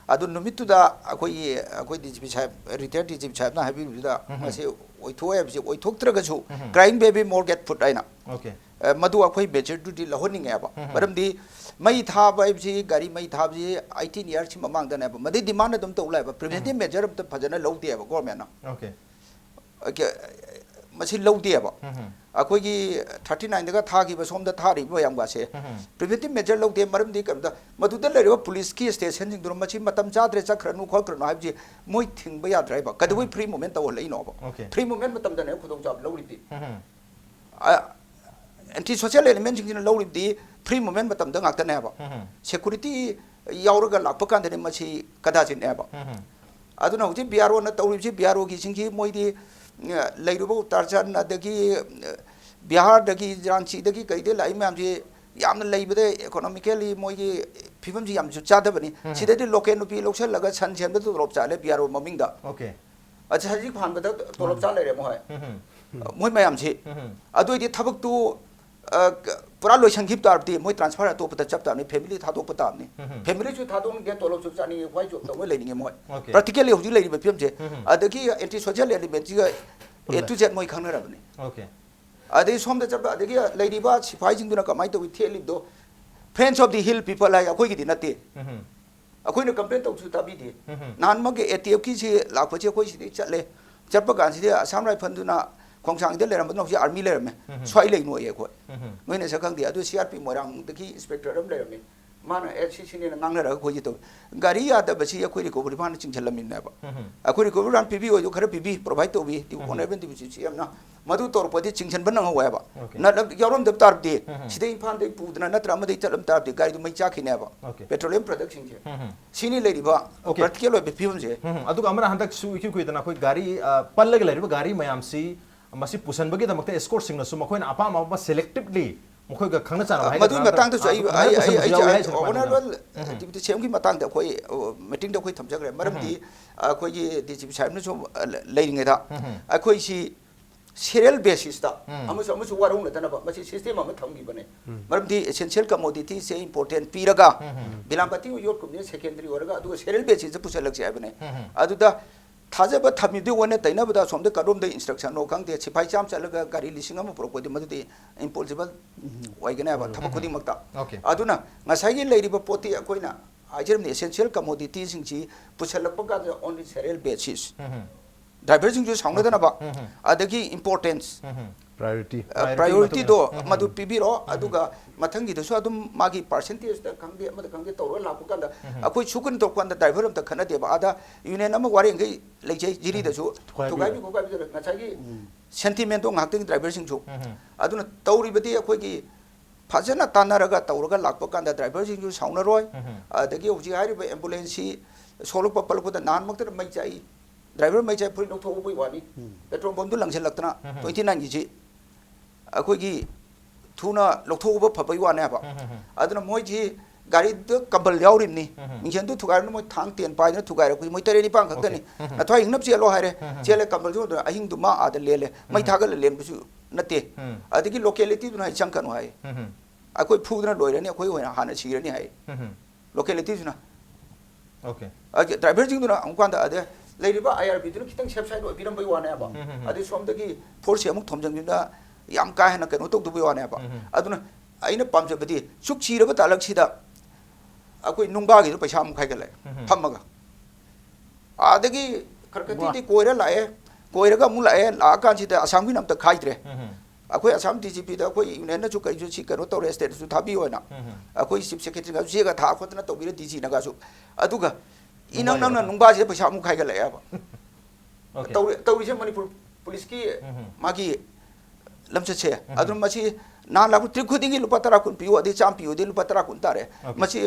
ꯑꯗꯨ ꯅꯨꯃꯤꯠꯇꯨꯗ ꯑꯩꯈꯣꯏꯒꯤ, ꯑꯩꯈꯣꯏ D G P ꯁꯥꯍꯦꯕ, retired D G P ꯁꯥꯍꯦꯕꯅ ꯍꯥꯏꯕꯤꯕꯗꯨꯗ, ꯎꯝ꯫ ꯃꯁꯤ ꯑꯣꯏꯊꯣꯛꯑꯦ ꯍꯥꯏꯕꯁꯤ ꯑꯣꯏꯊꯣꯛꯇ꯭ꯔꯒꯁꯨ, ꯎꯝ꯫ Crying baby more get food ꯍꯥꯏꯅ, Okay꯫ ꯑ, ꯃꯗꯨ ꯑꯩꯈꯣꯏ measure ꯗꯨꯗꯤ ꯂꯧꯍꯟꯅꯤꯡꯉꯦꯕ꯫ ꯎꯝ꯫ ꯃꯔꯝꯗꯤ ꯃꯩ ꯊꯥꯕ ꯍꯥꯏꯕꯁꯤ, ꯒꯥꯔꯤ ꯃꯩ ꯊꯥꯕꯁꯤ eighteen years ꯀꯤ ꯃꯃꯥꯡꯗꯅꯦꯕ꯫ ꯃꯗꯩ demand ꯑꯗꯨꯝ ꯇꯧ ꯂꯥꯛꯑꯦꯕ꯫ Preventive ꯎꯝ꯫ Measure ꯑꯝꯇ ꯐꯖꯅ ꯂꯧꯗꯦꯕ government ꯅ꯫ Okay꯫ ꯑ, ꯀ-, ꯃꯁꯤ ꯂꯧꯗꯦꯕ꯫ ꯎꯝ꯫ ꯑꯩꯈꯣꯏꯒꯤ thirty nine ꯗꯒ ꯊꯥꯈꯤꯕ, ꯁꯣꯝꯗ ꯊꯥꯔꯤꯕ ꯃꯌꯥꯝꯒꯁꯦ ꯎꯝ꯫ Preventive measure ꯂꯧꯗꯦ꯫ ꯃꯔꯝꯗꯤ ꯀꯩꯅꯣꯗ, ꯃꯗꯨꯗ ꯂꯩꯔꯤꯕ police ꯀꯤ station ꯁꯤꯡꯗꯨꯅ ꯃꯁꯤ ꯃꯇꯝ ꯆꯥꯗ꯭ꯔꯦ, ꯆꯠꯈ꯭ꯔꯅꯨ ꯈꯣꯠꯈ꯭ꯔꯅꯨ ꯍꯥꯏꯕꯁꯤ ꯃꯣꯏ ꯊꯤꯡꯕ ꯌꯥꯗ꯭ꯔꯦꯕ꯫ ꯀꯩꯗꯧꯕꯩ ꯎꯝ꯫ Free movement ꯇꯧꯍꯜꯂꯛꯏꯅꯣꯕ? Okay꯫ Free movement ꯃꯇꯝꯗꯅꯦ ꯈꯨꯗꯣꯡꯆꯥꯕ ꯂꯧꯔꯤꯗꯤ꯫ ꯎꯝ꯫ ꯑ, anti social element ꯁꯤꯡꯁꯤꯅ ꯂꯧꯔꯤꯕꯗꯤ free movement ꯃꯇꯝꯗ ꯉꯥꯛꯇꯅꯦꯕ꯫ ꯎꯝ꯫ Security ꯌꯥꯎꯔꯒ ꯂꯥꯛꯄ ꯀꯥꯟꯗꯗꯤ ꯃꯁꯤ ꯀꯗꯥꯆꯤꯠꯅꯦꯕ꯫ ꯎꯝ꯫ ꯑꯗꯨꯅ ꯍꯧꯖꯤꯛ B R O ꯅ ꯇꯧꯔꯤꯕꯁꯤ, B R O ꯒꯤꯁꯤꯡꯁꯤ ꯃꯣꯏꯗꯤ, ꯑ, ꯂꯩꯔꯤꯕ ꯎꯠꯇꯔꯥꯈꯟꯗ ꯑꯗꯒꯤ, ꯑ, ꯕꯤꯍꯥꯔꯗꯒꯤ, ꯔꯥꯟꯆꯤꯗꯒꯤ ꯀꯩꯗꯒꯤ ꯂꯥꯛꯏ ꯃꯌꯥꯝꯁꯤ ꯌꯥꯝꯅ ꯂꯩꯕꯗ economically ꯃꯣꯏꯒꯤ ꯐꯤꯕꯝꯁꯤ ꯌꯥꯝ ꯖꯨꯠ ꯆꯥꯗꯕꯅꯤ꯫ ꯎꯝ꯫ ꯁꯤꯗꯗꯤ local ꯅꯨꯄꯤ ꯂꯧꯁꯜꯂꯒ ꯁꯟ ꯁꯦꯝꯕꯗ ꯇꯣꯂꯣꯞ ꯆꯥꯂꯦ, B R O ꯃꯃꯤꯡꯗ꯫ Okay. ꯑꯗ ꯍꯧꯖꯤꯛ ꯐꯥꯟꯕꯗ ꯇꯣꯂꯣꯞ ꯆꯥ ꯂꯩꯔꯦ ꯃꯣꯏ꯫ ꯎꯝ꯫ ꯃꯣꯏ ꯃꯌꯥꯝꯁꯤ꯫ ꯎꯝ꯫ ꯑꯗꯨ ꯑꯣꯏꯗꯤ ꯊꯕꯛꯇꯨ, ꯑ, ꯄꯨꯔꯥ ꯂꯣꯏꯁꯟꯈꯤꯕ ꯇꯥꯔꯗꯤ ꯃꯣꯏ transfer ꯑꯇꯣꯞꯄꯗ ꯆꯠ ꯇꯥꯕꯅꯤ, family ꯊꯥꯗꯣꯛꯄ ꯇꯥꯕꯅꯤ꯫ ꯎꯝ꯫ Family ꯁꯨ ꯊꯥꯗꯣꯛꯅꯤꯡꯗꯦ, ꯇꯣꯂꯣꯞꯁꯨ ꯆꯥꯅꯤꯡꯉꯦ, white job ꯇꯧꯔ ꯂꯩꯅꯤꯡꯉꯦ ꯃꯣꯏ꯫ Okay. Practically ꯍꯧꯖꯤꯛ ꯂꯩꯔꯤꯕ ꯐꯤꯕꯝꯁꯦ꯫ ꯎꯝ꯫ ꯑꯗꯒꯤ anti social element ꯁꯤꯒ A to Z ꯃꯣꯏ ꯈꯪꯅꯔꯕꯅꯤ꯫ Okay. ꯑꯗꯩ ꯁꯣꯝꯗ ꯆꯠꯄ, ꯑꯗꯒꯤ ꯂꯩꯔꯤꯕ ꯁꯤꯐꯥꯏꯁꯤꯡꯗꯨꯅ ꯀꯃꯥꯏꯅ ꯇꯧꯏ ꯊꯦꯠꯂꯤꯕꯗꯣ? Friends of the Hill People ꯍꯥꯏ, ꯑꯩꯈꯣꯏꯒꯤꯗꯤ ꯅꯠꯇꯦ꯫ ꯎꯝ꯫ ꯑꯩꯈꯣꯏꯅ complain ꯇꯧꯁꯨ ꯇꯥꯕꯤꯗꯦ꯫ ꯎꯝ꯫ ꯅꯍꯥꯟꯃꯛꯀꯤ A T F ꯀꯤꯁꯤ ꯂꯥꯛꯄꯁꯤ ꯑꯩꯈꯣꯏ ꯁꯤꯗꯩ ꯆꯠꯂꯦ꯫ ꯆꯠꯄ ꯀꯥꯟꯁꯤꯗꯤ Assam Rifle ꯗꯨꯅ ꯈꯣꯡꯁꯥꯡꯗ ꯂꯩꯔꯝꯕꯗꯨꯅ ꯍꯧꯖꯤꯛ army ꯂꯩꯔꯝꯃꯦ꯫ ꯎꯝ꯫ ꯁ꯭ꯋꯥꯏ ꯂꯩ ꯅꯣꯛꯑꯦ ꯑꯩꯈꯣꯏ꯫ ꯎꯝ꯫ ꯅꯣꯏꯅ ꯁꯛ ꯈꯪꯗꯦ꯫ ꯑꯗꯨ C R P ꯃꯣꯏꯔꯥꯡꯗꯒꯤ inspector ꯑꯃ ꯂꯩꯔꯝꯃꯦ꯫ ꯃꯥꯅ ꯑꯦ ꯁꯤ ꯁꯤꯅꯦꯅ ꯉꯥꯡꯅꯔꯒ ꯑꯩꯈꯣꯏꯁꯦ ꯇꯧꯋꯦ꯫ ꯒꯥꯔꯤ ꯌꯥꯗꯕꯁꯤ ꯑꯩꯈꯣꯏ recovery fund ꯅ ꯆꯤꯡꯁꯤꯜꯂꯝꯃꯤꯅꯦꯕ꯫ ꯎꯝ꯫ ꯑꯩꯈꯣꯏ recovery fund ꯄꯤꯕꯤꯌꯨ ꯍꯥꯏꯗꯨ ꯈꯔ ꯄꯤꯕꯤ, provide ꯇꯧꯕꯤ꯫ ꯎꯝ꯫ Honorable Deputy C M ꯅ ꯃꯗꯨ ꯇꯧꯔꯛꯄꯗꯤ ꯆꯤꯡꯁꯤꯟꯕ ꯅꯪꯍꯧꯋꯦꯕ꯫ Okay. ꯅꯠꯂ-, ꯌꯥꯎꯔꯝꯗꯕ ꯇꯥꯔꯗꯤ ꯎꯝ꯫ ꯁꯤꯗ ꯏꯝꯐꯥꯜꯗꯩ ꯄꯨꯗꯅ ꯅꯠꯇ꯭ꯔ ꯑꯃꯗꯩ ꯆꯠꯂꯝ ꯇꯥꯔꯗꯤ ꯒꯥꯔꯤꯗꯨ ꯃꯩ ꯆꯥꯛꯈꯤꯅꯦꯕ꯫ Okay. Petroleum product ꯁꯤꯡꯁꯦ꯫ ꯎꯝ꯫ ꯁꯤꯅꯤ ꯂꯩꯔꯤꯕ Okay. practical ꯑꯣꯏꯕ ꯐꯤꯕꯝꯁꯦ꯫ ꯎꯝ꯫ ꯑꯗꯨꯒ ꯑꯃꯅ ꯍꯟꯗꯛꯁꯨ ꯏꯀꯨꯏ ꯀꯨꯏꯗꯅ ꯑꯩꯈꯣꯏ ꯒꯥꯔꯤ, ꯑ, ꯄꯜꯂꯒ ꯂꯩꯔꯤꯕ ꯒꯥꯔꯤ ꯃꯌꯥꯝꯁꯤ ꯃꯁꯤ ꯄꯨꯁꯟꯕꯒꯤꯗꯃꯛꯇ escort ꯁꯤꯡꯅꯁꯨ ꯃꯈꯣꯏꯅ ꯑꯄꯥꯝ ꯑꯄꯥꯝꯕ selectively ꯃꯈꯣꯏꯒ ꯈꯪꯅ ꯆꯥꯟꯅꯕ ꯃꯗꯨꯒꯤ ꯍꯥꯏꯒꯗ꯭ꯔꯥ, ꯃꯇꯥꯡꯗꯁꯨ ꯑ, ꯑꯩ, ꯑꯗꯨꯃꯥꯏꯅ ꯑꯩ, ꯑꯩ, ꯄꯨꯁꯟꯕꯁꯨ ꯑꯩ, ꯌꯥꯎꯋꯦ ꯑꯩ, ꯍꯥꯏꯁꯤꯅ ꯀꯃꯥꯏꯅ ꯇꯧꯕꯅꯣ? Honorable ꯎꯝ꯫ Deputy C M ꯒꯤ ꯃꯇꯥꯡꯗ ꯑꯩꯈꯣꯏ, ꯑ, meeting ꯗ ꯑꯩꯈꯣꯏ ꯊꯝꯖꯈ꯭ꯔꯦ꯫ ꯃꯔꯝꯗꯤ, ꯑ, ꯑꯩꯈꯣꯏꯒꯤ D G P ꯁꯥꯍꯦꯕꯅꯁꯨ, ꯑ, ꯂꯩꯔꯤꯉꯩꯗ ꯎꯝ꯫ ꯑꯩꯈꯣꯏꯁꯤ serial basis ꯇ ꯎꯝ꯫ ꯑꯃꯁꯨ ꯑꯃꯁꯨ ꯋꯥꯔꯧꯅꯗꯅꯕ ꯃꯁꯤ system ꯑꯃ ꯊꯝꯈꯤꯕꯅꯦ꯫ ꯎꯝ꯫ ꯃꯔꯝꯗꯤ essential commodity ꯁꯦ important ꯄꯤꯔꯒ, ꯎꯝ꯫ ꯕꯤꯂꯥꯝꯄꯥꯇꯤ ꯌꯣꯠꯀꯨꯝꯕꯁꯦ secondary ꯑꯣꯏꯔꯒ, ꯑꯗꯨꯒ serial basis ꯇ ꯄꯨꯁꯜꯂꯛꯁꯦ ꯍꯥꯏꯕꯅꯦ꯫ ꯎꯝ꯫ ꯑꯗꯨꯗ ꯊꯥꯖꯕ ꯊꯝꯃꯤꯗꯨ ꯑꯣꯏꯅ ꯇꯩꯅꯕꯗ ꯑꯁꯣꯝꯗ ꯀꯔꯣꯝꯗ instruction ꯅꯣ ꯈꯪꯗꯦ, ꯁꯤꯐꯥꯏ ꯆꯥꯝꯃ ꯆꯠꯂꯒ ꯒꯥꯔꯤ ꯂꯤꯁꯤꯡ ꯑꯃ ꯄꯨꯔꯛꯄꯗꯤ ꯃꯗꯨꯗꯤ impossible ꯑꯣꯏꯒꯅꯤ ꯍꯥꯏꯕ ꯊꯕꯛ ꯈꯨꯗꯤꯡꯃꯛꯇ꯫ Okay. ꯑꯗꯨꯅ ꯉꯁꯥꯏꯒꯤ ꯂꯩꯔꯤꯕ ꯄꯣꯠꯇꯤ ꯑꯩꯈꯣꯏꯅ ꯍꯥꯏꯖꯔꯤꯕꯅꯤ, essential commodity ꯁꯤꯡꯁꯤ ꯄꯨꯁꯜꯂꯛꯄ ꯀꯥꯟꯗ only serial basis꯫ ꯎꯝ꯫ Driver ꯁꯤꯡꯁꯨ ꯁꯥꯎꯅꯗꯅꯕ, ꯎꯝ꯫ ꯑꯗꯒꯤ importance, ꯎꯝ꯫ Priority꯫ ꯑ, Priority priority ꯗꯣ ꯃꯇꯨꯡ ꯏꯟꯅ꯫ ꯃꯗꯨ ꯄꯤꯕꯤꯔꯣ, ꯑꯗꯨꯒ ꯃꯊꯪꯒꯤꯗꯁꯨ ꯑꯗꯨꯝ ꯃꯥꯒꯤ percentage ꯇ ꯈꯪꯗꯦ, ꯑꯃꯗ ꯈꯪꯗꯦ ꯇꯧꯔꯒ ꯂꯥꯛꯄ ꯀꯥꯟꯗ, ꯑꯩꯈꯣꯏ ꯁꯨꯀꯟ ꯇꯧꯔꯛꯄ ꯀꯥꯟꯗ driver ꯑꯝꯇ ꯈꯠꯅꯗꯦꯕ꯫ ꯑꯥꯗ union ꯑꯃ ꯋꯥꯔꯦꯡꯈꯩ ꯂꯩꯖꯩ, ꯖꯤꯔꯤꯗꯁꯨ ꯊꯨꯒꯥꯏꯕꯤꯔꯣ꯫ ꯊꯨꯒꯥꯏꯕꯤ ꯈꯣꯠꯀꯥꯏꯕꯤꯗ ꯉꯁꯥꯏꯒꯤ sentiment ꯗꯣ ꯉꯥꯏꯍꯥꯛꯇꯪ driver ꯁꯤꯡꯁꯨ꯫ ꯑꯗꯨꯅ ꯇꯧꯔꯤꯕꯗꯤ ꯑꯩꯈꯣꯏꯒꯤ ꯐꯖꯅ ꯇꯥꯟꯅꯔꯒ ꯇꯧꯔꯒ ꯂꯥꯛꯄ ꯀꯥꯟꯗ driver ꯁꯤꯡꯁꯨ ꯁꯥꯎꯅꯔꯣꯏ꯫ ꯑꯗꯒꯤ ꯍꯧꯖꯤꯛ ꯍꯥꯏꯔꯤꯕ ambulance ꯁꯤ ꯁꯣꯛꯂꯛꯄ ꯄꯜꯂꯛꯄꯗ ꯅꯍꯥꯟꯃꯛꯇꯗ ꯃꯩ ꯆꯥꯛꯏ, driver ꯃꯩ ꯆꯥꯛꯏ, ꯐꯨꯔꯤꯠ ꯂꯧꯊꯣꯛꯎꯕꯒꯤ ꯋꯥꯅꯤ꯫ Petrol pump ꯗꯨ ꯂꯪꯁꯤꯜꯂꯛꯇꯅ, twenty nine ꯒꯤ ꯁꯤ ꯑꯩꯈꯣꯏꯒꯤ ꯊꯨꯅ ꯂꯧꯊꯣꯛꯎꯕ ꯐꯕꯒꯤ ꯋꯥꯅꯦ ꯍꯥꯏꯕ꯫ ꯑꯗꯨꯅ ꯃꯣꯏꯁꯤ ꯒꯥꯔꯤꯗ ꯀꯝꯕꯜ ꯌꯥꯎꯔꯤꯕꯅꯤ꯫ ꯃꯤꯡꯁꯦꯟꯗꯨ ꯊꯨꯒꯥꯏꯔꯕꯅꯤꯅ ꯃꯣꯏ ꯊꯥꯡ ꯇꯦꯟ ꯄꯥꯏꯗꯅ ꯊꯨꯒꯥꯏꯔꯛꯄꯁꯤ ꯃꯣꯏ ꯇꯔꯦꯠ ꯅꯤꯄꯥꯟ ꯈꯛꯇꯅꯤ꯫ ꯅꯊ꯭ꯋꯥꯏ ꯏꯪꯅꯕ ꯆꯦꯜꯂꯣ ꯍꯥꯏꯔꯦ꯫ ꯆꯦꯜꯂꯦ, ꯀꯝꯕꯜꯁꯨ ꯑꯗꯨꯅ ꯑꯍꯤꯡꯗꯨꯃ ꯑꯥꯗ ꯂꯦꯜꯂꯦ꯫ ꯃꯩ ꯊꯥꯒꯠꯂ ꯂꯦꯟꯕꯁꯨ ꯅꯠꯇꯦ꯫ ꯑꯗꯒꯤ ꯂꯣꯀꯦꯂꯤꯇꯤꯗꯨꯅ ꯍꯥꯏ ꯆꯪꯀꯅꯨ ꯍꯥꯏ꯫ ꯑꯩꯈꯣꯏ ꯐꯨꯗꯅ ꯂꯣꯏꯔꯅꯤ, ꯑꯩꯈꯣꯏ ꯑꯣꯏꯅ ꯍꯥꯟꯅ ꯁꯤꯔꯅꯤ ꯍꯥꯏ꯫ ꯂꯣꯀꯦꯂꯤꯇꯤꯗꯨꯅ꯫ ꯑꯣꯀꯦ꯫ ꯗ꯭ꯔꯥꯏꯚꯔꯁꯤꯡꯗꯨꯅ ꯑꯃꯨꯛ ꯀꯥꯟꯗ ꯑꯗꯩ ꯂꯩꯔꯤꯕ ꯑꯥꯏ ꯑꯥꯔ ꯕꯤꯗꯨꯅ ꯈꯤꯇꯪ ꯁꯦꯐ ꯁꯥꯏꯠ ꯑꯣꯏꯕꯤꯔꯝꯕꯩ ꯋꯥꯅꯦꯕ꯫ ꯑꯗꯩ ꯁꯣꯝꯗꯒꯤ ꯐꯣꯔꯁꯁꯦ ꯑꯃꯨꯛ ꯊꯣꯝꯖꯤꯟꯕꯤꯗꯨꯅ ꯌꯥꯝ ꯀꯥ ꯍꯦꯟꯅ ꯀꯩꯅꯣ ꯇꯧꯗꯕꯩ ꯋꯥꯅꯦꯕ꯫ ꯑꯗꯨꯅ ꯑꯩꯅ ꯄꯥꯝꯖꯕꯗꯤ ꯁꯨꯛ ꯁꯤꯔꯕ ꯇꯥꯂꯛꯁꯤꯗ ꯑꯩꯈꯣꯏ ꯅꯨꯡꯕꯥꯒꯤꯗꯨ ꯄꯩꯁꯥ ꯑꯃꯨꯛ ꯈꯥꯏꯒꯠꯂꯦ ꯐꯝꯃꯒ꯫ ꯑꯗꯒꯤ ꯈꯔ ꯈꯔ ꯇꯤꯡ ꯇꯤꯡ ꯀꯣꯏꯔ ꯂꯥꯛꯑꯦ꯫ ꯀꯣꯏꯔꯒ ꯑꯃꯨꯛ ꯂꯥꯛꯑꯦ꯫ ꯂꯥꯛꯑꯀꯥꯟꯁꯤꯗ ꯑꯁꯥꯝꯒꯤꯅ ꯑꯝꯇ ꯈꯥꯏꯗ꯭ꯔꯦ꯫ ꯑꯩꯈꯣꯏ ꯑꯁꯥꯝ ꯗꯤ ꯖꯤ ꯄꯤꯗ ꯑꯩꯈꯣꯏ ꯌꯨꯅꯤꯌꯟꯅꯁꯨ ꯀꯩꯁꯨ ꯁꯤ ꯀꯩꯅꯣ ꯇꯧꯔꯦ, ꯁ꯭ꯇꯦꯠꯁꯨ ꯊꯥꯕꯤꯌꯣ ꯍꯥꯏꯅ ꯑꯩꯈꯣꯏ ꯆꯤꯐ ꯁꯦꯀ꯭ꯔꯦꯇꯔꯤꯒꯁꯨ ꯆꯦꯒ ꯊꯥ ꯈꯣꯠꯇꯅ ꯇꯧꯕꯤꯔꯦ, ꯗꯤ ꯖꯤꯅꯒꯁꯨ꯫ ꯑꯗꯨꯒ ꯏꯅꯪ ꯅꯪꯅ ꯅꯨꯡꯕꯥꯁꯤꯗ ꯄꯩꯁꯥ ꯑꯃꯨꯛ ꯈꯥꯏꯒꯠꯂꯛꯑꯦꯕ꯫ ꯑꯣꯀꯦ꯫ ꯇꯧꯔꯤ-, ꯇꯧꯔꯤꯁꯦ ꯃꯅꯤꯄꯨꯔ ꯄꯨꯂꯤꯁꯀꯤ ꯎꯝ꯫ ꯃꯥꯒꯤ ꯂꯝꯆꯠꯁꯦ꯫ ꯑꯗꯨꯅ ꯃꯁꯤ ꯅꯍꯥꯟ ꯂꯥꯛꯄ ꯇ꯭ꯔꯤꯞ ꯈꯨꯗꯤꯡꯒꯤ ꯂꯨꯄꯥ ꯇꯔꯥ ꯀꯨꯟ ꯄꯤꯌꯨ, ꯑꯗꯩ ꯆꯥꯝꯃ ꯄꯤꯌꯨ, ꯑꯗꯩ ꯂꯨꯄꯥ ꯇꯔꯥ ꯀꯨꯟ ꯇꯥꯔꯦ꯫ ꯑꯣꯀꯦ꯫ ꯃꯁꯤ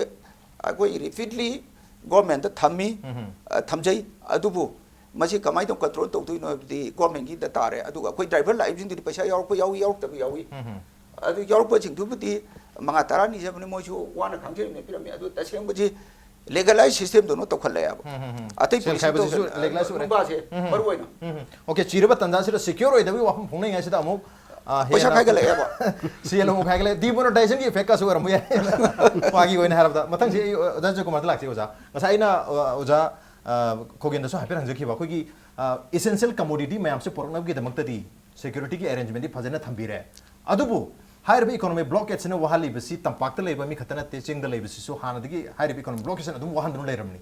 ꯑꯩꯈꯣꯏ ꯔꯤꯄꯤꯠꯂꯤ ꯒꯣꯔꯃꯦꯟꯗ ꯊꯝꯃꯤ, ꯎꯝ꯫ ꯑ, ꯊꯝꯖꯩ꯫ ꯑꯗꯨꯕꯨ ꯃꯁꯤ ꯀꯃꯥꯏꯅ ꯇꯧ ꯀꯟꯇ꯭ꯔꯣꯜ ꯇꯧꯗꯣꯏꯅꯣ ꯍꯥꯏꯕꯗꯤ ꯒꯣꯔꯃꯦꯟꯒꯤꯗ ꯇꯥꯔꯦ꯫ ꯑꯗꯨꯒ ꯑꯩꯈꯣꯏ ꯗ꯭ꯔꯥꯏꯚꯔ ꯂꯥꯛꯏꯕꯁꯤꯡꯗꯨꯗꯤ ꯄꯩꯁꯥ ꯌꯥꯎꯔꯛꯄ ꯌꯥꯎꯏ, ꯌꯥꯎꯔꯛꯇꯕ ꯌꯥꯎꯏ꯫ ꯎꯝ꯫ ꯑꯗꯨ ꯌꯥꯎꯔꯛꯄꯁꯤꯡꯗꯨꯕꯨꯗꯤ ꯃꯉꯥ ꯇꯔꯥꯅꯤ ꯆꯠꯄꯅꯤ, ꯃꯣꯏꯁꯨ ꯋꯥꯅ ꯈꯥꯡꯖꯔꯤꯕꯅꯤ, ꯄꯤꯔꯝꯃꯤ꯫ ꯑꯗꯨ ꯇꯁꯦꯡꯕꯁꯤ ꯂꯦꯒꯦꯂꯥꯏꯁ ꯁꯤꯁꯇꯦꯝꯗꯧꯅ ꯇꯧꯈꯠꯂꯛꯑꯦꯕ꯫ ꯎꯝ, ꯎꯝ, ꯎꯝ꯫ ꯑꯇꯩ ꯁꯦꯜ ꯄꯨꯂꯤꯁ ꯈꯥꯏꯕꯗꯁꯨ ꯇꯧꯈꯠꯂꯛꯑꯦ꯫ ꯂꯦꯒꯦꯂꯥꯏꯁ ꯑꯣꯏꯔꯦ꯫ ꯅꯨꯡꯕꯥꯁꯦ ꯎꯝ, ꯎꯝ꯫ ꯃꯔꯨ ꯑꯣꯏꯅ꯫ ꯎꯝ, ꯎꯝ꯫ ꯑꯣꯀꯦ, ꯆꯤꯔꯕ ꯇꯥꯟꯖꯥꯁꯤꯗ ꯁꯦꯀ꯭ꯌꯣꯔ ꯑꯣꯏꯗꯕꯒꯤ ꯋꯥꯐꯝ ꯐꯣꯡꯅꯩꯉꯩꯁꯤꯗ ꯑꯃꯨꯛ, ꯑ, ꯄꯩꯁꯥ ꯍꯦꯟꯅ ꯈꯥꯏꯒꯠꯂꯛꯑꯦꯕ꯫ ꯁꯦꯜ ꯑꯃꯨꯛ ꯈꯥꯏꯒꯠꯂꯦ, ꯗꯤꯃꯣꯅꯤꯇꯥꯏꯖꯦꯁꯟꯒꯤ ꯏꯐꯦꯛꯀꯁꯨ ꯑꯣꯏꯔꯝꯕ ꯌꯥꯏ꯫ ꯋꯥꯒꯤ ꯑꯣꯏꯅ ꯍꯥꯏꯔꯕꯗ꯫ ꯃꯊꯪꯁꯤ ꯑꯩ ꯑꯣꯖꯥ ꯖꯣꯏꯀꯨꯃꯥꯔꯗ ꯂꯥꯛꯆꯒꯦ, ꯑꯣꯖꯥ꯫ ꯉꯁꯥꯏ ꯑꯩꯅ, ꯑ, ꯑꯣꯖꯥ, ꯑ, ꯈꯣꯒꯦꯟꯗꯁꯨ ꯍꯥꯏꯐꯦꯠ ꯍꯪꯖꯈꯤꯕ, ꯑꯩꯈꯣꯏꯒꯤ, ꯑ, essential commodity ꯃꯌꯥꯝꯁꯦ ꯄꯨꯔꯛꯅꯕꯒꯤꯗꯃꯛꯇꯗꯤ ꯁꯦꯀ꯭ꯌꯨꯔꯤꯇꯤꯒꯤ ꯑꯦꯔꯦꯟꯖꯃꯦꯟꯗꯤ ꯐꯖꯅ ꯊꯝꯕꯤꯔꯦ꯫ ꯑꯗꯨꯕꯨ ꯍꯥꯏꯔꯤꯕ ꯏꯀꯣꯅꯣꯃꯤꯛ ꯕ꯭ꯂꯣꯀꯦꯠꯁꯤꯅ ꯋꯥꯍꯜꯂꯤꯕꯁꯤ ꯇꯝꯄꯥꯛꯇ ꯂꯩꯕ ꯃꯤ ꯈꯛꯇ ꯅꯠꯇꯦ, ꯆꯤꯡꯗ ꯂꯩꯕꯁꯤꯁꯨ ꯍꯥꯟꯅꯗꯒꯤ ꯍꯥꯏꯔꯤꯕ ꯏꯀꯣꯅꯣꯃꯤꯛ ꯕ꯭ꯂꯣꯀꯦꯠꯁꯤꯅ ꯑꯗꯨꯝ ꯋꯥꯍꯟꯗꯨꯅ ꯂꯩꯔꯕꯅꯤ꯫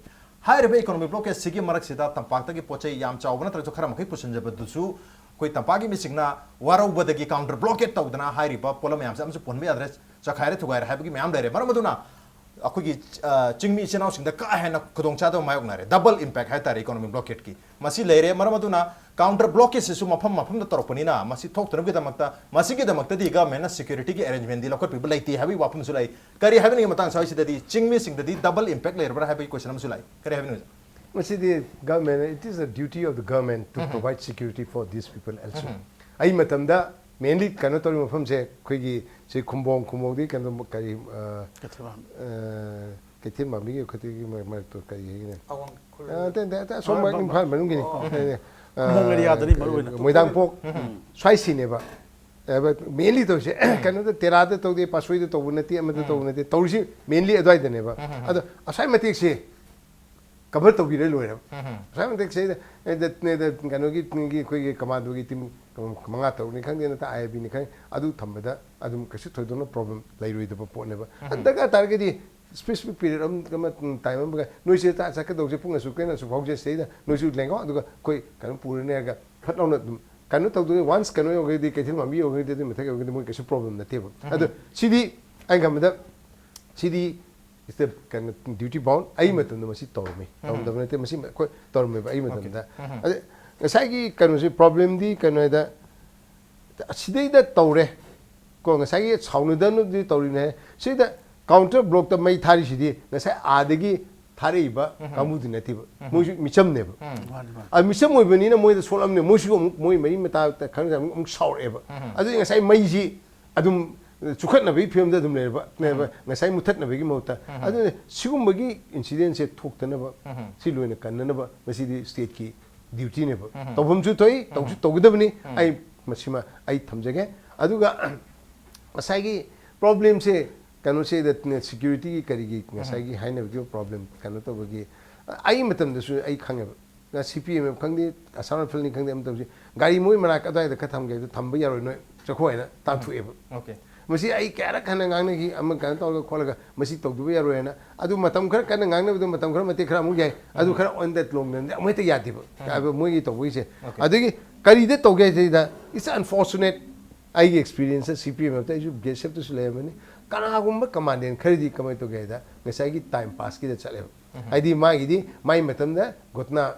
ꯍꯥꯏꯔꯤꯕ ꯏꯀꯣꯅꯣꯃꯤꯛ ꯕ꯭ꯂꯣꯀꯦꯠꯁꯤꯒꯤ ꯃꯔꯛꯁꯤꯗ ꯇꯝꯄꯥꯛꯇꯒꯤ ꯄꯣꯠ ꯆꯩ ꯌꯥꯝ ꯆꯥꯎꯕ ꯅꯠꯇ꯭ꯔꯒꯁꯨ ꯈꯔ ꯃꯈꯩ ꯄꯨꯁꯤꯟꯖꯕꯗꯨꯁꯨ ꯑꯩꯈꯣꯏ ꯇꯝꯄꯥꯛꯀꯤ ꯃꯤꯁꯤꯡꯅ ꯋꯥꯔꯧꯕꯗꯒꯤ ꯀꯥꯎꯟꯇꯔ ꯕ꯭ꯂꯣꯀꯦꯠ ꯇꯧꯗꯅ ꯍꯥꯏꯔꯤꯕ ꯄꯣꯠꯂꯝ ꯃꯌꯥꯝꯁꯦ ꯑꯃꯁꯨ ꯄꯨꯍꯟꯕ ꯌꯥꯗ꯭ꯔꯦ, ꯆꯈꯥꯏꯔꯦ ꯊꯨꯒꯥꯏꯔꯦ ꯍꯥꯏꯕꯒꯤ ꯃꯌꯥꯝ ꯂꯩꯔꯦ꯫ ꯃꯔꯝ ꯑꯗꯨꯅ ꯑꯩꯈꯣꯏꯒꯤ, ꯑ, ꯆꯤꯡꯃꯤ ꯏꯆꯤꯟ ꯏꯅꯥꯎꯁꯤꯡꯗ ꯀꯥ ꯍꯦꯟꯅ ꯈꯨꯗꯣꯡꯆꯥꯗꯕ ꯃꯥꯌꯣꯛꯅꯔꯦ, ꯗꯕꯜ ꯏꯝꯄꯦꯛ ꯍꯥꯏꯇꯥꯔꯦ ꯏꯀꯣꯅꯣꯃꯤꯛ ꯕ꯭ꯂꯣꯀꯦꯠꯀꯤ꯫ ꯃꯁꯤ ꯂꯩꯔꯦ꯫ ꯃꯔꯝ ꯑꯗꯨꯅ ꯀꯥꯎꯟꯇꯔ ꯕ꯭ꯂꯣꯀꯦꯠꯁꯤꯁꯨ ꯃꯐꯝ ꯃꯐꯝꯗ ꯇꯧꯔꯛꯄꯅꯤꯅ ꯃꯁꯤ ꯊꯣꯛꯇꯅꯕꯒꯤꯗꯃꯛꯇ, ꯃꯁꯤꯒꯤꯗꯃꯛꯇꯗꯤ ꯒꯚꯔꯟꯃꯦꯟꯅ ꯁꯦꯀ꯭ꯌꯨꯔꯤꯇꯤꯒꯤ ꯑꯦꯔꯦꯟꯖꯃꯦꯟꯗꯤ ꯂꯧꯈꯠꯄꯤꯕ ꯂꯩꯇꯦ ꯍꯥꯏꯕꯒꯤ ꯋꯥꯐꯝꯁꯨ ꯂꯩ꯫ ꯀꯔꯤ ꯍꯥꯏꯕꯅꯤꯒꯤ ꯃꯇꯥꯡ ꯁ꯭ꯋꯥꯏꯁꯤꯗꯗꯤ ꯆꯤꯡꯃꯤꯁꯤꯡꯗꯗꯤ ꯗꯕꯜ ꯏꯝꯄꯦꯛ ꯂꯩꯔꯕ꯭ꯔꯥ ꯍꯥꯏꯕꯒꯤ ꯀꯣꯏꯁꯟ ꯑꯃꯁꯨ ꯂꯥꯛꯏ꯫ ꯀꯔꯤ ꯍꯥꯏꯕꯅꯣ, ꯑꯣꯖꯥ? ꯃꯁꯤꯗꯤ government, it is a duty of the government to um. provide security for these people also꯫ ꯎꯝ꯫ ꯑꯩ ꯃꯇꯝꯗ ꯃꯦꯟꯂꯤ ꯀꯩꯅꯣ ꯇꯧꯔꯤꯕ ꯃꯐꯝꯁꯦ ꯑꯩꯈꯣꯏꯒꯤ ꯁꯤ ꯈꯨꯝꯕꯣꯡ, ꯈꯨꯝꯕꯣꯡꯗꯤ ꯀꯩꯅꯣ ꯀꯔꯤ, ꯑ, ꯀꯩꯊꯦꯜ ꯃꯥꯟꯕꯤ꯫ ꯑ, ꯀꯩꯊꯦꯜ ꯃꯥꯟꯕꯤꯒꯤ ꯑꯩꯈꯣꯏꯒꯤ ꯃꯔꯛ-, ꯃꯔꯛꯇꯣ ꯀꯔꯤ ꯍꯥꯏꯒꯅꯤ? ꯑꯋꯥꯡ ꯈꯨꯜ꯫ ꯑ, ꯑꯇꯩ, ꯑꯇꯩ, ꯑꯇꯩ ꯑꯁꯣꯝ ꯃꯔꯣꯏ ꯃꯔꯣꯡ꯫ ꯏꯝꯐꯥꯜ ꯃꯅꯨꯡꯒꯤꯅꯤ꯫ ꯑꯣ꯫ ꯑ, ꯈꯨꯝꯕꯣꯡ ꯑꯦꯔꯤꯌꯥꯗꯅꯤ ꯃꯔꯨ ꯑꯣꯏꯅ꯫ ꯃꯣꯏꯗꯥꯡꯄꯣꯛ ꯎꯝ꯫ ꯁ꯭ꯋꯥꯏꯁꯤꯅꯦꯕ꯫ ꯃꯦꯟꯂꯤ ꯇꯧꯔꯤꯁꯦ ꯀꯩꯅꯣꯗ ꯇꯦꯔꯥꯗ ꯇꯧꯗꯦ, ꯄꯥꯁꯣꯏꯗ ꯇꯧꯕ ꯅꯠꯇꯦ, ꯑꯃꯗ ꯇꯧꯕ ꯅꯠꯇꯦ, ꯇꯧꯔꯤꯁꯤ ꯃꯦꯟꯂꯤ ꯑꯗꯨꯋꯥꯏꯗꯅꯦꯕ꯫ ꯑꯗꯣ ꯑꯁ꯭ꯋꯥꯏ ꯃꯇꯦꯛꯁꯦ ꯀꯚꯔ ꯇꯧꯕꯤꯔ ꯂꯣꯏꯔꯦꯕ꯫ ꯑꯁ꯭ꯋꯥꯏ ꯃꯇꯦꯛꯁꯤꯗ, ꯑꯦ, ꯗ-, ꯅꯦ-, ꯗ-, ꯀꯩꯅꯣꯒꯤ, ꯒꯤ ꯑꯩꯈꯣꯏꯒꯤ ꯀꯃꯥꯟꯗꯣꯒꯤ ꯇꯤꯝ ꯃꯉꯥ ꯇꯔꯨꯛꯅꯤ ꯈꯪꯗꯦ, ꯅꯠꯇ꯭ꯔ ꯑꯥꯏ ꯑꯥꯏ ꯕꯤꯅꯤ ꯈꯪꯗꯦ, ꯑꯗꯨ ꯊꯝꯕꯗ ꯑꯗꯨꯝ ꯀꯩꯁꯨ ꯊꯣꯏꯗꯣꯛꯅ ꯄ꯭ꯔꯣꯕ꯭ꯂꯦꯝ ꯂꯩꯔꯣꯏꯗꯕ ꯄꯣꯠꯅꯦꯕ꯫ ꯑꯗꯨ ꯗꯔꯀꯥꯔ ꯇꯥꯔꯒꯗꯤ ꯁ꯭ꯄꯦꯁꯤꯐꯤꯛ ꯄꯤꯔꯤꯌꯗ ꯑꯃ, ꯑꯃ ꯇꯥꯏꯝ ꯑꯃꯒ ꯅꯣꯏꯁꯦ ꯆꯥ-, ꯆꯠꯀꯗꯧꯁꯦ ꯄꯨꯡ ꯑꯁꯨꯛ ꯀꯩꯅ ꯑꯁꯨꯛ ꯐꯥꯎꯁꯦ ꯁꯤꯗꯩꯗ ꯅꯣꯏꯁꯨ ꯂꯦꯡꯉꯣ, ꯑꯗꯨꯒ ꯑꯩꯈꯣꯏ ꯀꯩꯅꯣ ꯄꯨꯔꯅꯤ ꯍꯥꯏꯔꯒ ꯐꯠ ꯂꯥꯎꯅ ꯑꯗꯨꯝ ꯀꯩꯅꯣ ꯇꯧꯗꯣꯏꯅꯤ꯫ ꯋꯥꯟꯁ ꯀꯩꯅꯣ ꯌꯧꯔꯒꯗꯤ, ꯀꯩꯊꯦꯜ ꯃꯥꯟꯕꯤ ꯌꯧꯔꯒꯗꯤ, ꯑꯗꯨꯒꯤ ꯃꯊꯛ ꯌꯧꯔꯒꯗꯤ ꯃꯣꯏ ꯀꯩꯁꯨ ꯄ꯭ꯔꯣꯕ꯭ꯂꯦꯝ ꯅꯠꯇꯦꯕ꯫ ꯑꯗꯣ ꯁꯤꯗꯤ ꯑꯩꯅ ꯈꯟꯕꯗ ꯁꯤꯗꯤ ꯏꯁ ꯗ ꯀꯩꯅꯣ ꯗ꯭ꯌꯨꯇꯤ ꯕꯥꯎꯟ꯫ ꯑꯩ ꯃꯇꯝꯗ ꯃꯁꯤ ꯇꯧꯔꯝꯃꯤ, ꯇꯧꯔꯝꯗꯕ ꯅꯠꯇꯦ, ꯃꯁꯤ ꯑꯩꯈꯣꯏ ꯇꯧꯔꯝꯃꯦꯕ ꯑꯩ ꯃꯇꯝꯗ꯫ ꯑꯗ ꯉꯁꯥꯏꯒꯤ ꯀꯩꯅꯣꯁꯤ ꯄ꯭ꯔꯣꯕ꯭ꯂꯦꯝꯗꯤ ꯀꯩꯅꯣ ꯍꯥꯏꯗ ꯁꯤꯗꯩꯗ ꯇꯧꯔꯦ꯫ ꯀꯣ, ꯉꯁꯥꯏꯒꯤ ꯁꯥꯎꯅꯗꯅꯕꯗꯤ ꯇꯧꯔꯤꯅꯦ꯫ ꯁꯤꯗ ꯀꯥꯎꯟꯇꯔ ꯕ꯭ꯂꯣꯛꯇ ꯃꯩ ꯊꯥꯔꯤꯁꯤꯗꯤ ꯉꯁꯥꯏ ꯑꯥꯗꯒꯤ ꯊꯥꯔꯛꯏꯕ ꯀꯥꯡꯕꯨꯗꯤ ꯅꯠꯇꯦꯕ꯫ ꯃꯣꯏꯁꯨ ꯃꯤꯆꯝꯅꯦꯕ꯫ ꯃꯥꯅꯤ, ꯃꯥꯅꯤ꯫ ꯑ, ꯃꯤꯆꯝ ꯑꯣꯏꯕꯅꯤꯅ ꯃꯣꯏꯗ ꯁꯣꯛꯂꯝꯅꯦ꯫ ꯃꯣꯏꯁꯨ ꯑꯃꯨꯛ ꯃꯣꯏ ꯃꯔꯤ ꯃꯇꯥ ꯈꯪꯗꯦ ꯑꯃꯨꯛ, ꯑꯃꯨꯛ ꯁꯥꯎꯔꯛꯑꯦꯕ꯫ ꯑꯗꯨꯗꯤ ꯉꯁꯥꯏ ꯃꯩꯁꯤ ꯑꯗꯨꯝ ꯆꯨꯈꯠꯅꯕꯒꯤ ꯐꯤꯕꯝꯗ ꯑꯗꯨꯝ ꯂꯩꯔꯕ, ꯂꯩꯔꯕ꯫ ꯉꯁꯥꯏ ꯃꯨꯊꯠꯅꯕꯒꯤ ꯃꯍꯨꯠꯇ꯫ ꯑꯗꯨꯅ ꯁꯤꯒꯨꯝꯕꯒꯤ ꯏꯟꯁꯤꯗꯦꯟꯁꯦ ꯊꯣꯛꯇꯅꯕ, ꯁꯤ ꯂꯣꯏꯅ ꯀꯟꯅꯅꯕ ꯃꯁꯤꯗꯤ ꯁ꯭ꯇꯦꯠꯀꯤ ꯗ꯭ꯌꯨꯇꯤꯅꯦꯕ꯫ ꯇꯧꯐꯝꯁꯨ ꯊꯣꯛꯏ, ꯇꯧꯁꯨ ꯇꯧꯒꯗꯕꯅꯤ꯫ ꯑꯩ ꯃꯁꯤꯃ ꯑꯩ ꯊꯝꯖꯒꯦ꯫ ꯑꯗꯨꯒ ꯉꯁꯥꯏꯒꯤ ꯄ꯭ꯔꯣꯕ꯭ꯂꯦꯝꯁꯦ ꯀꯩꯅꯣꯁꯤꯗ ꯁꯦꯀ꯭ꯌꯨꯔꯤꯇꯤꯒꯤ ꯀꯔꯤꯒꯤ ꯉꯁꯥꯏꯒꯤ ꯍꯥꯏꯅꯕꯒꯤ ꯄ꯭ꯔꯣꯕ꯭ꯂꯦꯝ ꯀꯩꯅꯣ ꯇꯧꯕꯒꯤ ꯑꯩ ꯃꯇꯝꯗꯁꯨ ꯑꯩ ꯈꯪꯉꯦꯕ꯫ ꯁꯤ ꯄꯤ ꯑꯦꯝ ꯑꯦꯐ ꯈꯪꯗꯦ, ꯑꯁꯥꯝ ꯔꯥꯏꯐꯜꯅꯤ ꯈꯪꯗꯦ, ꯑꯃ ꯇꯧꯁꯤ, ꯒꯥꯔꯤ ꯃꯣꯏ ꯃꯅꯥꯛ ꯑꯗꯨꯋꯥꯏꯗ ꯈꯔ ꯊꯝꯒꯦ ꯍꯥꯏꯕꯗꯣ ꯊꯝꯕ ꯌꯥꯔꯣꯏ, ꯅꯣꯏ ꯆꯠꯈꯣ ꯍꯥꯏꯅ ꯇꯥꯟꯊꯣꯛꯑꯦꯕ꯫ ꯑꯣꯀꯦ꯫ ꯃꯁꯤ ꯑꯩ ꯀꯌꯥꯔꯛ ꯍꯟꯅ ꯉꯥꯡꯅꯈꯤ, ꯑꯃ ꯀꯩꯅꯣ ꯇꯧꯔꯒ ꯈꯣꯠꯂꯒ ꯃꯁꯤ ꯇꯧꯗꯕ ꯌꯥꯔꯣꯏ ꯍꯥꯏꯅ꯫ ꯑꯗꯨ ꯃꯇꯝ ꯈꯔ ꯀꯟꯅ ꯉꯥꯡꯅꯕꯗꯣ ꯃꯇꯝ ꯈꯔ ꯃꯇꯦꯛ ꯈꯔ ꯑꯃꯨꯛ ꯌꯥꯏ, ꯑꯗꯨ ꯈꯔ ꯑꯣꯟ ꯗꯦꯠ ꯂꯣꯡ ꯑꯃꯨꯛ ꯍꯦꯛꯇ ꯌꯥꯗꯦꯕ꯫ ꯍꯥꯏꯕ ꯃꯣꯏꯒꯤ ꯇꯧꯕꯒꯤꯁꯦ꯫ ꯑꯣꯀꯦ꯫ ꯑꯗꯒꯤ ꯀꯔꯤꯗ ꯇꯧꯒꯦ ꯍꯥꯏꯁꯤꯗ, it's unfortunate, ꯑꯩꯒꯤ ꯑꯦꯛꯁꯄꯤꯔꯤꯌꯦꯟꯁꯇ ꯁꯤ ꯄꯤ ꯑꯦꯝ ꯑꯦꯐꯇ ꯑꯩꯁꯨ ꯕꯤ ꯑꯦꯁ ꯑꯦꯐꯇꯁꯨ ꯂꯩꯔꯝꯕꯅꯤ꯫ ꯀꯅꯥꯒꯨꯝꯕ ꯀꯃꯥꯟꯗꯦꯟ ꯈꯔꯗꯤ ꯀꯃꯥꯏꯅ ꯇꯧꯒꯦ ꯍꯥꯏꯗ, ꯉꯁꯥꯏꯒꯤ ꯇꯥꯏꯝ ꯄꯥꯁꯀꯤꯗ ꯆꯠꯂꯦꯕ꯫ ꯍꯥꯏꯗꯤ ꯃꯥꯒꯤꯗꯤ ꯃꯥꯏ ꯃꯇꯝꯗ ꯘꯣꯇꯅꯥ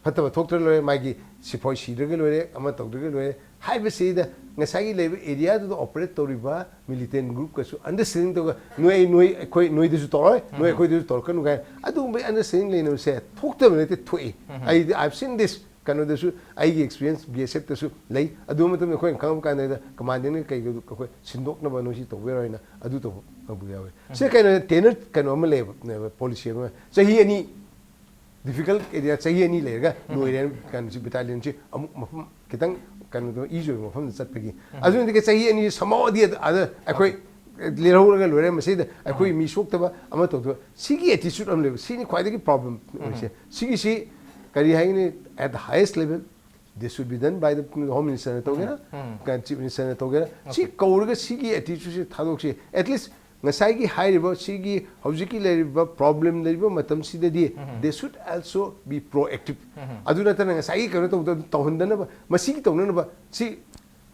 ꯐꯠꯇꯕ ꯊꯣꯛꯇ꯭ꯔ ꯂꯣꯏꯔꯦ, ꯃꯥꯒꯤ ꯁꯤꯐꯥꯏ ꯁꯤꯗ꯭ꯔꯒ ꯂꯣꯏꯔꯦ, ꯑꯃ ꯇꯧꯗ꯭ꯔꯒ ꯂꯣꯏꯔꯦ꯫ ꯍꯥꯏꯕꯁꯤꯗ ꯉꯁꯥꯏꯒꯤ ꯂꯩꯕ ꯑꯦꯔꯤꯌꯥꯗꯨꯗ ꯑꯣꯄꯔꯦꯠ ꯇꯧꯔꯤꯕ ꯃꯤꯂꯤꯇꯦꯟ ꯒ꯭ꯔꯨꯞꯀꯁꯨ ꯑꯟꯗꯔꯁ꯭ꯇꯦꯟꯗꯤꯡ ꯇꯧꯔꯒ, "ꯅꯣꯏ, ꯅꯣꯏ, ꯑꯩꯈꯣꯏ, ꯅꯣꯏꯗꯁꯨ ꯇꯧꯔꯣꯏ, ꯅꯣꯏ ꯑꯩꯈꯣꯏꯗꯁꯨ ꯇꯧꯔꯛꯀꯅꯨ" ꯀꯥꯏꯅ ꯑꯗꯨꯒꯨꯝꯕ ꯑꯟꯗꯔꯁ꯭ꯇꯦꯟꯗꯤꯡ ꯂꯩꯅꯕꯁꯦ ꯊꯣꯛꯇꯕ ꯅꯠꯇꯦ, ꯊꯣꯛꯏ꯫ ꯑꯩꯗꯤ I've seen this꯫ ꯀꯩꯅꯣꯗꯁꯨ ꯑꯩꯒꯤ ꯑꯦꯛꯁꯄꯤꯔꯤꯌꯦꯟꯁ ꯕꯤ ꯑꯦꯁ ꯑꯦꯐꯇꯁꯨ ꯂꯩ꯫ ꯑꯗꯨ ꯃꯇꯝꯗ ꯑꯩꯈꯣꯏꯅ ꯈꯪꯉꯛꯄ ꯀꯥꯟꯗ ꯀꯃꯥꯟꯗꯦꯟꯅ ꯀꯩꯒꯤꯅꯣ ꯑꯩꯈꯣꯏ ꯁꯤꯟꯗꯣꯛꯅꯕ ꯅꯣꯏ ꯁꯤ ꯇꯧꯕ ꯌꯥꯔꯣꯏꯅ ꯑꯗꯨ ꯇꯧꯕ ꯀꯥꯡꯕꯨ ꯌꯥꯎꯋꯦ꯫ ꯁꯤ ꯀꯩꯅꯣ ꯇꯦꯅꯔ ꯀꯩꯅꯣ ꯑꯃ ꯂꯩꯌꯦꯕ, ꯄꯣꯂꯤꯁꯤ ꯑꯃ, ꯆꯍꯤ ꯑꯅꯤ ꯗꯤꯐꯤꯀꯜꯠ ꯑꯦꯔꯤꯌꯥ ꯆꯍꯤ ꯑꯅꯤ ꯂꯩꯔꯒ ꯂꯣꯏꯔꯦ ꯀꯩꯅꯣꯁꯤ ꯕꯦꯇꯥꯂꯤꯌꯟꯁꯤ ꯑꯃꯨꯛ ꯃꯐꯝ ꯈꯤꯇꯪ ꯀꯩꯅꯣꯗꯣ ꯏꯖꯤ ꯑꯣꯏꯕ ꯃꯐꯝꯗ ꯆꯠꯄꯒꯤ꯫ ꯑꯗꯨꯅꯗꯤ ꯆꯍꯤ ꯑꯅꯤ ꯁꯝꯍꯧꯔꯗꯤ ꯑꯗ ꯑꯩꯈꯣꯏ ꯂꯦꯜꯍꯧꯔꯒ ꯂꯣꯏꯔꯦ꯫ ꯃꯁꯤꯗ ꯑꯩꯈꯣꯏ ꯃꯤ ꯁꯣꯛꯇꯕ ꯑꯃ ꯇꯧꯗꯕ ꯁꯤꯒꯤ ꯑꯦꯇꯤꯆꯨꯠ ꯑꯃ ꯂꯩꯕ ꯁꯤꯅꯤ ꯈ꯭ꯋꯥꯏꯗꯒꯤ ꯄ꯭ꯔꯣꯕ꯭ꯂꯦꯝ ꯑꯣꯏꯁꯦ꯫ ꯁꯤꯒꯤꯁꯤ ꯀꯔꯤ ꯍꯥꯏꯒꯅꯤ, at the highest level this should be done by the Home Ministerꯅ ꯇꯧꯒꯦꯔꯥ, ꯆꯤꯐ ꯃꯤꯅꯤꯁꯇꯔꯅ ꯇꯧꯒꯦꯔꯥ, ꯁꯤ ꯀꯧꯔꯒ ꯁꯤꯒꯤ ꯑꯦꯇꯤꯆꯨꯠꯁꯤ ꯊꯥꯗꯣꯛꯁꯤ꯫ ꯑꯦꯠꯂꯤꯁ ꯉꯁꯥꯏꯒꯤ ꯍꯥꯏꯔꯤꯕ ꯁꯤꯒꯤ ꯍꯧꯖꯤꯛꯀꯤ ꯂꯩꯔꯤꯕ ꯄ꯭ꯔꯣꯕ꯭ꯂꯦꯝ ꯂꯩꯔꯤꯕ ꯃꯇꯝꯁꯤꯗꯗꯤ they should also be proactive꯫ ꯑꯗꯨ ꯅꯠꯇꯅ ꯉꯁꯥꯏꯒꯤ ꯀꯩꯅꯣ ꯇꯧꯗ ꯇꯧꯍꯟꯗꯅꯕ ꯃꯁꯤꯒꯤ ꯇꯧꯅꯅꯕ ꯁꯤ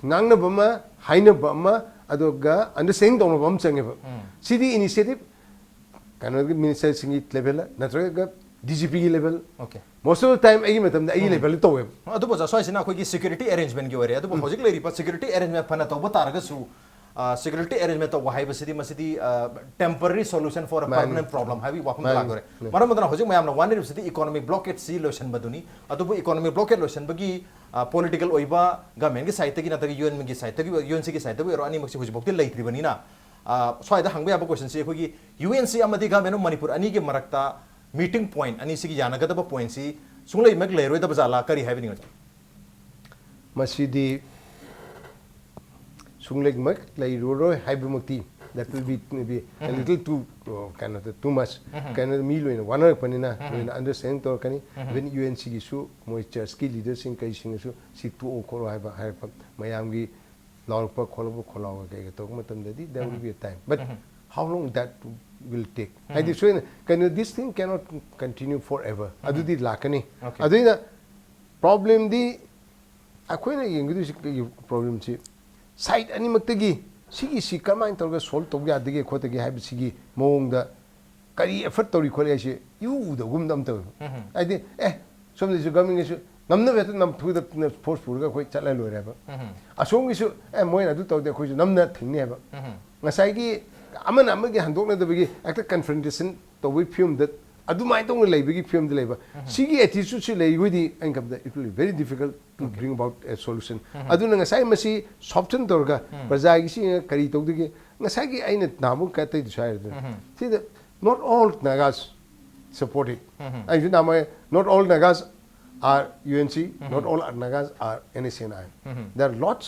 ꯉꯥꯡꯅꯕ ꯑꯃ, ꯍꯥꯏꯅꯕ ꯑꯃ, ꯑꯗꯨꯒ ꯑꯟꯗꯔꯁ꯭ꯇꯦꯟꯗꯤꯡ ꯇꯧꯅꯕ ꯑꯃ ꯆꯪꯉꯦꯕ꯫ ꯁꯤꯗꯤ ꯏꯅꯤꯁꯤꯌꯦꯇꯤꯚ ꯀꯩꯅꯣꯒꯤ ꯃꯤꯅꯤꯁꯇꯔꯁꯤꯡꯒꯤ ꯂꯦꯚꯦꯜꯗ ꯅꯠꯇ꯭ꯔꯒ ꯗꯤ ꯖꯤ ꯄꯤꯒꯤ level, Okay. most of the time ꯑꯩꯒꯤ ꯃꯇꯝꯗ ꯑꯩꯒꯤ ꯂꯦꯚꯦꯜꯗ ꯇꯧꯋꯦꯕ꯫ ꯑꯗꯨꯕꯨ ꯑꯣꯖꯥ, ꯁ꯭ꯋꯥꯏꯁꯤꯅ ꯑꯩꯈꯣꯏꯒꯤ ꯁꯦꯀ꯭ꯌꯨꯔꯤꯇꯤ ꯑꯦꯔꯦꯟꯖꯃꯦꯟꯒꯤ ꯑꯣꯏꯔꯦ꯫ ꯑꯗꯨꯕꯨ ꯍꯧꯖꯤꯛ ꯂꯩꯔꯤꯕ ꯁꯦꯀ꯭ꯌꯨꯔꯤꯇꯤ ꯑꯦꯔꯦꯟꯖꯃꯦꯟ ꯐꯅ ꯇꯧꯕ ꯇꯥꯔꯒꯁꯨ, ꯁꯦꯀ꯭ꯌꯨꯔꯤꯇꯤ ꯑꯦꯔꯦꯟꯖꯃꯦꯟ ꯇꯧꯕ ꯍꯥꯏꯕꯁꯤꯗꯤ ꯃꯁꯤꯗꯤ temporary solution for a ꯃꯥꯅꯤ꯫ Permanent problem ꯍꯥꯏꯕꯒꯤ ꯋꯥꯐꯝꯗ ꯃꯥꯅꯤ꯫ ꯂꯥꯛꯇꯣꯔꯦ꯫ ꯎꯝ꯫ ꯃꯔꯝ ꯑꯗꯨꯅ ꯍꯧꯖꯤꯛ ꯃꯌꯥꯝꯅ ꯋꯥꯅꯔꯤꯕꯁꯤꯗꯤ ꯏꯀꯣꯅꯣꯃꯤꯛ ꯕ꯭ꯂꯣꯀꯦꯠꯁꯤ ꯂꯣꯏꯁꯤꯟꯕꯗꯨꯅꯤ꯫ ꯑꯗꯨꯕꯨ ꯏꯀꯣꯅꯣꯃꯤꯛ ꯕ꯭ꯂꯣꯀꯦꯠ ꯂꯣꯏꯁꯤꯟꯕꯒꯤ ꯄꯣꯂꯤꯇꯤꯀꯦꯜ ꯑꯣꯏꯕ ꯒꯃꯦꯟꯒꯤ ꯁꯥꯏꯠꯇꯒꯤ ꯅꯠꯇ꯭ꯔꯒ ꯌꯨ ꯑꯦꯟꯒꯤ ꯁꯥꯏꯠꯇꯒꯤ, ꯌꯨ ꯑꯦꯟ ꯁꯤꯒꯤ ꯁꯥꯏꯠꯇꯒꯤ ꯑꯣꯏꯔꯣ, ꯑꯅꯤꯃꯛꯁꯤ ꯍꯧꯖꯤꯛꯐꯥꯎꯗꯤ ꯂꯩꯇ꯭ꯔꯤꯕꯅꯤꯅ, ꯁ꯭ꯋꯥꯏꯗ ꯍꯪꯕ ꯌꯥꯕ ꯀꯣꯏꯁꯟꯁꯤ ꯑꯩꯈꯣꯏꯒꯤ ꯌꯨ ꯑꯦꯟ ꯁꯤ ꯑꯃꯗꯤ ꯒꯃꯦꯟ ꯑꯣꯐ ꯃꯅꯤꯄꯨꯔ ꯑꯅꯤꯒꯤ ꯃꯔꯛꯇ ꯃꯤꯇꯤꯡ ꯄꯣꯏꯟꯠ ꯑꯅꯤꯁꯤꯒꯤ ꯌꯥꯅꯒꯗꯕ ꯄꯣꯏꯟꯠꯁꯤ ꯁꯨꯡꯂꯩꯃꯛ ꯂꯩꯔꯣꯏꯗꯕ ꯖꯥꯠꯂꯥ? ꯀꯔꯤ ꯍꯥꯏꯕꯤꯅꯤꯡꯉꯤ? ꯃꯁꯤꯗꯤ ꯁꯨꯡꯂꯩꯃꯛ ꯂꯩꯔꯔꯣꯏ ꯍꯥꯏꯕꯃꯛꯇꯤ that will be, be a little too, uh, ꯀꯩꯅꯣ, too much꯫ ꯀꯩꯅꯣ, ꯃꯤ ꯂꯣꯏꯅ ꯋꯥꯅꯔꯛꯄꯅꯤꯅ ꯂꯣꯏꯅ ꯑꯟꯗꯔꯁ꯭ꯇꯦꯟꯗꯤꯡ ꯇꯧꯔꯛꯀꯅꯤ꯫ Even ꯌꯨ ꯑꯦꯟ ꯁꯤꯒꯤꯁꯨ ꯃꯣꯏ ꯆꯔꯆꯀꯤ ꯂꯤꯗꯔꯁꯤꯡ ꯀꯩꯁꯤꯡꯅꯁꯨ ꯁꯤ ꯇꯣꯛꯑꯣ ꯈꯣꯠꯂꯣ ꯍꯥꯏꯕ ꯍꯥꯏꯔꯛꯄ ꯃꯌꯥꯝꯒꯤ ꯂꯥꯎꯔꯛꯄ ꯈꯣꯠꯂꯛꯄ ꯈꯣꯜꯂꯥꯎꯒ ꯀꯩꯒ ꯇꯧꯔꯛꯄ ꯃꯇꯝꯗꯗꯤ there will be a time, but how long that will take? ꯍꯥꯏꯗꯤ ꯁꯣꯏꯅ ꯀꯩꯅꯣ, this thing cannot continue forever꯫ ꯑꯗꯨꯗꯤ ꯂꯥꯛꯀꯅꯤ꯫ Okay. ꯑꯗꯨꯅ ꯄ꯭ꯔꯣꯕ꯭ꯂꯦꯝꯗꯤ ꯑꯩꯈꯣꯏꯅ ꯌꯦꯡꯒꯗꯣꯏꯁꯤ ꯀꯩꯒꯤ ꯄ꯭ꯔꯣꯕ꯭ꯂꯦꯝꯁꯤ ꯁꯥꯏꯠ ꯑꯅꯤꯃꯛꯇꯒꯤ ꯁꯤꯒꯤ ꯁꯤ ꯀꯔꯝꯍꯥꯏꯅ ꯇꯧꯔꯒ ꯁꯣꯜꯕ ꯇꯧꯕ ꯌꯥꯗꯒꯦ ꯈꯣꯠꯇꯒꯦ ꯍꯥꯏꯕꯁꯤꯒꯤ ꯃꯑꯣꯡꯗ ꯀꯔꯤ ꯑꯦꯐꯔꯠ ꯇꯧꯔꯤ ꯈꯣꯠꯂꯤ ꯍꯥꯏꯁꯤ ꯏꯎ ꯎꯗꯕꯒꯨꯝꯗ ꯑꯃ ꯇꯧꯋꯦꯕ꯫ ꯍꯥꯏꯗꯤ ꯑꯦ ꯁꯣꯝꯗꯁꯨ ꯒꯚꯔꯟꯃꯦꯟꯒꯤꯁꯨ ꯉꯝꯅꯕ ꯍꯦꯛꯇ ꯅꯝꯐꯨꯗ ꯐꯣꯔꯁ ꯄꯨꯔꯒ ꯑꯩꯈꯣꯏ ꯆꯠꯂ ꯂꯣꯏꯔꯦꯕ꯫ ꯑꯁꯣꯝꯒꯤꯁꯨ ꯑꯦ ꯃꯣꯏꯅ ꯑꯗꯨ ꯇꯧꯔꯗꯤ ꯑꯩꯈꯣꯏꯁꯨ ꯅꯝꯅ ꯊꯤꯡꯅꯤ ꯍꯥꯏꯕ꯫ ꯉꯁꯥꯏꯒꯤ ꯑꯃꯅ ꯑꯃꯒꯤ ꯍꯟꯗꯣꯛꯅꯗꯕꯒꯤ ꯍꯦꯛꯇ ꯀꯟꯐ꯭ꯔꯟꯇꯦꯁꯟ ꯇꯧꯕꯒꯤ ꯐꯤꯕꯝꯗ ꯑꯗꯨꯃꯥꯏꯅ ꯇꯧꯅ ꯂꯩꯕꯒꯤ ꯐꯤꯕꯝꯗ ꯂꯩꯕ꯫ ꯁꯤꯒꯤ attitude ꯁꯤ ꯂꯩꯔꯒꯗꯤ ꯑꯩꯅ ꯈꯟꯕꯗ it will be very difficult to bring about a solution. ꯑꯗꯨꯅ ꯉꯁꯥꯏ ꯃꯁꯤ soften ꯇꯧꯔꯒ ꯄ꯭ꯔꯖꯥꯒꯤ ꯁꯤ ꯀꯔꯤ ꯇꯧꯗꯒꯦ? ꯉꯁꯥꯏꯒꯤ ꯑꯩꯅ ꯅꯍꯥꯟꯃꯨꯛ ꯑꯇꯩꯗꯁꯨ ꯍꯥꯏꯔꯗꯅ ꯁꯤꯗ not all Nagas support it. ꯑꯩꯁꯨ ꯅꯍꯥꯟꯃꯨꯛ not all Nagas are U N C, not all Nagas are N S C N I. There are lots,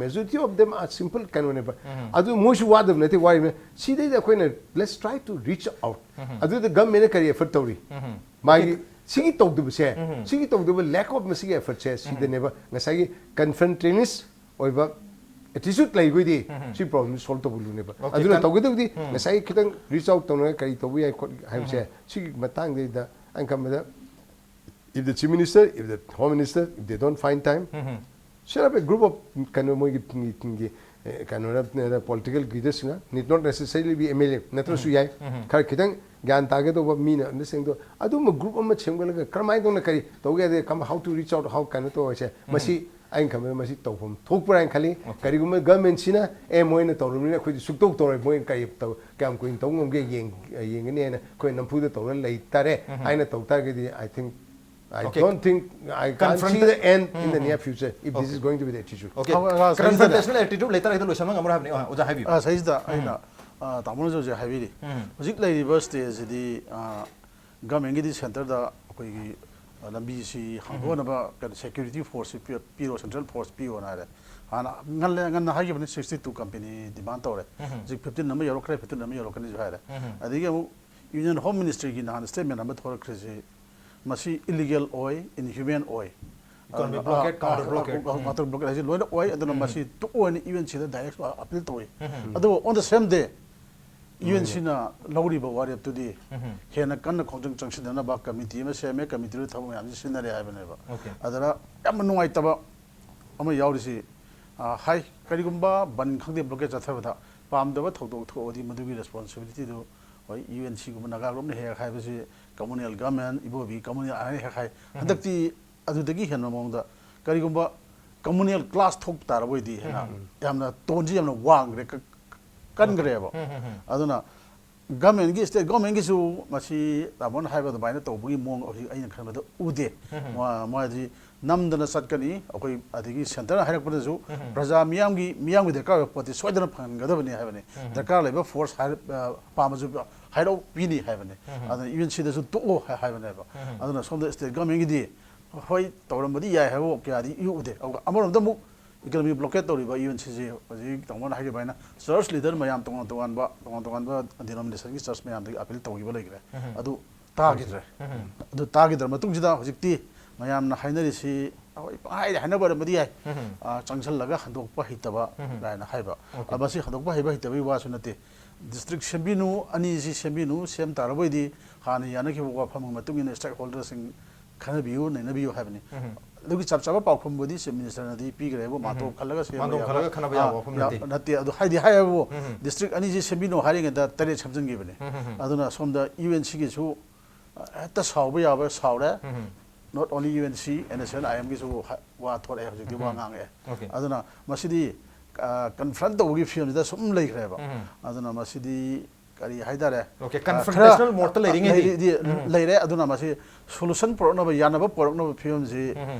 majority of them are simple ꯀꯩꯅꯣꯅꯦꯕ꯫ ꯑꯗꯨ ꯃꯣꯏꯁꯨ ꯋꯥꯗꯕ ꯅꯠꯇꯦ, ꯋꯥꯔꯤꯕ꯫ ꯁꯤꯗꯩꯗ ꯑꯩꯈꯣꯏꯅ let's try to reach out. ꯑꯗꯨꯗ government ꯅ ꯀꯔꯤ effort ꯇꯧꯔꯤ? ꯃꯥꯒꯤ ꯁꯤꯒꯤ ꯇꯧꯗꯕꯁꯦ, ꯁꯤꯒꯤ ꯇꯧꯗꯕ lack of ꯃꯁꯤꯒꯤ effort ꯁꯦ ꯁꯤꯗꯅꯦꯕ ꯉꯁꯥꯏꯒꯤ confrontationist ꯑꯣꯏꯕ attitude ꯂꯩꯈꯣꯏꯗꯤ ꯁꯤ problem solve ꯇꯧꯕ ꯂꯨꯅꯦꯕ꯫ Okay, ꯑꯗꯨꯅ ꯀꯟ- ꯇꯧꯒꯗꯕꯗꯤ ꯉꯁꯥꯏꯒꯤ ꯈꯤꯇꯪ reach out ꯇꯧꯅꯔꯒ ꯀꯔꯤ ꯇꯧꯕ ꯌꯥꯏ ꯈꯣꯠ ꯍꯥꯏꯕꯁꯦ ꯁꯤꯒꯤ ꯃꯇꯥꯡꯗꯩꯗ ꯑꯩꯅ ꯈꯟꯕꯗ if the chief minister, if the home minister, if they don't find time, set up a group of ꯀꯩꯅꯣ ꯃꯣꯏꯒꯤ ꯀꯩꯅꯣꯅ political leadersꯅ need not necessarily be M L A ꯅꯠꯇ꯭ꯔꯁꯨ ꯌꯥꯏ꯫ ꯈꯔ ꯈꯤꯇꯪ ꯒ꯭ꯌꯥꯟ ꯇꯥꯒꯗꯧꯕ ꯃꯤꯅ ꯑꯗꯨꯁꯤꯡꯗꯣ ꯑꯗꯨꯝꯕ group ꯑꯃ ꯁꯦꯝꯒꯠꯂꯒ ꯀꯔꯝꯍꯥꯏꯅ ꯇꯧꯅ ꯀꯔꯤ ꯇꯧꯒꯦ ꯍꯥꯏꯗꯤ how to reach out, how ꯀꯩꯅꯣ ꯇꯧꯔꯁꯦ ꯃꯁꯤ ꯑꯩꯅ ꯈꯟꯕꯗ ꯃꯁꯤ ꯇꯧꯐꯝ ꯊꯣꯛꯄ꯭ꯔꯥ ꯍꯥꯏꯅ ꯈꯜꯂꯤ꯫ ꯀꯔꯤꯒꯨꯝꯕ governmentꯁꯤꯅ ꯑꯦ ꯃꯣꯏꯅ ꯇꯧꯔꯕꯅꯤꯅ ꯑꯩꯈꯣꯏꯗꯤ ꯁꯨꯛꯇꯧ ꯇꯧꯔꯣꯏ, ꯃꯣꯏꯅ ꯀꯔꯤ ꯇꯧ ꯀꯌꯥꯝ ꯀꯨꯏꯅ ꯇꯧ ꯉꯝꯒꯦ ꯌꯦꯡ- ꯌꯦꯡꯒꯅꯤ ꯍꯥꯏꯅ ꯑꯩꯈꯣꯏ ꯅꯝꯐꯨꯗ ꯇꯧꯔ ꯂꯩ ꯇꯥꯔꯦ ꯍꯥꯏꯅ ꯇꯧ ꯇꯥꯔꯒꯗꯤ I think I Okay. don't think I can't see Confront- the end in the near future if this Okay. is going to be the attitude. Okay. ꯑ, ꯑ, ꯁꯥꯏꯟꯁꯇꯅꯦ꯫ Confrontational attitude ꯂꯩꯇꯥꯔꯒꯗꯤ ꯂꯣꯏꯁꯟꯕ ꯉꯝꯃꯔꯣꯏ ꯍꯥꯏꯕꯅꯤ꯫ ꯑꯣ, ꯑꯣꯖꯥ ꯍꯥꯏꯕꯤꯌꯨ꯫ ꯑ, ꯁꯥꯏꯟꯁꯇ ꯑꯩꯅ, ꯑ, ꯇꯥꯃꯣꯅꯁꯨ ꯍꯧꯖꯤꯛ ꯍꯥꯏꯕꯤꯔꯤ꯫ ꯍꯧꯖꯤꯛ ꯂꯩꯔꯤꯕ stageꯁꯤꯗꯤ, ꯑ, governmentꯀꯤꯗꯤ centreꯗ ꯑꯩꯈꯣꯏꯒꯤ, ꯑ, ꯂꯝꯕꯤꯁꯤ ꯍꯥꯡꯗꯣꯛꯅꯕ ꯀꯩꯅꯣ security forceꯁꯤ ꯄꯤ-, ꯄꯤꯔꯣ, central force ꯄꯤꯔꯣꯅ ꯍꯥꯏꯔꯦ꯫ ꯍꯥꯟꯅ ꯉꯜꯂꯦ, ꯉꯟꯅ ꯍꯥꯏꯈꯤꯕꯅꯤ sixty two company demand ꯇꯧꯔꯦ꯫ ꯍꯧꯖꯤꯛ fifteen ꯑꯃ ꯌꯧꯔꯛꯈ꯭ꯔꯦ, fifteen ꯑꯃ ꯌꯧꯔꯛꯀꯅꯤꯁꯨ ꯍꯥꯏꯔꯦ꯫ ꯑꯗꯒꯤ ꯑꯃꯨꯛ Union Home Ministryꯒꯤ ꯅꯍꯥꯟ statement ꯑꯃ ꯊꯣꯛꯂꯛꯈ꯭ꯔꯤꯁꯤ ꯃꯁꯤ illegal ꯑꯣꯏ, inhuman ꯑꯣꯏ꯫ Economic blockade, counter blockade. Counter blockade ꯍꯥꯏꯁꯤ ꯂꯣꯏꯅ ꯑꯣꯏ꯫ ꯑꯗꯨꯅ ꯃꯁꯤ ꯇꯨ ꯑꯣꯏꯅ UNCꯗ direct appeal ꯇꯧꯏ꯫ ꯑꯗꯨꯕꯨ on the same day UNCꯅ ꯂꯧꯔꯤꯕ ꯋꯥꯔꯦꯞꯇꯨꯗꯤ ꯍꯦꯟꯅ ꯀꯟꯅ ꯈꯣꯡꯖꯪ ꯆꯪꯁꯤꯟꯅꯅꯕ committee ꯑꯃ ꯁꯦꯝꯃꯦ, committeeꯗꯨ ꯊꯕꯛ ꯃꯌꯥꯝꯁꯤ ꯁꯤꯖꯤꯟꯅꯔꯦ ꯍꯥꯏꯕꯅꯦꯕ꯫ Okay. ꯑꯗꯨꯅ ꯌꯥꯝꯅ ꯅꯨꯡꯉꯥꯏꯇꯕ ꯑꯃ ꯌꯥꯎꯔꯤꯁꯤ, ꯑ, ꯍꯥꯏ, ꯀꯔꯤꯒꯨꯝꯕ ꯕꯟ ꯈꯪꯗꯦ, blockade ꯆꯠꯊꯕꯗ ꯄꯥꯝꯗꯕ ꯊꯧꯗꯣꯛ ꯊꯣꯛꯑꯗꯤ ꯃꯗꯨꯒꯤ responsibilityꯗꯨ ꯍꯣꯏ UNCꯒꯨꯝꯕ ꯅꯥꯒꯥ groupꯅ ꯍꯦꯛ ꯍꯥꯏꯕꯁꯤ communal government, ꯏꯕꯣꯕꯤ communal ꯍꯥꯏꯅ ꯍꯦꯛ ꯍꯥꯏ꯫ ꯍꯟꯗꯛꯇꯤ ꯑꯗꯨꯗꯒꯤ ꯍꯦꯟꯕ ꯃꯑꯣꯡꯗ ꯀꯔꯤꯒꯨꯝꯕ communal clash ꯊꯣꯛ ꯇꯥꯔꯕ ꯑꯣꯏꯗꯤ ꯍꯦꯟꯅ ꯌꯥꯝꯅ ꯇꯣꯟꯁꯤ ꯌꯥꯝꯅ ꯋꯥꯡꯈ꯭ꯔꯦ, ꯀ-, ꯀꯟꯈ꯭ꯔꯦꯕ꯫ ꯑꯗꯨꯅ ꯒꯃꯦꯟꯒꯤ, ꯁ꯭ꯇꯦꯠ ꯒꯃꯦꯟꯒꯤꯁꯨ ꯃꯁꯤ ꯇꯥꯃꯣꯅ ꯍꯥꯏꯕ ꯑꯗꯨꯃꯥꯏꯅ ꯇꯧꯕꯒꯤ ꯃꯑꯣꯡ ꯍꯧꯖꯤꯛ ꯑꯩꯅ ꯈꯟꯕꯗ ꯎꯗꯦ꯫ ꯃꯥ-, ꯃꯥꯗꯤ ꯅꯝꯗꯅ ꯆꯠꯀꯅꯤ꯫ ꯑꯩꯈꯣꯏ ꯑꯗꯒꯤ ꯁꯦꯟꯇꯔꯅ ꯍꯥꯏꯔꯛꯄꯗꯁꯨ ꯄ꯭ꯔꯖꯥ ꯃꯤꯌꯥꯝꯒꯤ, ꯃꯤꯌꯥꯝꯒꯤ ꯗꯔꯀꯥꯔ ꯑꯣꯏꯕ ꯄꯣꯠꯇꯤ ꯁꯣꯏꯗꯅ ꯐꯪꯍꯟꯒꯗꯕꯅꯤ ꯍꯥꯏꯕꯅꯤ꯫ ꯗꯔꯀꯥꯔ ꯂꯩꯕ ꯐꯣꯔꯁ ꯍꯥꯏꯔ-, ꯑ, ꯄꯥꯝꯃꯁꯨ ꯍꯥꯏꯔꯛꯑꯣ, ꯄꯤꯅꯤ ꯍꯥꯏꯕꯅꯤ꯫ ꯑꯗꯨꯅ ꯌꯨ ꯑꯦꯟ ꯁꯤꯗꯁꯨ ꯇꯣꯛꯑꯣ ꯍꯥꯏ-, ꯍꯥꯏꯕꯅꯦꯕ꯫ ꯑꯗꯨꯅ ꯁꯣꯝꯗ ꯁ꯭ꯇꯦꯠ ꯒꯃꯦꯟꯒꯤꯗꯤ ꯍꯣꯏ ꯇꯧꯔꯝꯕꯗꯤ ꯌꯥꯏ ꯍꯥꯏꯕ ꯀꯌꯥꯗꯤ ꯏꯎ ꯎꯗꯦ꯫ ꯑꯗꯨꯒ ꯑꯃꯔꯣꯝꯗ ꯑꯃꯨꯛ ꯏꯀꯣꯅꯣꯃꯤ ꯕ꯭ꯂꯣꯀꯦꯠ ꯇꯧꯔꯤꯕ ꯌꯨ ꯑꯦꯟ ꯁꯤꯁꯦ ꯍꯧꯖꯤꯛ ꯇꯥꯃꯣꯅ ꯍꯥꯏꯈꯤꯕ ꯍꯥꯏꯅ ꯆꯔꯆ ꯂꯤꯗꯔ ꯃꯌꯥꯝ ꯇꯣꯉꯥꯟ ꯇꯣꯉꯥꯟꯕ, ꯇꯣꯉꯥꯟ ꯇꯣꯉꯥꯟꯕ ꯗꯤꯅꯣꯃꯤꯅꯦꯁꯟꯒꯤ ꯆꯔꯆ ꯃꯌꯥꯝꯗꯒꯤ ꯑꯄꯤꯜ ꯇꯧꯈꯤꯕ ꯂꯩꯈ꯭ꯔꯦ꯫ ꯑꯗꯨ ꯇꯥꯈꯤꯗ꯭ꯔꯦ꯫ ꯑꯗꯨ ꯇꯥꯈꯤꯗ꯭ꯔ ꯃꯇꯨꯡꯁꯤꯗ ꯍꯧꯖꯤꯛꯇꯤ ꯃꯌꯥꯝꯅ ꯍꯥꯏꯅꯔꯤꯁꯤ, ꯍꯣꯏ, ꯄꯪꯍꯥꯏꯗ ꯍꯥꯏꯅꯕ ꯑꯣꯏꯔꯝꯕꯗꯤ ꯌꯥꯏ꯫ ꯑꯥ, ꯆꯪꯁꯜꯂꯒ ꯍꯟꯗꯣꯛꯄ ꯍꯩꯇꯕ ꯀꯥꯏꯅ ꯍꯥꯏꯕ꯫ ꯑꯣꯀꯦ꯫ ꯑꯥ, ꯃꯁꯤ ꯍꯟꯗꯣꯛꯄ ꯍꯩꯕ ꯍꯩꯇꯕꯒꯤ ꯋꯥꯁꯨ ꯅꯠꯇꯦ꯫ ꯗꯤꯁꯇ꯭ꯔꯤꯛ ꯁꯦꯝꯕꯤꯅꯨ, ꯑꯅꯤꯁꯤ ꯁꯦꯝꯕꯤꯅꯨ, ꯁꯦꯝ ꯇꯥꯔꯕꯣꯏꯗꯤ ꯍꯥꯟꯅ ꯌꯥꯅꯈꯤꯕ ꯋꯥꯐꯝꯒꯤ ꯃꯇꯨꯡ ꯏꯟꯅ ꯁ꯭ꯇꯦꯛ ꯍꯣꯜꯗꯔꯁꯤꯡ ꯈꯟꯅꯕꯤꯌꯨ, ꯅꯩꯅꯕꯤꯌꯨ ꯍꯥꯏꯕꯅꯤ꯫ ꯑꯗꯨꯒꯤ ꯆꯞ ꯆꯥꯕ ꯄꯥꯎꯈꯨꯝꯕꯨꯗꯤ ꯆꯤꯐ ꯃꯤꯅꯤꯁꯇꯔꯅꯗꯤ ꯄꯤꯈ꯭ꯔꯦꯕꯨ, ꯃꯥꯟꯇꯣꯞ ꯈꯜꯂꯒ ꯁꯦꯝꯕ ꯃꯥꯟꯇꯣꯞ ꯌꯥꯕ, ꯈꯜꯂꯒ ꯈꯟꯅꯕ ꯌꯥꯕ ꯑꯥ, ꯋꯥꯐꯝ ꯌꯥ-, ꯅꯠꯇꯦ꯫ ꯅꯠꯇꯦ꯫ ꯑꯗꯨ ꯍꯥꯏꯗꯤ ꯍꯥꯏꯌꯦꯕꯨ, ꯗꯤꯁꯇ꯭ꯔꯤꯛ ꯑꯅꯤꯁꯤ ꯁꯦꯝꯕꯤꯅꯨ ꯍꯥꯏꯔꯤꯉꯩꯗ ꯇꯔꯦꯠ ꯁꯦꯝꯖꯤꯟꯈꯤꯕꯅꯤ꯫ ꯑꯗꯨꯅ ꯁꯣꯝꯗ ꯌꯨ ꯑꯦꯟ ꯁꯤꯒꯤꯁꯨ ꯍꯦꯛꯇ ꯁꯥꯎꯕ ꯌꯥꯕ ꯁꯥꯎꯔꯦ꯫ Not only U N C, N S N I ꯑꯦꯝꯒꯤꯁꯨ ꯍ-, ꯋꯥ ꯊꯣꯛꯂꯛꯑꯦ ꯍꯧꯖꯤꯛꯇꯤ, ꯋꯥ ꯉꯥꯡꯉꯛꯑꯦ꯫ ꯑꯣꯀꯦ꯫ ꯑꯗꯨꯅ ꯃꯁꯤꯗꯤ, ꯑ, ꯀꯟꯐ꯭ꯔꯟꯠ ꯇꯧꯕꯒꯤ ꯐꯤꯕꯝꯁꯤꯗ ꯁꯨꯝ ꯂꯩꯈ꯭ꯔꯦꯕ꯫ ꯑꯗꯨꯅ ꯃꯁꯤꯗꯤ ꯀꯔꯤ ꯍꯥꯏꯇꯥꯔꯦ? ꯑꯣꯀꯦ, ꯑ, ꯀꯟꯐ꯭ꯔꯟꯇꯦꯁꯅꯦꯜ ꯈꯔ, ꯃꯣꯗꯇ ꯂꯩꯔꯤꯉꯩꯗꯤ꯫ ꯂꯩꯔꯤꯗꯤ ꯂꯩꯔꯦ꯫ ꯑꯗꯨꯅ ꯃꯁꯤ ꯁꯣꯂꯨꯁꯟ ꯄꯨꯔꯛꯅꯕ, ꯌꯥꯅꯕ ꯄꯨꯔꯛꯅꯕ ꯐꯤꯕꯝꯁꯤ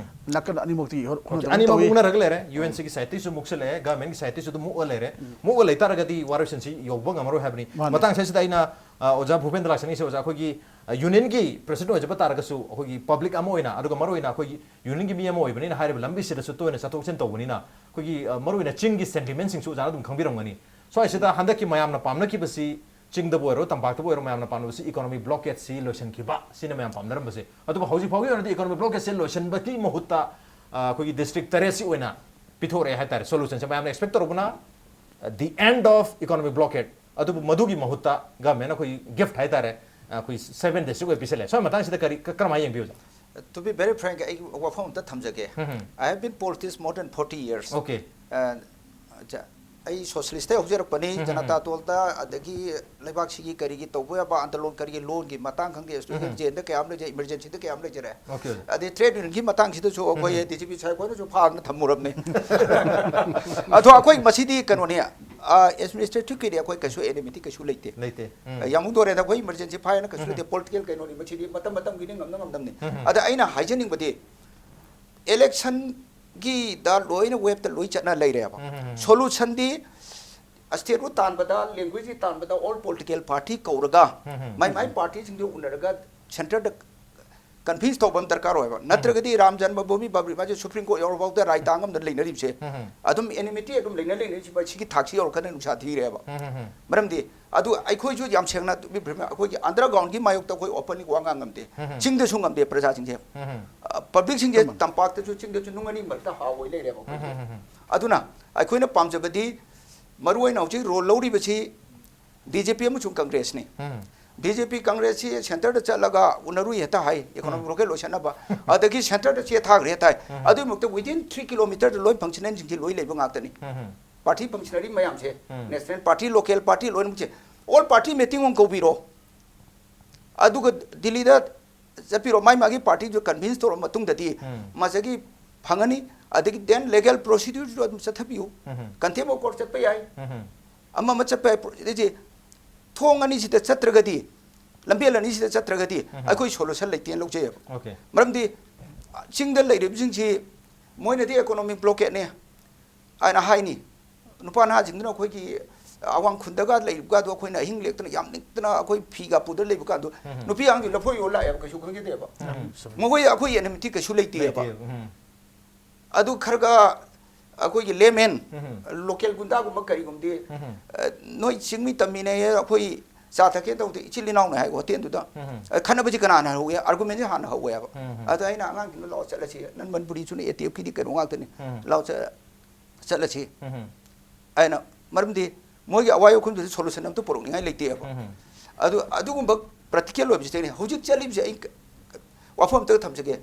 ꯅꯥꯀꯟ ꯑꯅꯤꯃꯛꯇꯤ ꯍꯣꯠ-, ꯑꯣꯀꯦ, ꯍꯣꯠꯅꯗꯕ ꯑꯅꯤꯃꯛ ꯇꯧꯏ꯫ ꯃꯨꯛꯅꯔꯒ ꯂꯩꯔꯦ꯫ ꯌꯨ ꯑꯦꯟ ꯁꯤꯒꯤ ꯁꯥꯏꯠꯇꯒꯤꯁꯨ ꯃꯨꯛꯁꯜꯂꯛꯑꯦ, ꯒꯚꯔꯟꯃꯦꯟꯠꯀꯤ ꯁꯥꯏꯠꯇꯒꯤꯁꯨ ꯑꯗꯨꯝ ꯃꯨꯛꯑ ꯂꯩꯔꯦ꯫ ꯃꯨꯛꯑ ꯂꯩꯇꯥꯔꯒꯗꯤ ꯋꯥꯔꯣꯏꯁꯤꯟꯁꯤ ꯌꯧꯕ ꯉꯝꯃꯔꯣꯏ ꯍꯥꯏꯕꯅꯤ꯫ ꯃꯥꯅꯤ꯫ ꯃꯇꯥꯡ ꯑꯁꯤꯗ ꯑꯩꯅ, ꯑ, ꯑꯣꯖꯥ ꯚꯨꯄꯦꯟꯗ꯭ꯔ ꯂꯥꯛꯁꯪ ꯏꯁꯦ, ꯑꯣꯖꯥ, ꯑꯩꯈꯣꯏꯒꯤ, ꯑ, ꯌꯨꯅꯤꯌꯟꯒꯤ ꯄ꯭ꯔꯁꯤꯗꯦꯟꯠ ꯑꯣꯏꯖꯕ ꯇꯥꯔꯒꯁꯨ, ꯑꯩꯈꯣꯏꯒꯤ ꯄꯕ꯭ꯂꯤꯛ ꯑꯃ ꯑꯣꯏꯅ, ꯑꯗꯨꯒ ꯃꯔꯨꯑꯣꯏꯅ ꯑꯩꯈꯣꯏꯒꯤ ꯌꯨꯅꯤꯌꯟꯒꯤ ꯃꯤ ꯑꯃ ꯑꯣꯏꯕꯅꯤꯅ, ꯍꯥꯏꯔꯤꯕ ꯂꯝꯕꯤꯁꯤꯗꯁꯨ ꯇꯣꯏꯅ ꯆꯠꯊꯣꯛ ꯆꯠꯁꯤꯟ ꯇꯧꯕꯅꯤꯅ, ꯑꯩꯈꯣꯏꯒꯤ, ꯑ, ꯃꯔꯨꯑꯣꯏꯅ ꯆꯤꯡꯒꯤ ꯁꯦꯟꯇꯤꯃꯦꯟꯁꯤꯡꯁꯨ ꯑꯣꯖꯥꯅ ꯑꯗꯨꯝ ꯈꯪꯕꯤꯔꯝꯒꯅꯤ꯫ ꯁ꯭ꯋꯥꯏꯁꯤꯗ ꯍꯟꯗꯛꯀꯤ ꯃꯌꯥꯝꯅ ꯄꯥꯝꯅꯈꯤꯕꯁꯤ, ꯆꯤꯡꯗꯕꯨ ꯑꯣꯏꯔꯣ, ꯇꯝꯄꯥꯛꯇꯕꯨ ꯑꯣꯏꯔꯣ, ꯃꯌꯥꯝꯅ ꯄꯥꯝꯅꯕꯁꯤ ꯏꯀꯣꯅꯣꯃꯤ ꯕ꯭ꯂꯣꯀꯦꯠꯁꯤ ꯂꯣꯏꯁꯤꯟꯈꯤꯕ, ꯁꯤꯅ ꯃꯌꯥꯝ ꯄꯥꯝꯅꯔꯝꯕꯁꯦ꯫ ꯑꯗꯨꯕꯨ ꯍꯧꯖꯤꯛ ꯐꯥꯎꯒꯤ ꯑꯣꯏꯅꯗꯤ ꯏꯀꯣꯅꯣꯃꯤ ꯕ꯭ꯂꯣꯀꯦꯠꯁꯦ ꯂꯣꯏꯁꯤꯟꯕꯒꯤ ꯃꯍꯨꯠꯇ, ꯑ, ꯑꯩꯈꯣꯏꯒꯤ ꯗꯤꯁꯇ꯭ꯔꯤꯛ ꯇꯔꯦꯠꯁꯤ ꯑꯣꯏꯅ ꯄꯤꯊꯣꯔꯛꯑꯦ ꯍꯥꯏꯇꯥꯔꯦ ꯁꯣꯂꯨꯁꯟꯁꯦ꯫ ꯃꯌꯥꯝꯅ ꯑꯦꯛꯁꯄꯦꯛ ꯇꯧꯔꯨꯕꯅ, ꯑ, the end of economic blockade꯫ ꯑꯗꯨꯕꯨ ꯃꯗꯨꯒꯤ ꯃꯍꯨꯠꯇ ꯒꯚꯔꯟꯃꯦꯟꯠꯅ ꯑꯩꯈꯣꯏ ꯒꯤꯐꯠ ꯍꯥꯏꯇꯥꯔꯦ, ꯑꯩꯈꯣꯏ ꯁꯚꯦꯟ ꯗꯤꯁꯇ꯭ꯔꯤꯛ ꯑꯣꯏꯅ ꯄꯤꯁꯜꯂꯦ꯫ ꯁ꯭ꯋꯥꯏ ꯃꯇꯥꯡꯁꯤꯗ ꯀꯔꯤ, ꯀ-, ꯀꯔꯝꯍꯥꯏꯅ ꯌꯦꯡꯕꯤ, ꯑꯣꯖꯥ? To be very frank, ꯑꯩ ꯋꯥꯐꯝ ꯑꯝꯇ ꯊꯝꯖꯒꯦ꯫ I have been politics more than forty years꯫ Okay. ꯑ, ꯖ-, ꯑꯩ ꯁꯣꯁꯤꯌꯦꯂꯤꯁꯇꯩ ꯍꯧꯖꯔꯛꯄꯅꯤ꯫ ꯎꯝ, ꯎꯝ, ꯎꯝ꯫ ꯖꯅꯇꯥ ꯗꯣꯜꯗ, ꯑꯗꯒꯤ ꯂꯩꯕꯥꯛꯁꯤꯒꯤ ꯀꯔꯤꯒꯤ ꯇꯧꯕ ꯌꯥꯕ ꯑꯟꯗꯣꯂꯣꯟ, ꯀꯔꯤꯒꯤ ꯂꯣꯟꯒꯤ ꯃꯇꯥꯡ ꯈꯪꯗꯦ, ꯁ꯭ꯇꯨꯗꯦꯟ ꯎꯝ, ꯎꯝ꯫ ꯖꯦꯟꯗ ꯀꯌꯥ ꯑꯃ ꯂꯩꯖꯔꯦ, ꯏꯃꯔꯖꯦꯟꯁꯤꯗ ꯀꯌꯥ ꯑꯃ ꯂꯩꯖꯔꯦ꯫ Okay, okay. ꯑꯗꯩ ꯇ꯭ꯔꯦꯗ ꯌꯨꯅꯤꯌꯟꯒꯤ ꯃꯇꯥꯡꯁꯤꯗꯁꯨ ꯑꯩꯈꯣꯏ ꯎꯝ, ꯎꯝ꯫ ꯗꯤ ꯖꯤ ꯄꯤ ꯁꯥꯍꯦꯕ ꯍꯣꯏꯅꯁꯨ ꯐꯥꯗꯅ ꯊꯝꯃꯨꯔꯕꯅꯤ꯫ ꯑꯗꯣ ꯑꯩꯈꯣꯏ ꯃꯁꯤꯗꯤ ꯀꯩꯅꯣꯅꯤ, ꯑ, ꯑꯦꯗꯃꯤꯅꯤꯁꯇ꯭ꯔꯦꯇꯤꯚꯀꯤꯗꯤ ꯑꯩꯈꯣꯏ ꯀꯩꯁꯨ ꯑꯦꯅꯤꯃꯤꯇꯤ ꯀꯩꯁꯨ ꯂꯩꯇꯦ꯫ ꯂꯩꯇꯦ꯫ ꯎꯝ꯫ ꯌꯥꯝꯕꯨꯡ ꯇꯣꯔꯦꯗ ꯑꯩꯈꯣꯏ ꯏꯃꯔꯖꯦꯟꯁꯤ ꯐꯥꯏꯅ ꯀꯩꯁꯨ ꯎꯝ, ꯂꯩꯇꯦ꯫ ꯎꯝ꯫ ꯄꯣꯂꯤꯇꯤꯀꯦꯜ ꯀꯩꯅꯣꯅꯤ, ꯃꯁꯤꯗꯤ ꯃꯇꯝ ꯃꯇꯝꯒꯤꯅꯤ, ꯉꯝꯅ ꯉꯝꯅꯕꯅꯤ꯫ ꯎꯝ, ꯎꯝ꯫ ꯑꯗ ꯑꯩꯅ ꯍꯥꯏꯖꯅꯤꯡꯕꯗꯤ, ꯏꯂꯦꯛꯁꯟꯒꯤꯗ ꯂꯣꯏꯅ ꯋꯦꯞꯇ ꯂꯣꯏ ꯆꯠꯅ ꯂꯩꯔꯦꯕ꯫ ꯎꯝ, ꯎꯝ, ꯎꯝ꯫ ꯁꯣꯂꯨꯁꯟꯗꯤ ꯁ꯭ꯇꯦꯠꯄꯨ ꯇꯥꯟꯕꯗ, ꯂꯦꯡꯒ꯭ꯋꯦꯖꯀꯤ ꯇꯥꯟꯕꯗ, ꯑꯣꯜ ꯄꯣꯂꯤꯇꯤꯀꯦꯜ ꯄꯥꯔꯇꯤ ꯀꯧꯔꯒ, ꯎꯝ, ꯎꯝ꯫ ꯃꯥꯏ ꯃꯥꯏ ꯄꯥꯔꯇꯤꯁꯤꯡꯗꯨ ꯎꯅꯔꯒ ꯁꯦꯟꯇꯔꯗ ꯀꯟꯚꯤꯟꯁ ꯇꯧꯕ ꯑꯃ ꯗꯔꯀꯥꯔ ꯑꯣꯏꯕ꯫ ꯎꯝ꯫ ꯅꯠꯇ꯭ꯔꯒꯗꯤ ꯔꯥꯝ ꯖꯟꯃ ꯚꯨꯃꯤ ꯕꯥꯕ꯭ꯔꯤ ꯃꯁꯖꯤꯗ ꯁꯨꯄ꯭ꯔꯤꯝ ꯀꯣꯔꯠ ꯌꯧꯔꯐꯥꯎꯗ ꯔꯥꯏ ꯇꯥꯡ ꯑꯃꯗ ꯂꯩꯅꯔꯤꯕꯁꯦ, ꯎꯝ, ꯎꯝ꯫ ꯑꯗꯨꯝ ꯑꯦꯅꯤꯃꯤꯇꯤ ꯑꯗꯨꯝ ꯂꯩꯅ ꯂꯩꯅꯔꯤꯁꯤ ꯁꯤꯒꯤ ꯊꯥꯛꯁꯤ ꯌꯧꯔꯀꯥꯟꯗ ꯅꯨꯡꯁꯥ ꯊꯤꯔꯦꯕ꯫ ꯎꯝ, ꯎꯝ, ꯎꯝ꯫ ꯃꯔꯝꯗꯤ ꯑꯗꯨ ꯑꯩꯈꯣꯏꯁꯨ ꯌꯥꯝ ꯁꯦꯡꯅ, ꯑꯩꯈꯣꯏꯒꯤ ꯑꯟꯗꯔꯒ꯭ꯔꯥꯎꯟꯒꯤ ꯃꯥꯌꯣꯛꯇ ꯑꯩꯈꯣꯏ ꯑꯣꯄꯟꯂꯤ ꯋꯥ ꯉꯥꯡ ꯉꯝꯗꯦ꯫ ꯎꯝ, ꯎꯝ꯫ ꯆꯤꯡꯗꯁꯨ ꯉꯝꯗꯦ ꯄ꯭ꯔꯖꯥꯁꯤꯡꯁꯦ꯫ ꯎꯝ, ꯎꯝ꯫ ꯑ, ꯄꯕ꯭ꯂꯤꯛꯁꯤꯡꯁꯦ ꯆꯨꯝꯕ꯫ ꯇꯝꯄꯥꯛꯇꯁꯨ ꯆꯤꯡꯗꯁꯨ ꯅꯨꯡ ꯑꯅꯤ ꯃꯔꯛꯇ ꯍꯥꯎ ꯑꯣꯏ ꯂꯩꯔꯦꯕ ꯑꯩꯈꯣꯏꯁꯦ꯫ ꯎꯝ, ꯎꯝ, ꯎꯝ, ꯎꯝ꯫ ꯑꯗꯨꯅ ꯑꯩꯈꯣꯏꯅ ꯄꯥꯝꯖꯕꯗꯤ ꯃꯔꯨ ꯑꯣꯏꯅ ꯍꯧꯖꯤꯛ ꯔꯣꯜ ꯂꯧꯔꯤꯕꯁꯤ ꯕꯤ ꯖꯦ ꯄꯤ ꯑꯃꯁꯨꯡ ꯀꯪꯒ꯭ꯔꯦꯁꯅꯤ꯫ ꯎꯝ꯫ ꯕꯤ ꯖꯦ ꯄꯤ ꯀꯪꯒ꯭ꯔꯦꯁꯁꯤ ꯁꯦꯟꯇꯔꯗ ꯆꯠꯂꯒ ꯎꯅꯔꯨꯏ ꯍꯦꯛꯇ ꯍꯥꯏ, ꯏꯀꯣꯅꯣꯃꯤꯛ ꯎꯝ꯫ ꯕ꯭ꯂꯣꯀꯦꯠ ꯂꯣꯏꯁꯤꯟꯅꯕ꯫ ꯑꯗꯒꯤ ꯁꯦꯟꯇꯔꯗ ꯆꯦ ꯊꯥꯈ꯭ꯔꯦ ꯍꯦꯛꯇ ꯍꯥꯏ꯫ ꯎꯝ꯫ ꯑꯗꯨꯒꯤ ꯃꯛꯇ within three kilometre ꯗ ꯂꯣꯏ ꯐꯪꯁꯅꯦꯜꯁꯤꯡꯁꯤ ꯂꯣꯏ ꯂꯩꯕ ꯉꯥꯛꯇꯅꯤ꯫ ꯎꯝ꯫ ꯄꯥꯔꯇꯤ ꯐꯪꯁꯅꯔꯤ ꯃꯌꯥꯝꯁꯦ, ꯎꯝ꯫ ꯅꯦꯁꯅꯦꯜ ꯄꯥꯔꯇꯤ, ꯂꯣꯀꯦꯜ ꯄꯥꯔꯇꯤ ꯂꯣꯏꯅꯃꯛꯁꯦ, ꯑꯣꯜ ꯄꯥꯔꯇꯤ ꯃꯤꯇꯤꯡ ꯑꯃ ꯀꯧꯕꯤꯔꯣ꯫ ꯑꯗꯨꯒ ꯗꯤꯜꯂꯤꯗ ꯆꯠꯄꯤꯔꯣ, ꯃꯥꯏ ꯃꯥꯒꯤ ꯄꯥꯔꯇꯤꯗꯨ ꯀꯟꯚꯤꯟꯁ ꯇꯧꯔꯕ ꯃꯇꯨꯡꯗꯗꯤ ꯎꯝ꯫ ꯃꯁꯤꯒꯤ ꯐꯪꯒꯅꯤ꯫ ꯑꯗꯒꯤ then legal procedure ꯁꯨ ꯑꯗꯨꯝ ꯆꯠꯊꯕꯤꯌꯨ꯫ ꯎꯝ꯫ Contempt of court ꯆꯠꯄ ꯌꯥꯏ꯫ ꯎꯝ꯫ ꯑꯃ ꯑꯃ ꯆꯠꯄ ꯌꯥꯏ꯫ ꯑꯗꯩꯗꯤ ꯊꯣꯡ ꯑꯅꯤꯁꯤꯗ ꯆꯠꯇ꯭ꯔꯒꯗꯤ, ꯂꯝꯕꯦꯜ ꯑꯅꯤꯁꯤꯗ ꯆꯠꯇ꯭ꯔꯒꯗꯤ ꯎꯝ꯫ ꯑꯩꯈꯣꯏ ꯁꯣꯂꯨꯁꯟ ꯂꯩꯇꯦꯅ ꯂꯧꯖꯩꯑꯕ꯫ ꯑꯣꯀꯦ꯫ ꯃꯔꯝꯗꯤ ꯆꯤꯡꯗ ꯂꯩꯔꯤꯕꯁꯤꯡꯁꯤ ꯃꯣꯏꯅꯗꯤ ꯏꯀꯣꯅꯣꯃꯤꯛ ꯕ꯭ꯂꯣꯀꯦꯠꯅꯦ ꯍꯥꯏꯅ ꯍꯥꯏꯅꯤ꯫ ꯅꯨꯄꯥ ꯅꯍꯥꯁꯤꯡꯗꯨꯅ ꯑꯩꯈꯣꯏꯒꯤ ꯑꯋꯥꯡ ꯈꯨꯟꯗꯒ ꯂꯩꯔꯤꯕꯒꯗꯣ ꯑꯩꯈꯣꯏꯅ ꯑꯍꯤꯡ ꯂꯦꯛꯇꯅ ꯌꯥꯝ ꯅꯤꯛꯇꯅ ꯑꯩꯈꯣꯏ ꯐꯤꯒ ꯄꯨꯗꯅ ꯂꯩꯕ ꯀꯥꯟꯗꯣ ꯎꯝ꯫ ꯅꯨꯄꯤ ꯑꯉꯥꯡꯁꯨ ꯂꯐꯣꯏ ꯌꯣꯜ ꯂꯥꯛꯑꯦꯕ, ꯀꯩꯁꯨ ꯈꯪꯖꯗꯦꯕ꯫ ꯎꯝ꯫ ꯃꯈꯣꯏ ꯑꯩꯈꯣꯏ ꯑꯦꯅꯤꯃꯤꯇꯤ ꯀꯩꯁꯨ ꯂꯩꯇꯦꯕ꯫ ꯂꯩꯇꯦ꯫ ꯎꯝ꯫ ꯑꯗꯨ ꯈꯔꯒ ꯑꯩꯈꯣꯏꯒꯤ ꯂꯦꯃꯦꯟ, ꯎꯝ꯫ ꯂꯣꯀꯦꯜ ꯒꯨꯟꯗꯥꯒꯨꯝꯕ ꯀꯔꯤꯒꯨꯝꯕꯗꯤ, ꯎꯝ꯫ ꯑ, ꯅꯣꯏ ꯆꯤꯡꯃꯤ ꯇꯝꯃꯤꯟꯅꯩꯌꯦ, ꯑꯩꯈꯣꯏ ꯆꯥ ꯊꯛꯀꯦ ꯇꯧꯕꯗ ꯏꯆꯤꯜ ꯏꯅꯥꯎꯅ ꯍꯥꯏ ꯍꯣꯇꯦꯜꯗꯨꯗ꯫ ꯎꯝ꯫ ꯑ, ꯈꯠꯅꯕꯁꯤ ꯀꯅꯥꯅ ꯍꯧꯋꯤ? ꯑꯥꯔꯒꯨꯃꯦꯟꯁꯤ ꯍꯥꯟꯅ ꯍꯧꯋꯦꯕ꯫ ꯎꯝ꯫ ꯑꯗ ꯑꯩꯅ ꯑꯉꯥꯡꯁꯤꯡꯗꯣ ꯂꯥꯛꯑꯣ ꯆꯠꯂꯁꯤ, ꯅꯟ ꯃꯅꯤꯄꯨꯔꯤꯁꯨꯅ ꯑꯦ ꯇꯤ ꯑꯦꯐꯀꯤꯗꯤ ꯀꯩꯅꯣ ꯉꯥꯛꯇꯅꯤ꯫ ꯎꯝ꯫ ꯂꯥꯛꯑꯣ ꯆꯠ-, ꯆꯠꯂꯁꯤ꯫ ꯎꯝ꯫ ꯑꯩꯅ, ꯃꯔꯝꯗꯤ ꯃꯣꯏꯒꯤ ꯑꯋꯥ ꯑꯌꯣꯛ ꯈꯨꯟꯗꯨꯗ ꯁꯣꯂꯨꯁꯟ ꯑꯝꯇ ꯄꯨꯔꯛꯅꯤꯡꯉꯥꯏ ꯂꯩꯇꯦꯕ꯫ ꯎꯝ꯫ ꯑꯗꯨ, ꯑꯗꯨꯒꯨꯝꯕ ꯄ꯭ꯔꯦꯛꯇꯤꯀꯦꯜ ꯑꯣꯏꯕꯁꯤꯗꯩꯅꯦ ꯍꯧꯖꯤꯛ ꯆꯠꯂꯤꯕꯁꯦ꯫ ꯑꯩ ꯀ-, ꯋꯥꯐꯝ ꯑꯝꯇ ꯊꯝꯖꯒꯦ꯫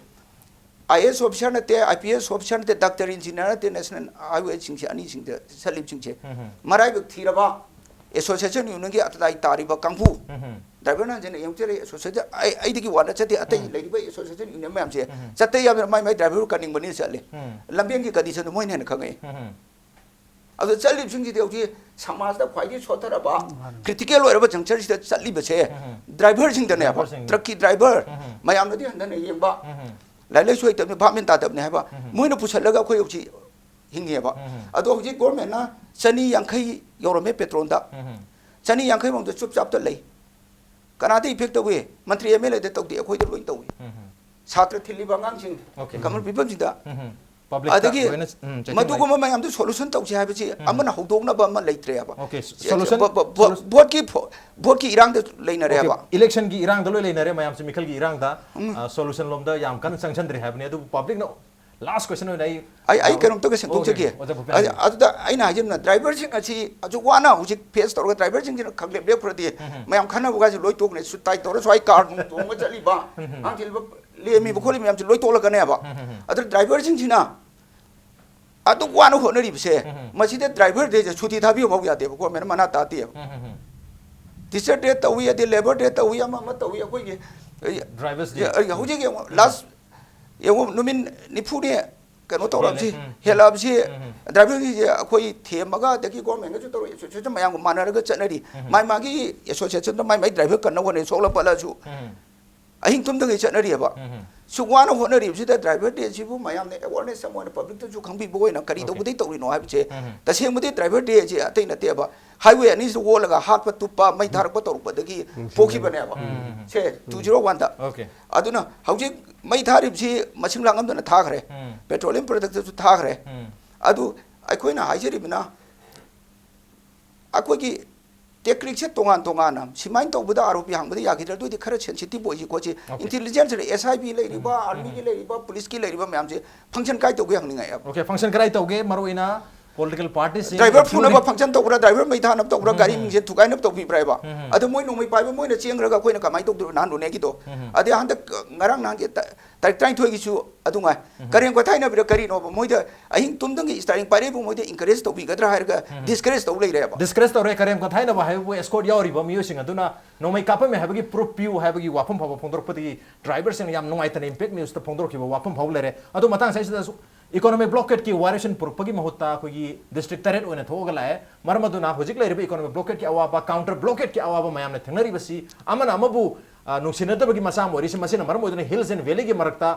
ꯑꯥꯏ ꯑꯦ ꯑꯦꯁ ꯑꯣꯐꯤꯁꯥꯔ ꯅꯠꯇꯦ, ꯑꯥꯏ ꯄꯤ ꯑꯦꯁ ꯑꯣꯐꯤꯁꯥꯔ ꯅꯠꯇꯦ, ꯗꯥꯛꯇꯔ, ꯏꯟꯖꯤꯅꯤꯌꯥꯔ ꯅꯠꯇꯦ, ꯅꯦꯁꯅꯦꯜ ꯍꯥꯏꯋꯦꯁꯤꯡꯁꯦ ꯑꯅꯤꯁꯤꯡꯗ ꯆꯠꯂꯤꯕꯁꯤꯡꯁꯦ ꯎꯝ, ꯍꯝ꯫ ꯃꯔꯥꯏꯕꯛ ꯊꯤꯔꯕ ꯑꯦꯁꯣꯁꯤꯌꯦꯁꯟ ꯌꯨꯅꯤꯌꯟꯒꯤ ꯑꯇꯗꯥꯏ ꯇꯥꯔꯤꯕ ꯀꯥꯡꯕꯨ, ꯎꯝ, ꯍꯝ꯫ ꯗ꯭ꯔꯥꯏꯚꯔꯅ ꯍꯟꯖꯤꯟꯅ ꯌꯦꯡꯉꯨ ꯆꯠꯂꯦ, ꯑꯦꯁꯣꯁꯤꯌꯦꯁꯟ ꯑꯩ, ꯑꯩꯗꯒꯤ ꯋꯥ ꯅꯠꯆꯗꯦ, ꯑꯇꯩ ꯎꯝ꯫ ꯂꯩꯔꯤꯕ ꯑꯦꯁꯣꯁꯤꯌꯦꯁꯟ ꯌꯨꯅꯤꯌꯟ ꯃꯌꯥꯝꯁꯦ ꯎꯝ꯫ ꯆꯠꯇ ꯌꯥꯗꯅ ꯃꯥꯏ ꯃꯥꯏ ꯗ꯭ꯔꯥꯏꯚꯔ ꯀꯟꯅꯤꯡꯕꯅꯤꯅ ꯆꯠꯂꯦ꯫ ꯎꯝ꯫ ꯂꯝꯕꯦꯟꯒꯤ ꯀꯟꯗꯤꯁꯟꯗꯣ ꯃꯣꯏꯅ ꯍꯦꯟꯅ ꯈꯪꯉꯛꯑꯦ꯫ ꯎꯝ꯫ ꯑꯗꯨ ꯆꯠꯂꯤꯕꯁꯤꯡꯁꯤꯗꯤ ꯍꯧꯖꯤꯛ ꯁꯃꯥꯖꯇ ꯈ꯭ꯋꯥꯏꯗꯒꯤ ꯁꯣꯠꯊꯔꯕ, ꯃꯥꯅꯤ꯫ ꯀ꯭ꯔꯤꯇꯤꯀꯦꯜ ꯑꯣꯏꯔꯕ ꯖꯪꯆꯔꯁꯤꯗ ꯆꯠꯂꯤꯕꯁꯦ ꯎꯝ꯫ ꯗ꯭ꯔꯥꯏꯚꯔꯁꯤꯡꯗꯅꯦꯕ, ꯗ꯭ꯔꯥꯏꯚꯔꯁꯤꯡ꯫ ꯇ꯭ꯔꯛꯀꯤ ꯗ꯭ꯔꯥꯏꯚꯔ, ꯎꯝ꯫ ꯃꯌꯥꯝꯅꯗꯤ ꯍꯟꯊꯅ ꯌꯦꯡꯕ, ꯎꯝ꯫ ꯂꯥꯏꯔꯤꯛ ꯂꯥꯏꯁꯨ ꯍꯩꯇꯕꯅꯤ, ꯚꯥꯞ ꯃꯦꯟ ꯇꯥꯗꯕꯅꯤ ꯍꯥꯏꯕ, ꯎꯝ꯫ ꯃꯣꯏꯅ ꯄꯨꯁꯜꯂꯒ ꯑꯩꯈꯣꯏ ꯍꯧꯖꯤꯛ ꯍꯤꯡꯉꯦꯕ꯫ ꯎꯝ꯫ ꯑꯗꯣ ꯍꯧꯖꯤꯛ ꯒꯣꯔꯃꯦꯟꯅ ꯆꯅꯤ ꯌꯥꯡꯈꯩ ꯌꯧꯔꯝꯃꯦ ꯄꯦꯇ꯭ꯔꯣꯜꯗ꯫ ꯎꯝ꯫ ꯆꯅꯤ ꯌꯥꯡꯈꯩ ꯃꯅꯨꯡꯗ ꯆꯨꯞ ꯆꯥꯞꯇ ꯂꯩ꯫ ꯀꯅꯥꯗ ꯏꯐꯦꯛ ꯇꯧꯏ? ꯃꯟꯇ꯭ꯔꯤ ꯑꯦꯝ ꯑꯦꯜ ꯑꯦꯗ ꯇꯧꯗꯦ, ꯑꯩꯈꯣꯏꯗ ꯂꯣꯏ ꯇꯧꯏ꯫ ꯎꯝ꯫ ꯁꯥꯇ꯭ꯔ ꯊꯤꯜꯂꯤꯕ ꯑꯉꯥꯡꯁꯤꯡ, ꯑꯣꯀꯦ꯫ ꯀꯃꯟ ꯄꯤꯄꯜꯁꯤꯡꯗ꯫ ꯎꯝ꯫ ꯄꯕ꯭ꯂꯤꯛꯇ ꯑꯗꯒꯤ ꯂꯣꯏꯅ, ꯎꯝ, ꯆꯦꯛꯁꯤꯟꯒꯅꯤ꯫ ꯃꯗꯨꯒꯨꯝꯕ ꯃꯌꯥꯝꯗꯨ ꯁꯣꯂꯨꯁꯟ ꯇꯧꯁꯤ ꯍꯥꯏꯕꯁꯤ ꯎꯝ꯫ ꯑꯃꯅ ꯍꯧꯗꯣꯛꯅꯕ ꯑꯃ ꯂꯩꯇ꯭ꯔꯦꯕ꯫ ꯑꯣꯀꯦ, ꯁꯣ-, ꯁꯣꯂꯨꯁꯟ, ꯚꯣ-, ꯚꯣ-, ꯚꯣ-, ꯁꯣꯂꯨꯁ-, ꯚꯣꯠꯀꯤ ꯐꯣ-, ꯚꯣꯠꯀꯤ ꯏꯔꯥꯡꯗ ꯂꯩꯅꯔꯦꯕ꯫ ꯑꯣꯀꯦ, ꯏꯂꯦꯛꯁꯟꯒꯤ ꯏꯔꯥꯡꯗ ꯂꯣꯏ ꯂꯩꯅꯔꯦ, ꯃꯌꯥꯝꯁꯦ ꯃꯤꯈꯜꯒꯤ ꯏꯔꯥꯡꯗ, ꯎꯝ꯫ ꯑ, ꯁꯣꯂꯨꯁꯟ ꯂꯣꯝꯗ ꯌꯥꯝ ꯀꯟꯅ ꯆꯪꯁꯟꯗ꯭ꯔꯦ ꯍꯥꯏꯕꯅꯤ꯫ ꯑꯗꯨꯕꯨ ꯄꯕ꯭ꯂꯤꯛꯅ ꯂꯥꯁ ꯀ꯭ꯋꯦꯁꯟ ꯑꯣꯏꯅ ꯑꯩ ꯑꯩ, ꯑꯩ ꯀꯩꯅꯣꯝꯇꯒ ꯁꯦꯡꯗꯣꯛꯆꯒꯦ꯫ ꯑꯣꯀꯦ, ꯑꯣꯖꯥ ꯚꯨꯄꯦꯟ ꯑꯗ-, ꯍꯥꯏꯕꯤꯌꯨ꯫ ꯑꯗꯨꯗ ꯑꯩꯅ ꯍꯥꯏꯖꯅꯤꯡꯕ, ꯗ꯭ꯔꯥꯏꯚꯔꯁꯤꯡ ꯑꯁꯤ ꯑꯁꯨꯛ ꯋꯥꯅ ꯍꯧꯖꯤꯛ ꯐꯦꯁ ꯇꯧꯔꯒ ꯗ꯭ꯔꯥꯏꯚꯔꯁꯤꯡꯁꯤꯅ ꯈꯪꯂꯦꯞ ꯂꯦꯞꯈ꯭ꯔꯗꯤ ꯎꯝ꯫ ꯃꯌꯥꯝ ꯈꯟꯅꯕꯒꯁꯦ ꯂꯣꯏ ꯇꯣꯛꯈ꯭ꯔꯦ꯫ ꯁꯨꯠ ꯇꯥꯏ ꯇꯧꯔ ꯁ꯭ꯋꯥꯏ ꯀꯥꯔ ꯅꯨꯡ ꯇꯣꯡꯉ ꯆꯠꯂꯤꯕ, ꯎꯝ꯫ ꯉꯥꯡ ꯆꯦꯜꯂꯤꯕ, ꯂꯦꯝꯃꯤꯕ ꯈꯣꯠꯂꯤꯕ ꯃꯌꯥꯝꯁꯦ ꯂꯣꯏ ꯇꯣꯛꯂꯛꯀꯅꯦꯕ꯫ ꯎꯝ꯫ ꯑꯗꯨ ꯗ꯭ꯔꯥꯏꯚꯔꯁꯤꯡꯁꯤꯅ ꯑꯗꯨꯛ ꯋꯥꯅ ꯍꯣꯠꯅꯔꯤꯕꯁꯦ, ꯎꯝ꯫ ꯃꯁꯤꯗ ꯗ꯭ꯔꯥꯏꯚꯔ ꯗꯦꯁꯦ ꯁꯨꯇꯤ ꯊꯥꯕꯤꯌꯨ ꯐꯥꯎ ꯌꯥꯗꯦꯕ, ꯒꯣꯔꯃꯦꯟꯅ ꯃꯅꯥ ꯇꯥꯗꯦꯕ꯫ ꯎꯝ, ꯎꯝ, ꯎꯝ꯫ ꯇꯤꯆꯔ ꯗꯦ ꯇꯧꯏ, ꯑꯗꯩ ꯂꯦꯕꯔ ꯗꯦ ꯇꯧꯏ, ꯑꯃ ꯑꯃ ꯇꯧꯏ, ꯑꯩꯈꯣꯏꯒꯤ, ꯑ, ꯗ꯭ꯔꯥꯏꯚꯔꯁ ꯗꯦ꯫ ꯑ, ꯍꯧꯖꯤꯛ ꯌꯦꯡꯉꯣ, ꯎꯝ꯫ ꯂꯥꯁ, ꯌꯦꯡꯉꯣ, ꯅꯨꯃꯤꯠ ꯅꯤꯐꯨꯅꯤ ꯀꯩꯅꯣ ꯇꯧꯔꯛꯑꯕꯁꯤ, ꯍꯦꯜꯂꯦ꯫ ꯎꯝ꯫ ꯍꯦꯜꯂꯛꯑꯕꯁꯤ, ꯎꯝ, ꯎꯝ꯫ ꯗ꯭ꯔꯥꯏꯚꯔꯒꯤꯁꯦ ꯑꯩꯈꯣꯏ ꯊꯦꯝꯃꯒ, ꯑꯗꯒꯤ ꯒꯣꯔꯃꯦꯟꯒꯁꯨ ꯇꯧꯔ, ꯑꯦꯁꯣꯁꯤꯌꯦꯁꯟ ꯃꯌꯥꯝꯒ ꯃꯥꯟꯅꯔꯒ ꯆꯠꯅꯔꯤ꯫ ꯎꯝ꯫ ꯃꯥꯏ ꯃꯥꯒꯤ ꯑꯦꯁꯣꯁꯤꯌꯦꯁꯟꯗ ꯃꯥꯏ ꯃꯥꯏ ꯗ꯭ꯔꯥꯏꯚꯔ ꯀꯟꯅ ꯍꯣꯠꯅꯩ, ꯁꯣꯛꯂ ꯄꯠꯂꯁꯨ꯫ ꯎꯝ꯫ ꯑꯍꯤꯡ ꯇꯨꯝꯗꯈꯩ ꯆꯠꯅꯔꯤꯑꯕ꯫ ꯎꯝ꯫ ꯁꯨꯛ ꯋꯥꯅ ꯍꯣꯠꯅꯔꯤꯕꯁꯤꯗ ꯗ꯭ꯔꯥꯏꯚꯔ ꯗꯦꯁꯤꯕꯨ ꯃꯌꯥꯝꯅ ꯑꯦꯋꯥꯔꯅꯦꯁ ꯑꯃ ꯑꯣꯏꯅ ꯄꯕ꯭ꯂꯤꯛꯇꯁꯨ ꯈꯪꯕꯤꯕ ꯑꯣꯏꯅ ꯀꯔꯤ ꯑꯣꯀꯦ꯫ ꯇꯧꯕꯗꯩ ꯇꯧꯔꯤꯅꯣ ꯍꯥꯏꯕꯁꯦ ꯎꯝ꯫ ꯇꯁꯦꯡꯕꯗꯤ ꯗ꯭ꯔꯥꯏꯚꯔ ꯗꯦꯁꯦ ꯑꯇꯩ ꯅꯠꯇꯦꯕ, ꯍꯥꯏꯋꯦ ꯑꯅꯤꯁꯤꯗ ꯑꯣꯜꯂꯒ ꯍꯥꯠꯄ ꯇꯨꯞꯄ ꯃꯩ ꯊꯥꯔꯛꯄ ꯇꯧꯔꯛꯄꯗꯒꯤ ꯅꯨꯡꯁꯤꯕꯅꯦ꯫ ꯄꯣꯛꯈꯤꯕꯅꯦꯕ꯫ ꯎꯝ꯫ ꯁꯦ, ꯇꯨ ꯖꯤꯔꯣ ꯋꯥꯟꯗ꯫ ꯑꯣꯀꯦ꯫ ꯑꯗꯨꯅ ꯍꯧꯖꯤꯛ ꯃꯩ ꯊꯥꯔꯤꯕꯁꯤ ꯃꯁꯤꯡ ꯂꯥꯡꯉꯝꯗꯅ ꯊꯥꯈ꯭ꯔꯦ꯫ ꯎꯝ꯫ ꯄꯦꯇ꯭ꯔꯣꯂꯤꯌꯝ ꯄ꯭ꯔꯗꯛꯇꯁꯨ ꯊꯥꯈ꯭ꯔꯦ꯫ ꯎꯝ꯫ ꯑꯗꯨ ꯑꯩꯈꯣꯏꯅ ꯍꯥꯏꯖꯔꯤꯕꯅ ꯑꯩꯈꯣꯏꯒꯤ ꯇꯦꯛꯅꯤꯛꯁꯦ ꯇꯣꯉꯥꯟ ꯇꯣꯉꯥꯟꯅ, ꯁꯨꯃꯥꯏꯅ ꯇꯧꯕꯗ ꯑꯥꯔ ꯑꯣ ꯄꯤ ꯍꯥꯡꯕꯗ ꯌꯥꯈꯤꯗ꯭ꯔꯥ, ꯑꯗꯨꯗꯤ ꯈꯔ ꯁꯦꯟꯁꯤꯇꯤꯚ ꯑꯣꯏꯁꯤ ꯈꯣꯠꯁꯤ꯫ ꯑꯣꯀꯦ꯫ ꯏꯟꯇꯦꯂꯤꯖꯦꯟꯁ ꯂꯩꯔꯦ, ꯑꯦꯁ ꯑꯥꯏ ꯕꯤ ꯂꯩꯔꯤꯕ, ꯎꯝ꯫ ꯑꯥꯔꯃꯤꯒꯤ ꯎꯝ꯫ ꯂꯩꯔꯤꯕ, ꯄꯨꯂꯤꯁꯀꯤ ꯂꯩꯔꯤꯕ ꯃꯌꯥꯝꯁꯦ ꯐꯪꯁꯟ ꯀꯥꯏ ꯇꯧꯒꯦ ꯍꯪꯅꯤꯡꯉꯛꯑꯦꯕ꯫ ꯑꯣꯀꯦ, ꯐꯪꯁꯟ ꯀꯗꯥꯏ ꯇꯧꯒꯦ? ꯃꯔꯨꯑꯣꯏꯅ ꯄꯣꯂꯤꯇꯤꯀꯦꯜ ꯄꯥꯔꯇꯤꯁꯤꯡ ꯗ꯭ꯔꯥꯏꯚꯔ including ꯐꯨꯅꯕ ꯐꯪꯁꯟ ꯇꯧꯕ꯭ꯔꯥ, ꯗ꯭ꯔꯥꯏꯚꯔ ꯃꯩ ꯊꯥꯅꯕ ꯇꯧꯕ꯭ꯔꯥ, ꯎꯝ, ꯒꯥꯔꯤ ꯎꯝ. ꯃꯤꯡꯁꯦꯜ ꯊꯨꯒꯥꯏꯅꯕ ꯇꯧꯕꯤꯕ꯭ꯔꯥ ꯍꯥꯏꯕ? ꯎꯝ, ꯎꯝ. ꯑꯗꯨ ꯃꯣꯏ ꯅꯣꯡꯃꯩ ꯄꯥꯏꯕ ꯃꯣꯏꯅ ꯆꯦꯟꯈ꯭ꯔꯒ ꯑꯩꯈꯣꯏꯅ ꯀꯃꯥꯏꯅ ꯇꯧꯗꯣꯏꯅꯣ? ꯅꯍꯥꯟ ꯅꯣꯅꯦꯒꯤꯗꯣ ꯎꯝ, ꯎꯝ. ꯑꯗꯩ ꯍꯟꯗꯛ ꯉꯔꯥꯡ ꯅꯍꯥꯟꯒꯤ ꯇ- ꯇꯥꯔꯤꯛ ꯇꯔꯥꯅꯤꯊꯣꯏꯒꯤꯁꯨ ꯑꯗꯨ ꯉꯥꯏ꯫ ꯀꯔꯦꯝ ꯀꯊꯥꯏꯅꯕꯤꯔ ꯀꯔꯤꯅꯣꯕ? ꯃꯣꯏꯗ ꯑꯍꯤꯡ ꯇꯨꯝꯗꯪꯒꯤ ꯏꯁꯇꯥꯔꯤꯡ ꯄꯥꯏꯔꯛꯏꯕ ꯃꯣꯏꯗ ꯏꯟꯀꯔꯦꯖ ꯇꯧꯕꯤꯒꯗ꯭ꯔꯥ ꯍꯥꯏꯔꯒ ꯗꯤꯁꯀꯔꯦꯖ ꯇꯧ ꯂꯩꯔꯦꯕ꯫ ꯗꯤꯁꯀꯔꯦꯖ ꯇꯧꯔꯦ꯫ ꯀꯔꯦꯝ ꯀꯊꯥꯏꯅꯕ ꯍꯥꯏꯕꯕꯨ ꯑꯦꯁꯀꯣꯔꯠ ꯌꯥꯎꯔꯤꯕ ꯃꯤꯑꯣꯏꯁꯤꯡ ꯑꯗꯨꯅ ꯅꯣꯡꯃꯩ ꯀꯥꯞꯄꯝꯃꯦ ꯍꯥꯏꯕꯒꯤ ꯄ꯭ꯔꯨꯐ ꯄꯤꯌꯨ ꯍꯥꯏꯕꯒꯤ ꯋꯥꯐꯝ ꯐꯥꯎꯕ ꯐꯣꯡꯗꯣꯔꯛꯄꯗꯒꯤ ꯗ꯭ꯔꯥꯏꯚꯔꯁꯤꯡꯅ ꯌꯥꯝ ꯅꯨꯡꯉꯥꯏꯇꯅ ꯏꯝꯄꯦꯛ ꯅ꯭ꯌꯨꯁꯇ ꯐꯣꯡꯗꯣꯔꯛꯈꯤꯕ ꯋꯥꯐꯝ ꯐꯥꯎꯕ ꯂꯩꯔꯦ꯫ ꯑꯗꯣ ꯃꯇꯥꯡ ꯑꯁꯤꯗꯁꯨ ꯏꯀꯣꯅꯣꯃꯤꯛ ꯕ꯭ꯂꯣꯀꯦꯠꯀꯤ ꯋꯥꯔꯣꯏꯁꯤꯟ ꯄꯨꯔꯛꯄꯒꯤ ꯃꯍꯨꯠꯇ ꯑꯩꯈꯣꯏꯒꯤ ꯗꯤꯁꯇ꯭ꯔꯤꯛ ꯇꯔꯦꯠ ꯑꯣꯏꯅ ꯊꯣꯛꯑꯒ ꯂꯥꯛꯑꯦ꯫ ꯃꯔꯝ ꯑꯗꯨꯅ ꯍꯧꯖꯤꯛ ꯂꯩꯔꯤꯕ ꯏꯀꯣꯅꯣꯃꯤꯛ ꯕ꯭ꯂꯣꯀꯦꯠꯀꯤ ꯑꯋꯥꯕ, ꯀꯥꯎꯟꯇꯔ ꯕ꯭ꯂꯣꯀꯦꯠꯀꯤ ꯑꯋꯥꯕ ꯃꯌꯥꯝꯅ ꯊꯦꯡꯅꯔꯤꯕꯁꯤ ꯑꯃꯅ ꯑꯃꯕꯨ ꯑ, ꯅꯨꯡꯁꯤꯅꯗꯕꯒꯤ ꯃꯆꯥꯛ ꯑꯃ ꯑꯣꯏꯔꯤꯁꯤ, ꯃꯁꯤꯅ ꯃꯔꯝ ꯑꯣꯏꯗꯨꯅ ꯍꯤꯜꯁ ꯑꯦꯟ ꯚꯦꯂꯤꯒꯤ ꯃꯔꯛꯇ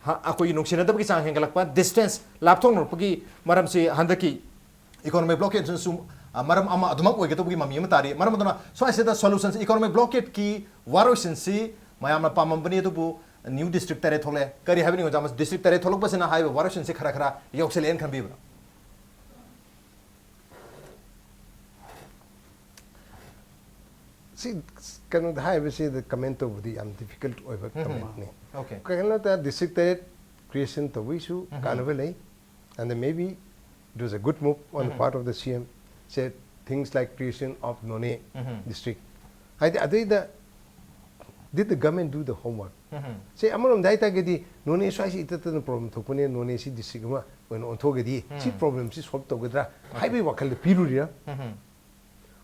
ꯍ-, ꯑꯩꯈꯣꯏꯒꯤ ꯅꯨꯡꯁꯤꯅꯗꯕꯒꯤ ꯆꯥꯡ ꯍꯦꯟꯒꯠꯂꯛꯄ, ꯗꯤꯁꯇꯦꯟꯁ ꯂꯥꯞꯊꯣꯛꯅꯔꯛꯄꯒꯤ ꯃꯔꯝꯁꯤ ꯍꯟꯗꯛꯀꯤ ꯏꯀꯣꯅꯣꯃꯤꯛ ꯕ꯭ꯂꯣꯀꯦꯠꯁꯤꯅꯁꯨ, ꯑ, ꯃꯔꯝ ꯑꯃ ꯑꯗꯨꯃꯛ ꯑꯣꯏꯒꯗꯧꯕꯒꯤ ꯃꯃꯤ ꯑꯃ ꯇꯥꯔꯤ꯫ ꯃꯔꯝ ꯑꯗꯨꯅ ꯁ꯭ꯋꯥꯏꯁꯤꯗ ꯁꯣꯂꯨꯁꯟꯁꯤ, ꯏꯀꯣꯅꯣꯃꯤꯛ ꯕ꯭ꯂꯣꯀꯦꯠꯀꯤ ꯋꯥꯔꯣꯏꯁꯤꯟꯁꯤ ꯃꯌꯥꯝꯅ ꯄꯥꯝꯃꯝꯕꯅꯤ, ꯑꯗꯨꯕꯨ ꯅ꯭ꯌꯨ ꯗꯤꯁꯇ꯭ꯔꯤꯛ ꯇꯔꯦꯠ ꯊꯣꯛꯂꯛꯑꯦ꯫ ꯀꯔꯤ ꯍꯥꯏꯕꯅꯤ ꯑꯣꯖꯥ? ꯗꯤꯁꯇ꯭ꯔꯤꯛ ꯇꯔꯦꯠ ꯊꯣꯛꯂꯛꯄꯁꯤꯅ ꯍꯥꯏꯔꯤꯕ ꯋꯥꯔꯣꯏꯁꯤꯟꯁꯤ ꯈꯔ ꯈꯔ ꯌꯧꯁꯤꯜꯂꯛꯑꯦꯅ ꯈꯟꯕꯤꯕ꯭ꯔꯥ? ꯁꯤ ꯀꯩꯅꯣꯗ ꯍꯥꯏꯕꯁꯤꯗ ꯀꯃꯦꯟ ꯇꯧꯕꯗꯤ ꯌꯥꯝ ꯗꯤꯐꯤꯀꯜꯠ ꯑꯣꯏꯕ ꯀꯃꯦꯟꯅꯤ꯫ Okay. ꯀꯩꯅꯣꯗ ꯗꯤꯁꯇ꯭ꯔꯤꯛ ꯇꯔꯦꯠ ꯀ꯭ꯔꯤꯌꯦꯁꯟ ꯇꯧꯕꯒꯤꯁꯨ ꯀꯥꯟꯅꯕ ꯂꯩ꯫ And then maybe it was a good move on the part of the C M, say things like creation of Noney district. ꯍꯥꯏꯗꯤ ꯑꯗꯩꯗ did the government do the homework? ꯁꯦ ꯑꯃꯔꯣꯝꯗ ꯍꯥꯏꯇꯥꯔꯒꯗꯤ ꯅꯣꯅꯦ ꯁ꯭ꯋꯥꯏꯁꯤ ꯏꯇꯠꯇꯅ problem ꯊꯣꯛꯄꯅꯦ, ꯅꯣꯅꯦꯁꯤ district ꯑꯃ ꯑꯣꯏꯅ ꯑꯣꯟꯊꯣꯛꯑꯒꯗꯤ ꯁꯤ ꯄ꯭ꯔꯣꯕ꯭ꯂꯦꯝꯁꯤ ꯁꯣꯜꯕ ꯇꯧꯒꯗ꯭ꯔꯥ ꯍꯥꯏꯕꯒꯤ ꯋꯥꯈꯜꯗ ꯄꯤꯔꯨꯔꯤꯔꯥ?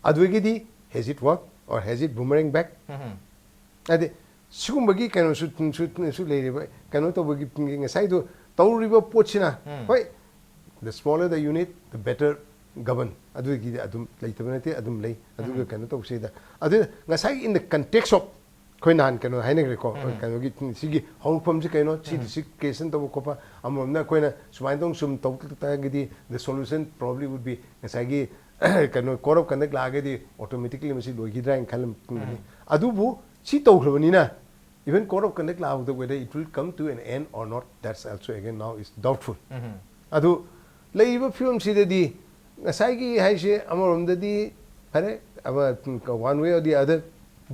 ꯑꯗꯨꯗꯒꯤꯗꯤ has it work or has it boomerang back? ꯍꯥꯏꯗꯤ ꯁꯤꯒꯨꯝꯕꯒꯤ ꯀꯩꯅꯣꯁꯨ ꯁꯨ- ꯁꯨ ꯂꯩꯔꯤꯕ ꯀꯩꯅꯣ ꯇꯧꯕꯒꯤ ꯉꯁꯥꯏꯗꯣ ꯇꯧꯔꯤꯕ ꯄꯣꯠꯁꯤꯅ ꯍꯣꯏ, the smaller the unit, the better govern, ꯑꯗꯨꯒꯤꯗꯤ ꯑꯗꯨꯝ ꯂꯩꯇꯕ ꯅꯠꯇꯦ, ꯑꯗꯨꯝ ꯂꯩ꯫ ꯑꯗꯨꯒ ꯀꯩꯅꯣ ꯇꯧꯁꯤꯗ ꯑꯗꯨ ꯉꯁꯥꯏꯒꯤ in the context of ꯑꯩꯈꯣꯏ ꯅꯍꯥꯟ ꯀꯩꯅꯣ ꯍꯥꯏꯅꯈ꯭ꯔꯦꯀꯣ, ꯀꯩꯅꯣꯒꯤ ꯁꯤꯒꯤ ꯍꯧꯔꯛꯐꯝꯁꯤ ꯀꯩꯅꯣ, ꯁꯤ ꯗꯤꯁꯇ꯭ꯔꯤꯛ ꯀ꯭ꯔꯤꯌꯦꯁꯟ ꯇꯧꯕ ꯈꯣꯠꯄ, ꯑꯃꯔꯣꯝꯗ ꯑꯩꯈꯣꯏꯅ ꯁꯨꯃꯥꯏꯅ ꯇꯧ ꯁꯨꯝ ꯇꯧ ꯇꯥꯔꯒꯗꯤ the solution probably would be ꯉꯁꯥꯏꯒꯤ ꯀꯩꯅꯣ code of conduct ꯂꯥꯛꯑꯒꯗꯤ automatically ꯃꯁꯤ ꯂꯣꯏꯈꯤꯗ꯭ꯔꯥ ꯍꯥꯏꯅ ꯈꯜꯂꯝꯒꯅꯤ꯫ ꯑꯗꯨꯕꯨ ꯁꯤ ꯇꯧꯈ꯭ꯔꯕꯅꯤꯅ even code of conduct ꯂꯥꯛꯄꯗ whether it will come to an end or not, that's also again now is doubtful. ꯑꯗꯨ ꯂꯩꯔꯤꯕ ꯐꯤꯕꯝꯁꯤꯗꯗꯤ ꯉꯁꯥꯏꯒꯤ ꯍꯥꯏꯁꯦ ꯑꯃꯔꯣꯝꯗꯗꯤ ꯐꯔꯦ, ꯑꯃ one way or the other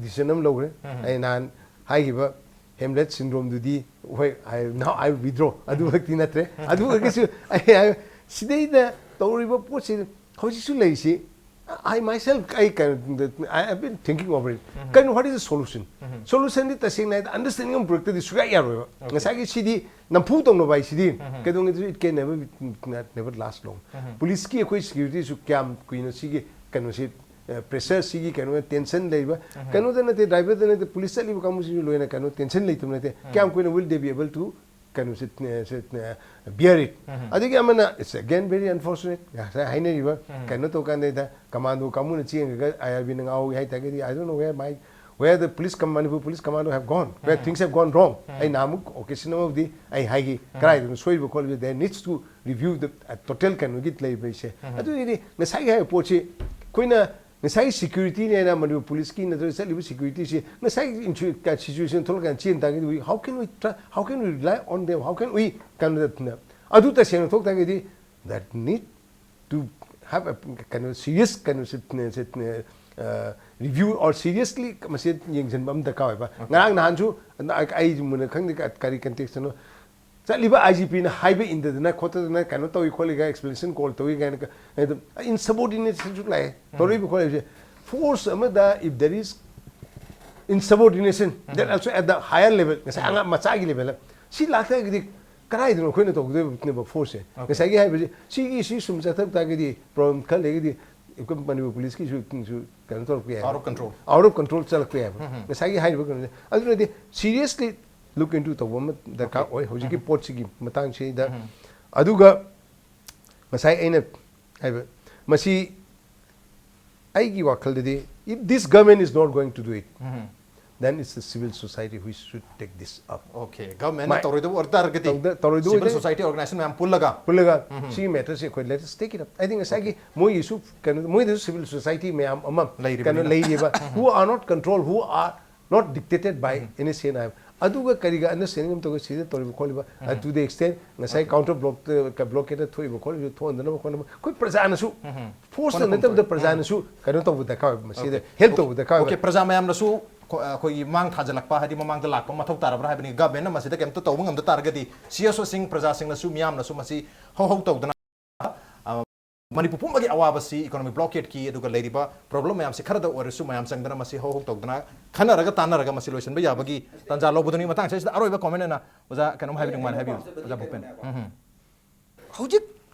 decision ꯑꯃ ꯂꯧꯈ꯭ꯔꯦ꯫ ꯑꯩ ꯅꯍꯥꯟ ꯍꯥꯏꯈꯤꯕ ꯍꯦꯝꯂꯦꯠ ꯁꯤꯟꯗ꯭ꯔꯣꯝꯗꯨꯗꯤ ꯍꯣꯏ, I, now I withdraw, ꯑꯗꯨꯃꯛꯇꯤ ꯅꯠꯇ꯭ꯔꯦ꯫ ꯑꯗꯨ ꯑꯣꯏꯔꯒꯁꯨ ꯑꯩ ꯍꯥꯏ- ꯁꯤꯗꯩꯗ ꯇꯧꯔꯤꯕ ꯄꯣꯠꯁꯤ ꯍꯧꯖꯤꯛꯁꯨ ꯂꯩꯔꯤꯁꯤ, I myself, ꯑꯩ ꯀꯩꯅꯣ, I have been thinking over it. ꯀꯩꯅꯣ, what is the solution? Solution ꯗꯤ ꯇꯁꯦꯡꯅ ꯍꯥꯏꯗꯤ understanding ꯑꯃ ꯄꯨꯔꯛꯇ꯭ꯔꯗꯤ ꯁꯨꯡꯌꯥ ꯌꯥꯔꯣꯏꯕ꯫ ꯉꯁꯥꯏꯒꯤ ꯁꯤꯗꯤ ꯅꯝꯐꯨ ꯇꯧꯅꯕ ꯍꯥꯏꯁꯤꯗꯤ ꯀꯩꯗꯧꯉꯩꯗꯁꯨ it can never be, never last long. ꯄꯨꯂꯤꯁꯀꯤ ꯑꯩꯈꯣꯏ security ꯁꯨ ꯀꯌꯥꯝ ꯀꯨꯏꯅ ꯁꯤꯒꯤ ꯀꯩꯅꯣꯁꯤ, pressure ꯁꯤꯒꯤ ꯀꯩꯅꯣ, tension ꯂꯩꯕ ꯀꯩꯅꯣꯗ ꯅꯠꯇꯦ, driver ꯗ ꯅꯠꯇꯦ, ꯄꯨꯂꯤꯁ ꯆꯠꯂꯤꯕ ꯀꯥꯡꯕꯨꯁꯤꯁꯨ ꯂꯣꯏꯅ ꯀꯩꯅꯣ, tension ꯂꯩꯇꯕ ꯅꯠꯇꯦ꯫ ꯀꯌꯥꯝ ꯀꯨꯏꯅ will they be able to ꯀꯩꯅꯣꯁꯦ, ꯁꯦ, bear it? ꯑꯗꯒꯤ ꯑꯃꯅ, it's again very unfortunate, ꯉꯁꯥꯏ ꯍꯥꯏꯅꯔꯤꯕ ꯀꯩꯅꯣ ꯇꯧꯀꯥꯟꯗꯩꯗ commando ꯀꯥꯡꯕꯨꯅ ꯆꯦꯟꯈ꯭ꯔꯒ I R B ꯅ ꯉꯥꯎꯏ ꯍꯥꯏ ꯇꯥꯔꯒꯗꯤ, I don't know where my, where the police come, Manipur police commando have gone, where things have gone wrong. ꯑꯩ ꯅꯍꯥꯟꯃꯨꯛ occasion ꯑꯃꯕꯨꯗꯤ ꯑꯩ ꯍꯥꯏꯈꯤ, ꯀꯗꯥꯏꯗꯅꯣ ꯁꯣꯏꯕ ꯈꯣꯠꯂꯤꯕ, there needs to review the, uh, total ꯀꯩꯅꯣꯒꯤ ꯂꯩꯕ ꯑꯩꯁꯦ꯫ ꯑꯗꯨꯒꯤꯗꯤ ꯉꯁꯥꯏꯒꯤ ꯍꯥꯏꯕ ꯄꯣꯠꯁꯤ ꯑꯩꯈꯣꯏꯅ ꯉꯁꯥꯏꯒꯤ security ꯅꯦꯅ, ꯃꯅꯤꯄꯨꯔ ꯄꯨꯂꯤꯁꯀꯤ ꯅꯠꯇ꯭ꯔꯒ ꯆꯠꯂꯤꯕ security ꯁꯤ ꯉꯁꯥꯏꯒꯤ ꯏꯟꯁꯨ-, ꯀ-, situation ꯊꯣꯛꯂꯀꯥꯟꯗ ꯆꯦꯟ ꯇꯥꯔꯒꯗꯤ, we, how can we try, how can we rely on them, how can we ꯀꯩꯅꯣꯗ, ꯑꯗꯨ ꯇꯁꯦꯡꯅ ꯊꯣꯛ ꯇꯥꯔꯒꯗꯤ, that need to have a ꯀꯩꯅꯣ, serious ꯀꯩꯅꯣ, ꯁꯤ, ꯁꯤ, ꯑ, review or seriously ꯃꯁꯤ ꯌꯦꯡꯁꯤꯟꯕ ꯑꯃ ꯗꯔꯀꯥꯔ ꯑꯣꯏꯕ꯫ ꯉꯔꯥꯡ ꯅꯍꯥꯟꯁꯨ ꯑꯩ ꯃꯨꯟꯅ ꯈꯪꯗꯦ, ꯀ-, ꯀꯔꯤ context ꯅꯣ, ꯆꯠꯂꯤꯕ I G P ꯅ ꯍꯥꯏꯕ ꯏꯟꯗꯗꯅ ꯈꯣꯠꯇꯗꯅ ꯀꯩꯅꯣ ꯇꯧꯏ ꯈꯣꯠꯂꯤ ꯀꯥꯏꯅ, explanation call ꯇꯧꯏ ꯀꯥꯏꯅ ꯀ-, ꯑꯗꯨꯝ insubordination ꯁꯨ ꯂꯥꯛꯑꯦ꯫ ꯇꯧꯔꯛꯏꯕ ꯈꯣꯠꯂꯛꯏꯕꯁꯦ, force ꯑꯃꯗ if there is insubordination, that also at the higher level, ꯉꯁꯥꯏ ꯑꯉꯥꯡ ꯃꯆꯥꯒꯤ level ꯁꯤ ꯂꯥꯛꯇ꯭ꯔꯒꯗꯤ ꯀꯗꯥꯏꯗꯅꯣ ꯑꯩꯈꯣꯏꯅ ꯇꯧꯒꯗꯣꯏꯕ force ꯁꯦ? ꯉꯁꯥꯏꯒꯤ ꯍꯥꯏꯕꯁꯦ, ꯁꯤꯒꯤ, ꯁꯤ ꯁꯨꯝ ꯆꯠꯊꯕ ꯇꯥꯔꯒꯗꯤ, problem ꯈꯔ ꯂꯩꯔꯒꯗꯤ ꯑꯩꯈꯣꯏ ꯃꯅꯤꯄꯨꯔ ꯄꯨꯂꯤꯁꯀꯤꯁꯨ, ꯁꯨ ꯀꯩꯅꯣ ꯇꯧꯔꯛꯄ ꯌꯥꯏ꯫ Out of control. Out of control ꯆꯠꯂꯛꯄ ꯌꯥꯏꯕ꯫ ꯉꯁꯥꯏꯒꯤ ꯍꯥꯏꯔꯤꯕ ꯀꯩꯅꯣꯁꯦ꯫ ꯑꯗꯨꯅꯗꯤ seriously look into ꯇꯧꯕ ꯑꯃ ꯗꯔꯀꯥꯔ ꯑꯣꯏ ꯍꯧꯖꯤꯛꯀꯤ ꯄꯣꯠꯁꯤꯒꯤ ꯃꯇꯥꯡꯁꯤꯗ꯫ ꯑꯗꯨꯒ ꯉꯁꯥꯏ ꯑꯩꯅ ꯍꯥꯏꯕ, ꯃꯁꯤ ꯑꯩꯒꯤ ꯋꯥꯈꯜꯗꯗꯤ, if this government is not going to do it, then it's the civil society which should take this up. Okay, government ꯅ ꯇꯧꯔꯣꯏꯗꯕ ꯑꯣꯏꯇꯥꯔꯒꯗꯤ ꯇꯧꯗ-, ꯇꯧꯔꯣꯏꯗꯕ civil ꯑꯣꯏꯇꯥꯔꯒꯗꯤ society organization ꯃꯌꯥꯝ ꯄꯨꯜꯂꯒ ꯄꯨꯜꯂꯒ ꯁꯤꯒꯤ matter ꯁꯦ ꯑꯩꯈꯣꯏ let us take it up. ꯍꯥꯏꯗꯤ ꯉꯁꯥꯏꯒꯤ ꯃꯣꯏꯒꯤꯁꯨ ꯀꯩꯅꯣ, ꯃꯣꯏꯗꯁꯨ civil society ꯃꯌꯥꯝ ꯑꯃ ꯀꯩꯅꯣ ꯂꯩꯔꯤꯕꯅꯤꯅ꯫ ꯂꯩꯔꯤꯕ, who are not controlled, who are not dictated by any ꯁꯦꯡꯅ ꯍꯥꯏꯕ꯫ ꯑꯗꯨꯒ ꯀꯔꯤꯒ understanding ꯑꯃ ꯇꯧꯔꯒ ꯁꯤꯗ ꯇꯧꯔꯤꯕ ꯈꯣꯠꯂꯤꯕ, uh, to the extent ꯉꯁꯥꯏ counter block, blockade ꯊꯣꯛꯏꯕ ꯈꯣꯠꯂꯤꯕ ꯊꯣꯛꯍꯟꯗꯅꯕ ꯈꯣꯠꯅꯕ ꯑꯩꯈꯣꯏ ꯄ꯭ꯔꯖꯥꯅꯁꯨ, force ꯇ ꯅꯠꯇꯕꯗ ꯄ꯭ꯔꯖꯥꯅꯁꯨ ꯀꯩꯅꯣ ꯇꯧꯕ ꯗꯔꯀꯥꯔ ꯑꯣꯏꯕ, ꯃꯁꯤꯗ help ꯇꯧꯕ ꯗꯔꯀꯥꯔ ꯑꯣꯏꯕ꯫ Okay, ꯄ꯭ꯔꯖꯥ ꯃꯌꯥꯝꯅꯁꯨ ꯈꯣ-, ꯑꯩꯈꯣꯏꯒꯤ ꯃꯥꯡ ꯊꯥꯖꯤꯜꯂꯛꯄ ꯍꯥꯏꯗꯤ ꯃꯃꯥꯡꯗ ꯂꯥꯛꯄ ꯃꯊꯧ ꯇꯥꯔꯕ꯭ꯔꯥ ꯍꯥꯏꯕꯅꯤ꯫ Government ꯅ ꯃꯁꯤꯗ ꯀꯩꯝꯇ ꯇꯧꯕ ꯉꯝꯗ ꯇꯥꯔꯒꯗꯤ C S O ꯁꯤꯡ, ꯄ꯭ꯔꯖꯥꯁꯤꯡꯅꯁꯨ, ꯃꯤꯌꯥꯝꯅꯁꯨ ꯃꯁꯤ ꯍꯧ ꯍꯧ ꯇꯧꯗꯅ ꯃꯅꯤꯄꯨꯔ ꯄꯨꯝꯕꯒꯤ ꯑꯋꯥꯕꯁꯤ economic blockade ꯀꯤ ꯑꯗꯨꯒ ꯂꯩꯔꯤꯕ problem ꯃꯌꯥꯝꯁꯤ ꯈꯔꯗ ꯑꯣꯏꯔꯁꯨ ꯃꯌꯥꯝ ꯆꯪꯗꯅ ꯃꯁꯤ ꯍꯧ ꯍꯧ ꯇꯧꯗꯅ ꯈꯟꯅꯔꯒ ꯇꯥꯟꯅꯔꯒ ꯃꯁꯤ ꯂꯣꯏꯁꯤꯟꯕ ꯌꯥꯕꯒꯤ ꯇꯥꯟꯖꯥ ꯂꯧꯕꯗꯨꯅꯤ꯫ ꯃꯇꯥꯡꯁꯤꯗ ꯑꯔꯣꯏꯕ comment ꯑꯣꯏꯅ ꯑꯣꯖꯥ ꯀꯩꯅꯣꯝ ꯍꯥꯏꯕꯤꯅꯤꯡꯕ ꯍꯥꯏꯕꯤꯌꯨ, ꯑꯣꯖꯥ ꯚꯨꯄꯦꯟ꯫ ꯎꯝ, ꯎꯝ꯫ ꯍꯧꯖꯤꯛ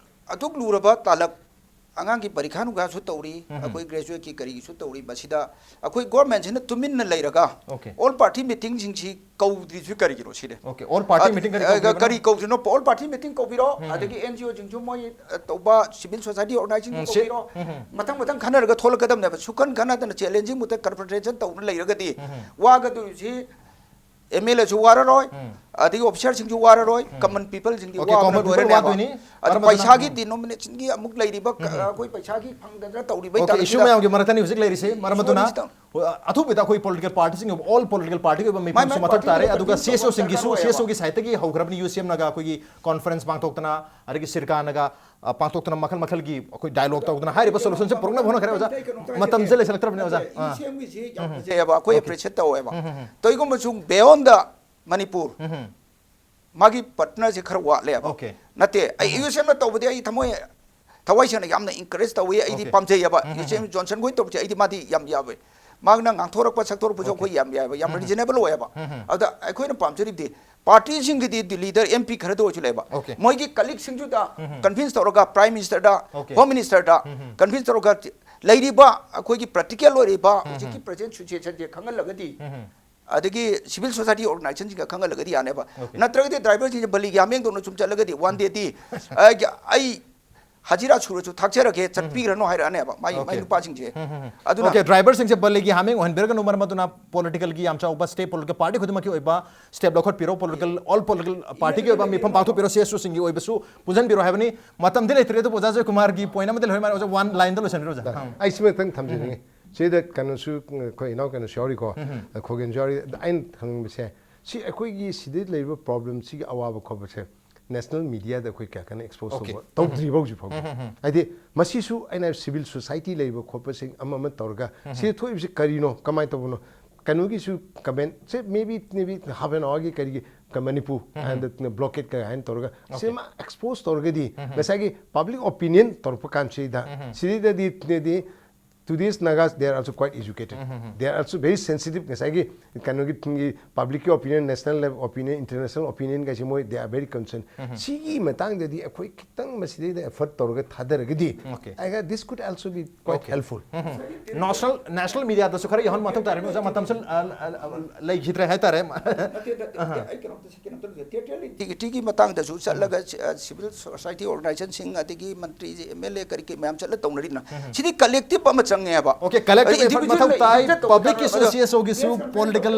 ꯑꯗꯨꯛ ꯂꯨꯔꯕ ꯇꯥꯂꯛ, ꯑꯉꯥꯡꯒꯤ ꯄꯔꯤꯈꯥ ꯅꯨꯡꯈꯥꯁꯨ ꯇꯧꯔꯤ, ꯑꯩꯈꯣꯏ graduate ꯀꯤ ꯀꯔꯤꯒꯤꯁꯨ ꯇꯧꯔꯤ꯫ ꯃꯁꯤꯗ ꯑꯩꯈꯣꯏ government ꯁꯤꯅ ꯇꯨꯃꯤꯟꯅ ꯂꯩꯔꯒ Okay. all party meeting ꯁꯤꯡꯁꯤ ꯀꯧꯗ꯭ꯔꯤꯁꯤ ꯀꯔꯤꯒꯤꯅꯣ ꯁꯤꯅꯦ? Okay, all party meeting ꯀꯔꯤ ꯀꯧꯗ꯭ꯔꯤꯕꯅꯣ? ꯀꯔꯤ ꯀꯧꯗ꯭ꯔꯤꯅꯣ? All party meeting ꯀꯧꯕꯤꯔꯣ, ꯑꯗꯒꯤ N G O ꯁꯤꯡꯁꯨ ꯃꯣꯏ ꯑ, ꯇꯧꯕ, civil society organization ꯁꯤꯡꯁꯨ ꯀꯧꯕꯤꯔꯣ꯫ ꯃꯊꯪ ꯃꯊꯪ ꯈꯟꯅꯔꯒ ꯊꯣꯛꯂꯛꯀꯗꯕꯅꯦꯕ꯫ ꯁꯨꯈꯟ ꯈꯟꯅꯗꯅ challenging ꯃꯨꯠꯇ confrontation ꯇꯧꯅ ꯂꯩꯔꯒꯗꯤ ꯋꯥꯒꯗꯣꯏꯁꯤ M L A ꯁꯨ ꯋꯥꯔꯔꯣꯏ, ꯑꯗꯒꯤ officer ꯁꯤꯡꯁꯨ ꯋꯥꯔꯔꯣꯏ, common people ꯁꯤꯡꯗꯤ Okay, ꯋꯥꯕꯅ common people ꯂꯣꯏꯔꯅꯦꯕ꯫ ꯋꯥꯗꯣꯏꯅꯤ꯫ ꯑꯗꯨ ꯃꯔꯝ ꯑꯗꯨꯅ ꯄꯩꯁꯥꯒꯤ denomination ꯒꯤ ꯑꯃꯨꯛ ꯂꯩꯔꯤꯕ ꯑꯩꯈꯣꯏ ꯄꯩꯁꯥꯒꯤ ꯐꯪꯗꯗꯅ ꯇꯧꯔꯤꯕ Okay, issue ꯃꯌꯥꯝꯒꯤ ꯃꯔꯛꯇꯅꯤ ꯍꯧꯖꯤꯛ ꯂꯩꯔꯤꯁꯦ꯫ ꯃꯔꯝ ꯑꯗꯨꯅ ꯑꯊꯨꯕꯗ ꯑꯩꯈꯣꯏ political party ꯁꯤꯡ, all political party ꯒꯤ ꯑꯣꯏꯕ ꯃꯤꯐꯝꯁꯨ ꯃꯊꯧ ꯇꯥꯔꯦ꯫ ꯑꯗꯨꯒ C S O ꯁꯤꯡꯒꯤꯁꯨ, C S O ꯒꯤ side ꯇꯒꯤ ꯍꯧꯈ꯭ꯔꯕꯅꯤ, U C M ꯅꯒ ꯑꯩꯈꯣꯏꯒꯤ conference ꯄꯥꯡꯊꯣꯛꯇꯅ, ꯑꯗꯒꯤ ꯁꯤꯔꯀꯥꯅꯒ ꯑ, ꯄꯥꯡꯊꯣꯛꯇꯅ ꯃꯈꯜ ꯃꯈꯜꯒꯤ ꯑꯩꯈꯣꯏ dialogue ꯇꯧꯗꯅ ꯍꯥꯏꯔꯤꯕ solution ꯁꯦ ꯄꯨꯔꯛꯅꯕ ꯍꯣꯠꯅꯈ꯭ꯔꯦ ꯑꯣꯖꯥ꯫ ꯃꯇꯝꯁꯦ ꯂꯩꯁꯤꯜꯂꯛꯇ꯭ꯔꯕꯅꯦ ꯑꯣꯖꯥ꯫ ꯑꯥ꯫ ꯌꯥꯝ ꯐꯖꯩꯑꯕ, ꯑꯩꯈꯣꯏ appreciate ꯇꯧꯋꯦꯕ꯫ ꯀꯩꯒꯨꯝꯕ ꯁꯨꯝ beyond the ꯃꯅꯤꯄꯨꯔ ꯃꯥꯒꯤ partner ꯁꯦ ꯈꯔ ꯋꯥꯠꯂꯦꯕ꯫ Okay. ꯅꯠꯇꯦ, ꯑꯩ U C M ꯅ ꯇꯧꯕꯗꯤ ꯑꯩ ꯊꯃꯣꯏ ꯊꯋꯥꯏ ꯁꯦꯡꯅ ꯌꯥꯝꯅ encourage ꯇꯧꯏ, ꯑꯩꯗꯤ ꯄꯥꯝꯖꯩꯑꯕ꯫ U C M Johnson ꯈꯣꯏ ꯇꯧꯕꯁꯦ ꯑꯩꯗꯤ ꯃꯥꯗꯤ ꯌꯥꯝ ꯌꯥꯎꯋꯦ꯫ ꯃꯥꯅ ꯉꯥꯡꯊꯣꯔꯛꯄ ꯁꯛꯊꯣꯔꯛꯄꯁꯨ ꯑꯩꯈꯣꯏ ꯌꯥꯝ ꯌꯥꯏꯕ, ꯌꯥꯝ reasonable ꯑꯣꯏꯌꯦꯕ꯫ ꯑꯗ ꯑꯩꯈꯣꯏꯅ ꯄꯥꯝꯖꯔꯤꯕꯗꯤ party ꯁꯤꯡꯒꯤꯗꯤ leader M P ꯈꯔꯗ ꯑꯣꯏꯁꯨ ꯂꯩꯕ, Okay. ꯃꯣꯏꯒꯤ colleague ꯁꯤꯡꯗꯨꯗ convince ꯇꯧꯔꯒ Prime Minister ꯗ, Okay. Home Minister ꯗ convince ꯇꯧꯔꯒ ꯂꯩꯔꯤꯕ ꯑꯩꯈꯣꯏꯒꯤ practical ꯑꯣꯏꯔꯤꯕ ꯍꯧꯖꯤꯛꯀꯤ present situation ꯁꯦ ꯈꯪꯍꯜꯂꯒꯗꯤ, ꯑꯗꯒꯤ civil society organization ꯁꯤꯡꯒ ꯈꯪꯍꯜꯂꯒꯗꯤ ꯌꯥꯅꯦꯕ꯫ Okay. ꯅꯠꯇ꯭ꯔꯒꯗꯤ driver ꯁꯤꯡꯁꯦ ꯕꯂꯤꯒꯤ ꯍꯥꯃꯦꯡꯗꯧꯅ ꯁꯨꯝ ꯆꯠꯂꯒꯗꯤ one day ꯗꯤ ꯑꯩ, ꯑꯩ ꯍꯖꯤꯔꯥ ꯁꯨꯔꯁꯨ ꯊꯥꯛꯆꯔꯒꯦ, ꯆꯠꯄꯤꯈ꯭ꯔꯅꯣ ꯍꯥꯏꯔꯛꯑꯅꯦꯕ ꯃꯥꯏ, ꯃꯥꯏ Okay. ꯅꯨꯄꯥꯁꯤꯡꯁꯦ꯫ ꯑꯗꯨꯅ Okay, driver ꯁꯤꯡꯁꯦ ꯕꯂꯤꯒꯤ ꯍꯥꯃꯦꯡ ꯑꯣꯏꯍꯟꯕꯤꯔꯒꯅꯨ, ꯃꯔꯝ ꯑꯗꯨꯅ political ꯒꯤ ꯌꯥꯝ ꯆꯥꯎꯕ state political party ꯈꯨꯗꯤꯡꯃꯛꯀꯤ ꯑꯣꯏꯕ step ꯂꯧꯈꯠꯄꯤꯔꯣ, political, all political party ꯒꯤ ꯑꯣꯏꯕ ꯃꯤꯐꯝ ꯄꯥꯡꯊꯣꯛꯄꯤꯔꯣ, C S O ꯁꯤꯡꯒꯤ ꯑꯣꯏꯕꯁꯨ ꯄꯨꯟꯁꯤꯟꯕꯤꯔꯣ ꯍꯥꯏꯕꯅꯤ꯫ ꯃꯇꯝꯗꯤ ꯂꯩꯇ꯭ꯔꯦ, ꯑꯗꯨꯕꯨ ꯑꯣꯖꯥ ꯖꯣꯏꯀꯨꯃꯥꯔꯒꯤ point ꯑꯃꯗꯤ ꯂꯩꯍꯧꯔꯤ ꯃꯥꯜꯂꯦ, ꯑꯣꯖꯥ, one line ꯗ ꯂꯣꯏꯁꯤꯟꯕꯤꯔꯣ ꯑꯣꯖꯥ꯫ ꯑꯥ꯫ ꯑꯩ ꯁꯤꯃꯇꯪ ꯊꯝꯖꯅꯤꯡꯉꯤ꯫ ꯁꯤꯗ ꯀꯩꯅꯣꯁꯨ ꯑꯩꯈꯣꯏ ꯏꯅꯥꯎ ꯀꯩꯅꯣꯁꯨ ꯌꯥꯎꯔꯤꯀꯣ, ꯈꯣꯒꯦꯟꯁꯨ ꯌꯥꯎꯔꯤ꯫ ꯑꯗ ꯑꯩꯅ ꯈꯪꯅꯤꯡꯕꯁꯦ, ꯁꯤ ꯑꯩꯈꯣꯏꯒꯤ ꯁꯤꯗ ꯂꯩꯔꯤꯕ problem ꯁꯤꯒꯤ ꯑꯋꯥꯕ ꯈꯣꯠꯄꯁꯦ national media ꯗ ꯑꯩꯈꯣꯏ ꯀꯌꯥ ꯀꯟꯅ expose Okay. ꯇꯧꯕ ꯇꯧꯗ꯭ꯔꯤꯕ ꯍꯧꯖꯤꯛ ꯐꯥꯎꯕ꯫ ꯍꯥꯏꯗꯤ ꯃꯁꯤꯁꯨ ꯑꯩꯅ civil society ꯂꯩꯔꯤꯕ ꯈꯣꯠꯄꯁꯤꯡ ꯑꯃ ꯑꯃ ꯇꯧꯔꯒ ꯁꯤꯗ ꯊꯣꯛꯏꯕꯁꯤ ꯀꯔꯤꯅꯣ, ꯀꯃꯥꯏꯅ ꯇꯧꯕꯅꯣ, ꯀꯩꯅꯣꯒꯤꯁꯨ ꯀꯃꯦꯟꯁꯦ maybe maybe half an hourꯒꯤ ꯀꯔꯤꯒꯤ ꯃꯅꯤꯄꯨꯔ and blockade ꯀ ꯍꯥꯏꯅ ꯇꯧꯔꯒ ꯁꯤꯃ expose ꯇꯧꯔꯒꯗꯤ ꯉꯁꯥꯏꯒꯤ public opinion ꯇꯧꯔꯛꯄ ꯀꯥꯟꯁꯤꯗ ꯁꯤꯗꯩꯗꯗꯤ ꯇꯨꯗꯦꯁ ꯅꯥꯒꯥꯁ they are also quite educated, they are also very sensitive. ꯉꯁꯥꯏꯒꯤ ꯀꯩꯅꯣꯒꯤ publicꯀꯤ opinion, national opinion, international opinion ꯀꯩꯁꯤ ꯃꯣꯏ they are very concerned. ꯁꯤꯒꯤ ꯃꯇꯥꯡꯗꯗꯤ ꯑꯩꯈꯣꯏ ꯈꯤꯇꯪ ꯃꯁꯤꯗꯩꯗ effort ꯇꯧꯔꯒ ꯊꯥꯗꯔꯒꯗꯤ Okay. I guess this could also be quite Okay. helpful. National national mediaꯗꯁꯨ ꯈꯔ ꯌꯥꯎꯍꯟꯕ ꯃꯊꯧ ꯇꯥꯔꯦ ꯑꯣꯖꯥ꯫ ꯃꯇꯝꯁꯨ ꯑ, ꯑ, ꯑ, ꯂꯩꯈꯤꯗ꯭ꯔꯦ ꯍꯥꯏꯇꯥꯔꯦ꯫ ꯅꯠꯇꯦ, ꯅꯠꯇꯦ, ꯑꯩ ꯀꯩꯅꯣꯝꯇ ꯁꯤ ꯀꯩꯅꯣꯝꯇ ꯂꯩꯖꯩ꯫ ꯇꯦꯔꯤꯇꯣꯔꯤꯌꯦꯜ ꯏꯟꯇꯤꯒ꯭ꯔꯤꯇꯤꯒꯤ ꯃꯇꯥꯡꯗꯁꯨ ꯆꯠꯂꯒ ꯁꯤ- ꯑ, ꯁꯤꯚꯤꯜ ꯁꯣꯁꯥꯏꯇꯤ ꯑꯣꯔꯒꯅꯥꯏꯖꯦꯁꯟꯁꯤꯡ ꯑꯗꯒꯤ ꯃꯟꯇ꯭ꯔꯤ ꯑꯦꯝ ꯑꯦꯜ ꯑꯦ ꯀꯔꯤ ꯀꯔꯤ ꯃꯌꯥꯝ ꯆꯠꯂ ꯇꯧꯅꯔꯤꯗꯅ ꯁꯤꯗꯤ ꯀꯂꯦꯛꯇꯤꯚ ꯑꯃ ꯆꯪꯉꯦꯕ. Okay, collective ꯑꯗꯩ effort individual ꯃꯊꯧ ꯇꯥꯏ꯫ individual Publicꯀꯤꯁꯨ, ꯇꯧꯗꯅ C S Oꯒꯤꯁꯨ, Yes, political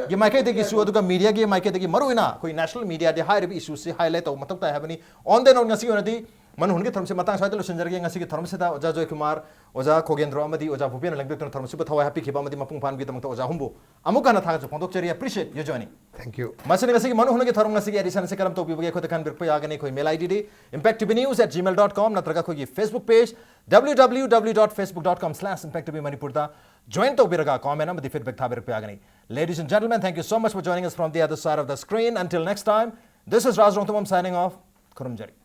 ꯒꯤ ꯃꯥꯏꯀꯩꯗꯒꯤꯁꯨ, ꯑꯗꯨꯒ mediaꯒꯤ ꯃꯥꯏꯀꯩꯗꯒꯤ ꯃꯔꯨꯑꯣꯏꯅ ꯑꯩꯈꯣꯏ national mediaꯗꯤ ꯍꯥꯏꯔꯤꯕ issueꯁꯤ highlight ꯇꯧꯕ ꯃꯊꯧ ꯇꯥꯏ ꯍꯥꯏꯕꯅꯤ꯫ On the note, ꯉꯁꯤꯒꯤ ꯑꯣꯏꯅꯗꯤ ꯃꯅꯨ ꯍꯨꯟꯒꯤ ꯊꯧꯔꯝꯁꯤ ꯃꯇꯥꯡ ꯁ꯭ꯋꯥꯏꯗ ꯂꯣꯏꯁꯤꯟꯖꯔꯒꯦ꯫ ꯉꯁꯤꯒꯤ ꯊꯧꯔꯝꯁꯤꯗ ꯑꯣꯖꯥ ꯖꯣꯏꯀꯨꯃꯥꯔ, ꯑꯣꯖꯥ ꯈꯣꯒꯦꯟꯗ꯭ꯔꯣ ꯑꯃꯗꯤ ꯑꯣꯖꯥ ꯚꯨꯄꯦꯟꯅ ꯂꯦꯡꯕꯤꯔꯛꯇꯨꯅ ꯊꯧꯔꯝ ꯑꯁꯤꯕꯨ ꯊꯋꯥꯏ ꯍꯥꯞꯄꯤꯈꯤꯕ ꯑꯃꯗꯤ ꯃꯄꯨꯡ ꯐꯥꯍꯟꯕꯒꯤꯗꯃꯛꯇ ꯑꯣꯖꯥ ꯑꯍꯨꯝꯕꯨ ꯑꯃꯨꯛ ꯍꯟꯅ ꯊꯥꯒꯠꯆꯕ ꯐꯣꯡꯗꯣꯛꯆꯔꯤ꯫ Appreciate your joining. Thank you. ꯃꯁꯤꯅ ꯉꯁꯤꯒꯤ ꯃꯅꯨ ꯍꯨꯟꯒꯤ ꯊꯧꯔꯝ ꯉꯁꯤꯒꯤ edition ꯑꯁꯤ ꯀꯔꯝ ꯇꯧꯕꯤꯕꯒꯦ? ꯑꯩꯈꯣꯏꯗ ꯈꯟꯕꯤꯔꯛꯄ ꯌꯥꯒꯅꯤ꯫ ꯑꯩꯈꯣꯏ mail ID D impact T V news at gmail dot com ꯅꯠꯇ꯭ꯔꯒ ꯑꯩꯈꯣꯏꯒꯤ Facebook page W W W dot facebook dot com slash impact T V Manipurꯗ join ꯇꯧꯕꯤꯔꯒ comment ꯑꯃꯗꯤ feedback ꯊꯥꯕꯤꯔꯛꯄ ꯌꯥꯒꯅꯤ꯫ Ladies and gentlemen, thank you so much for joining us from the other side of the screen. Until next time, this is Raj Rongthumam signing off. ꯈꯨꯔꯨꯝꯖꯔꯤ꯫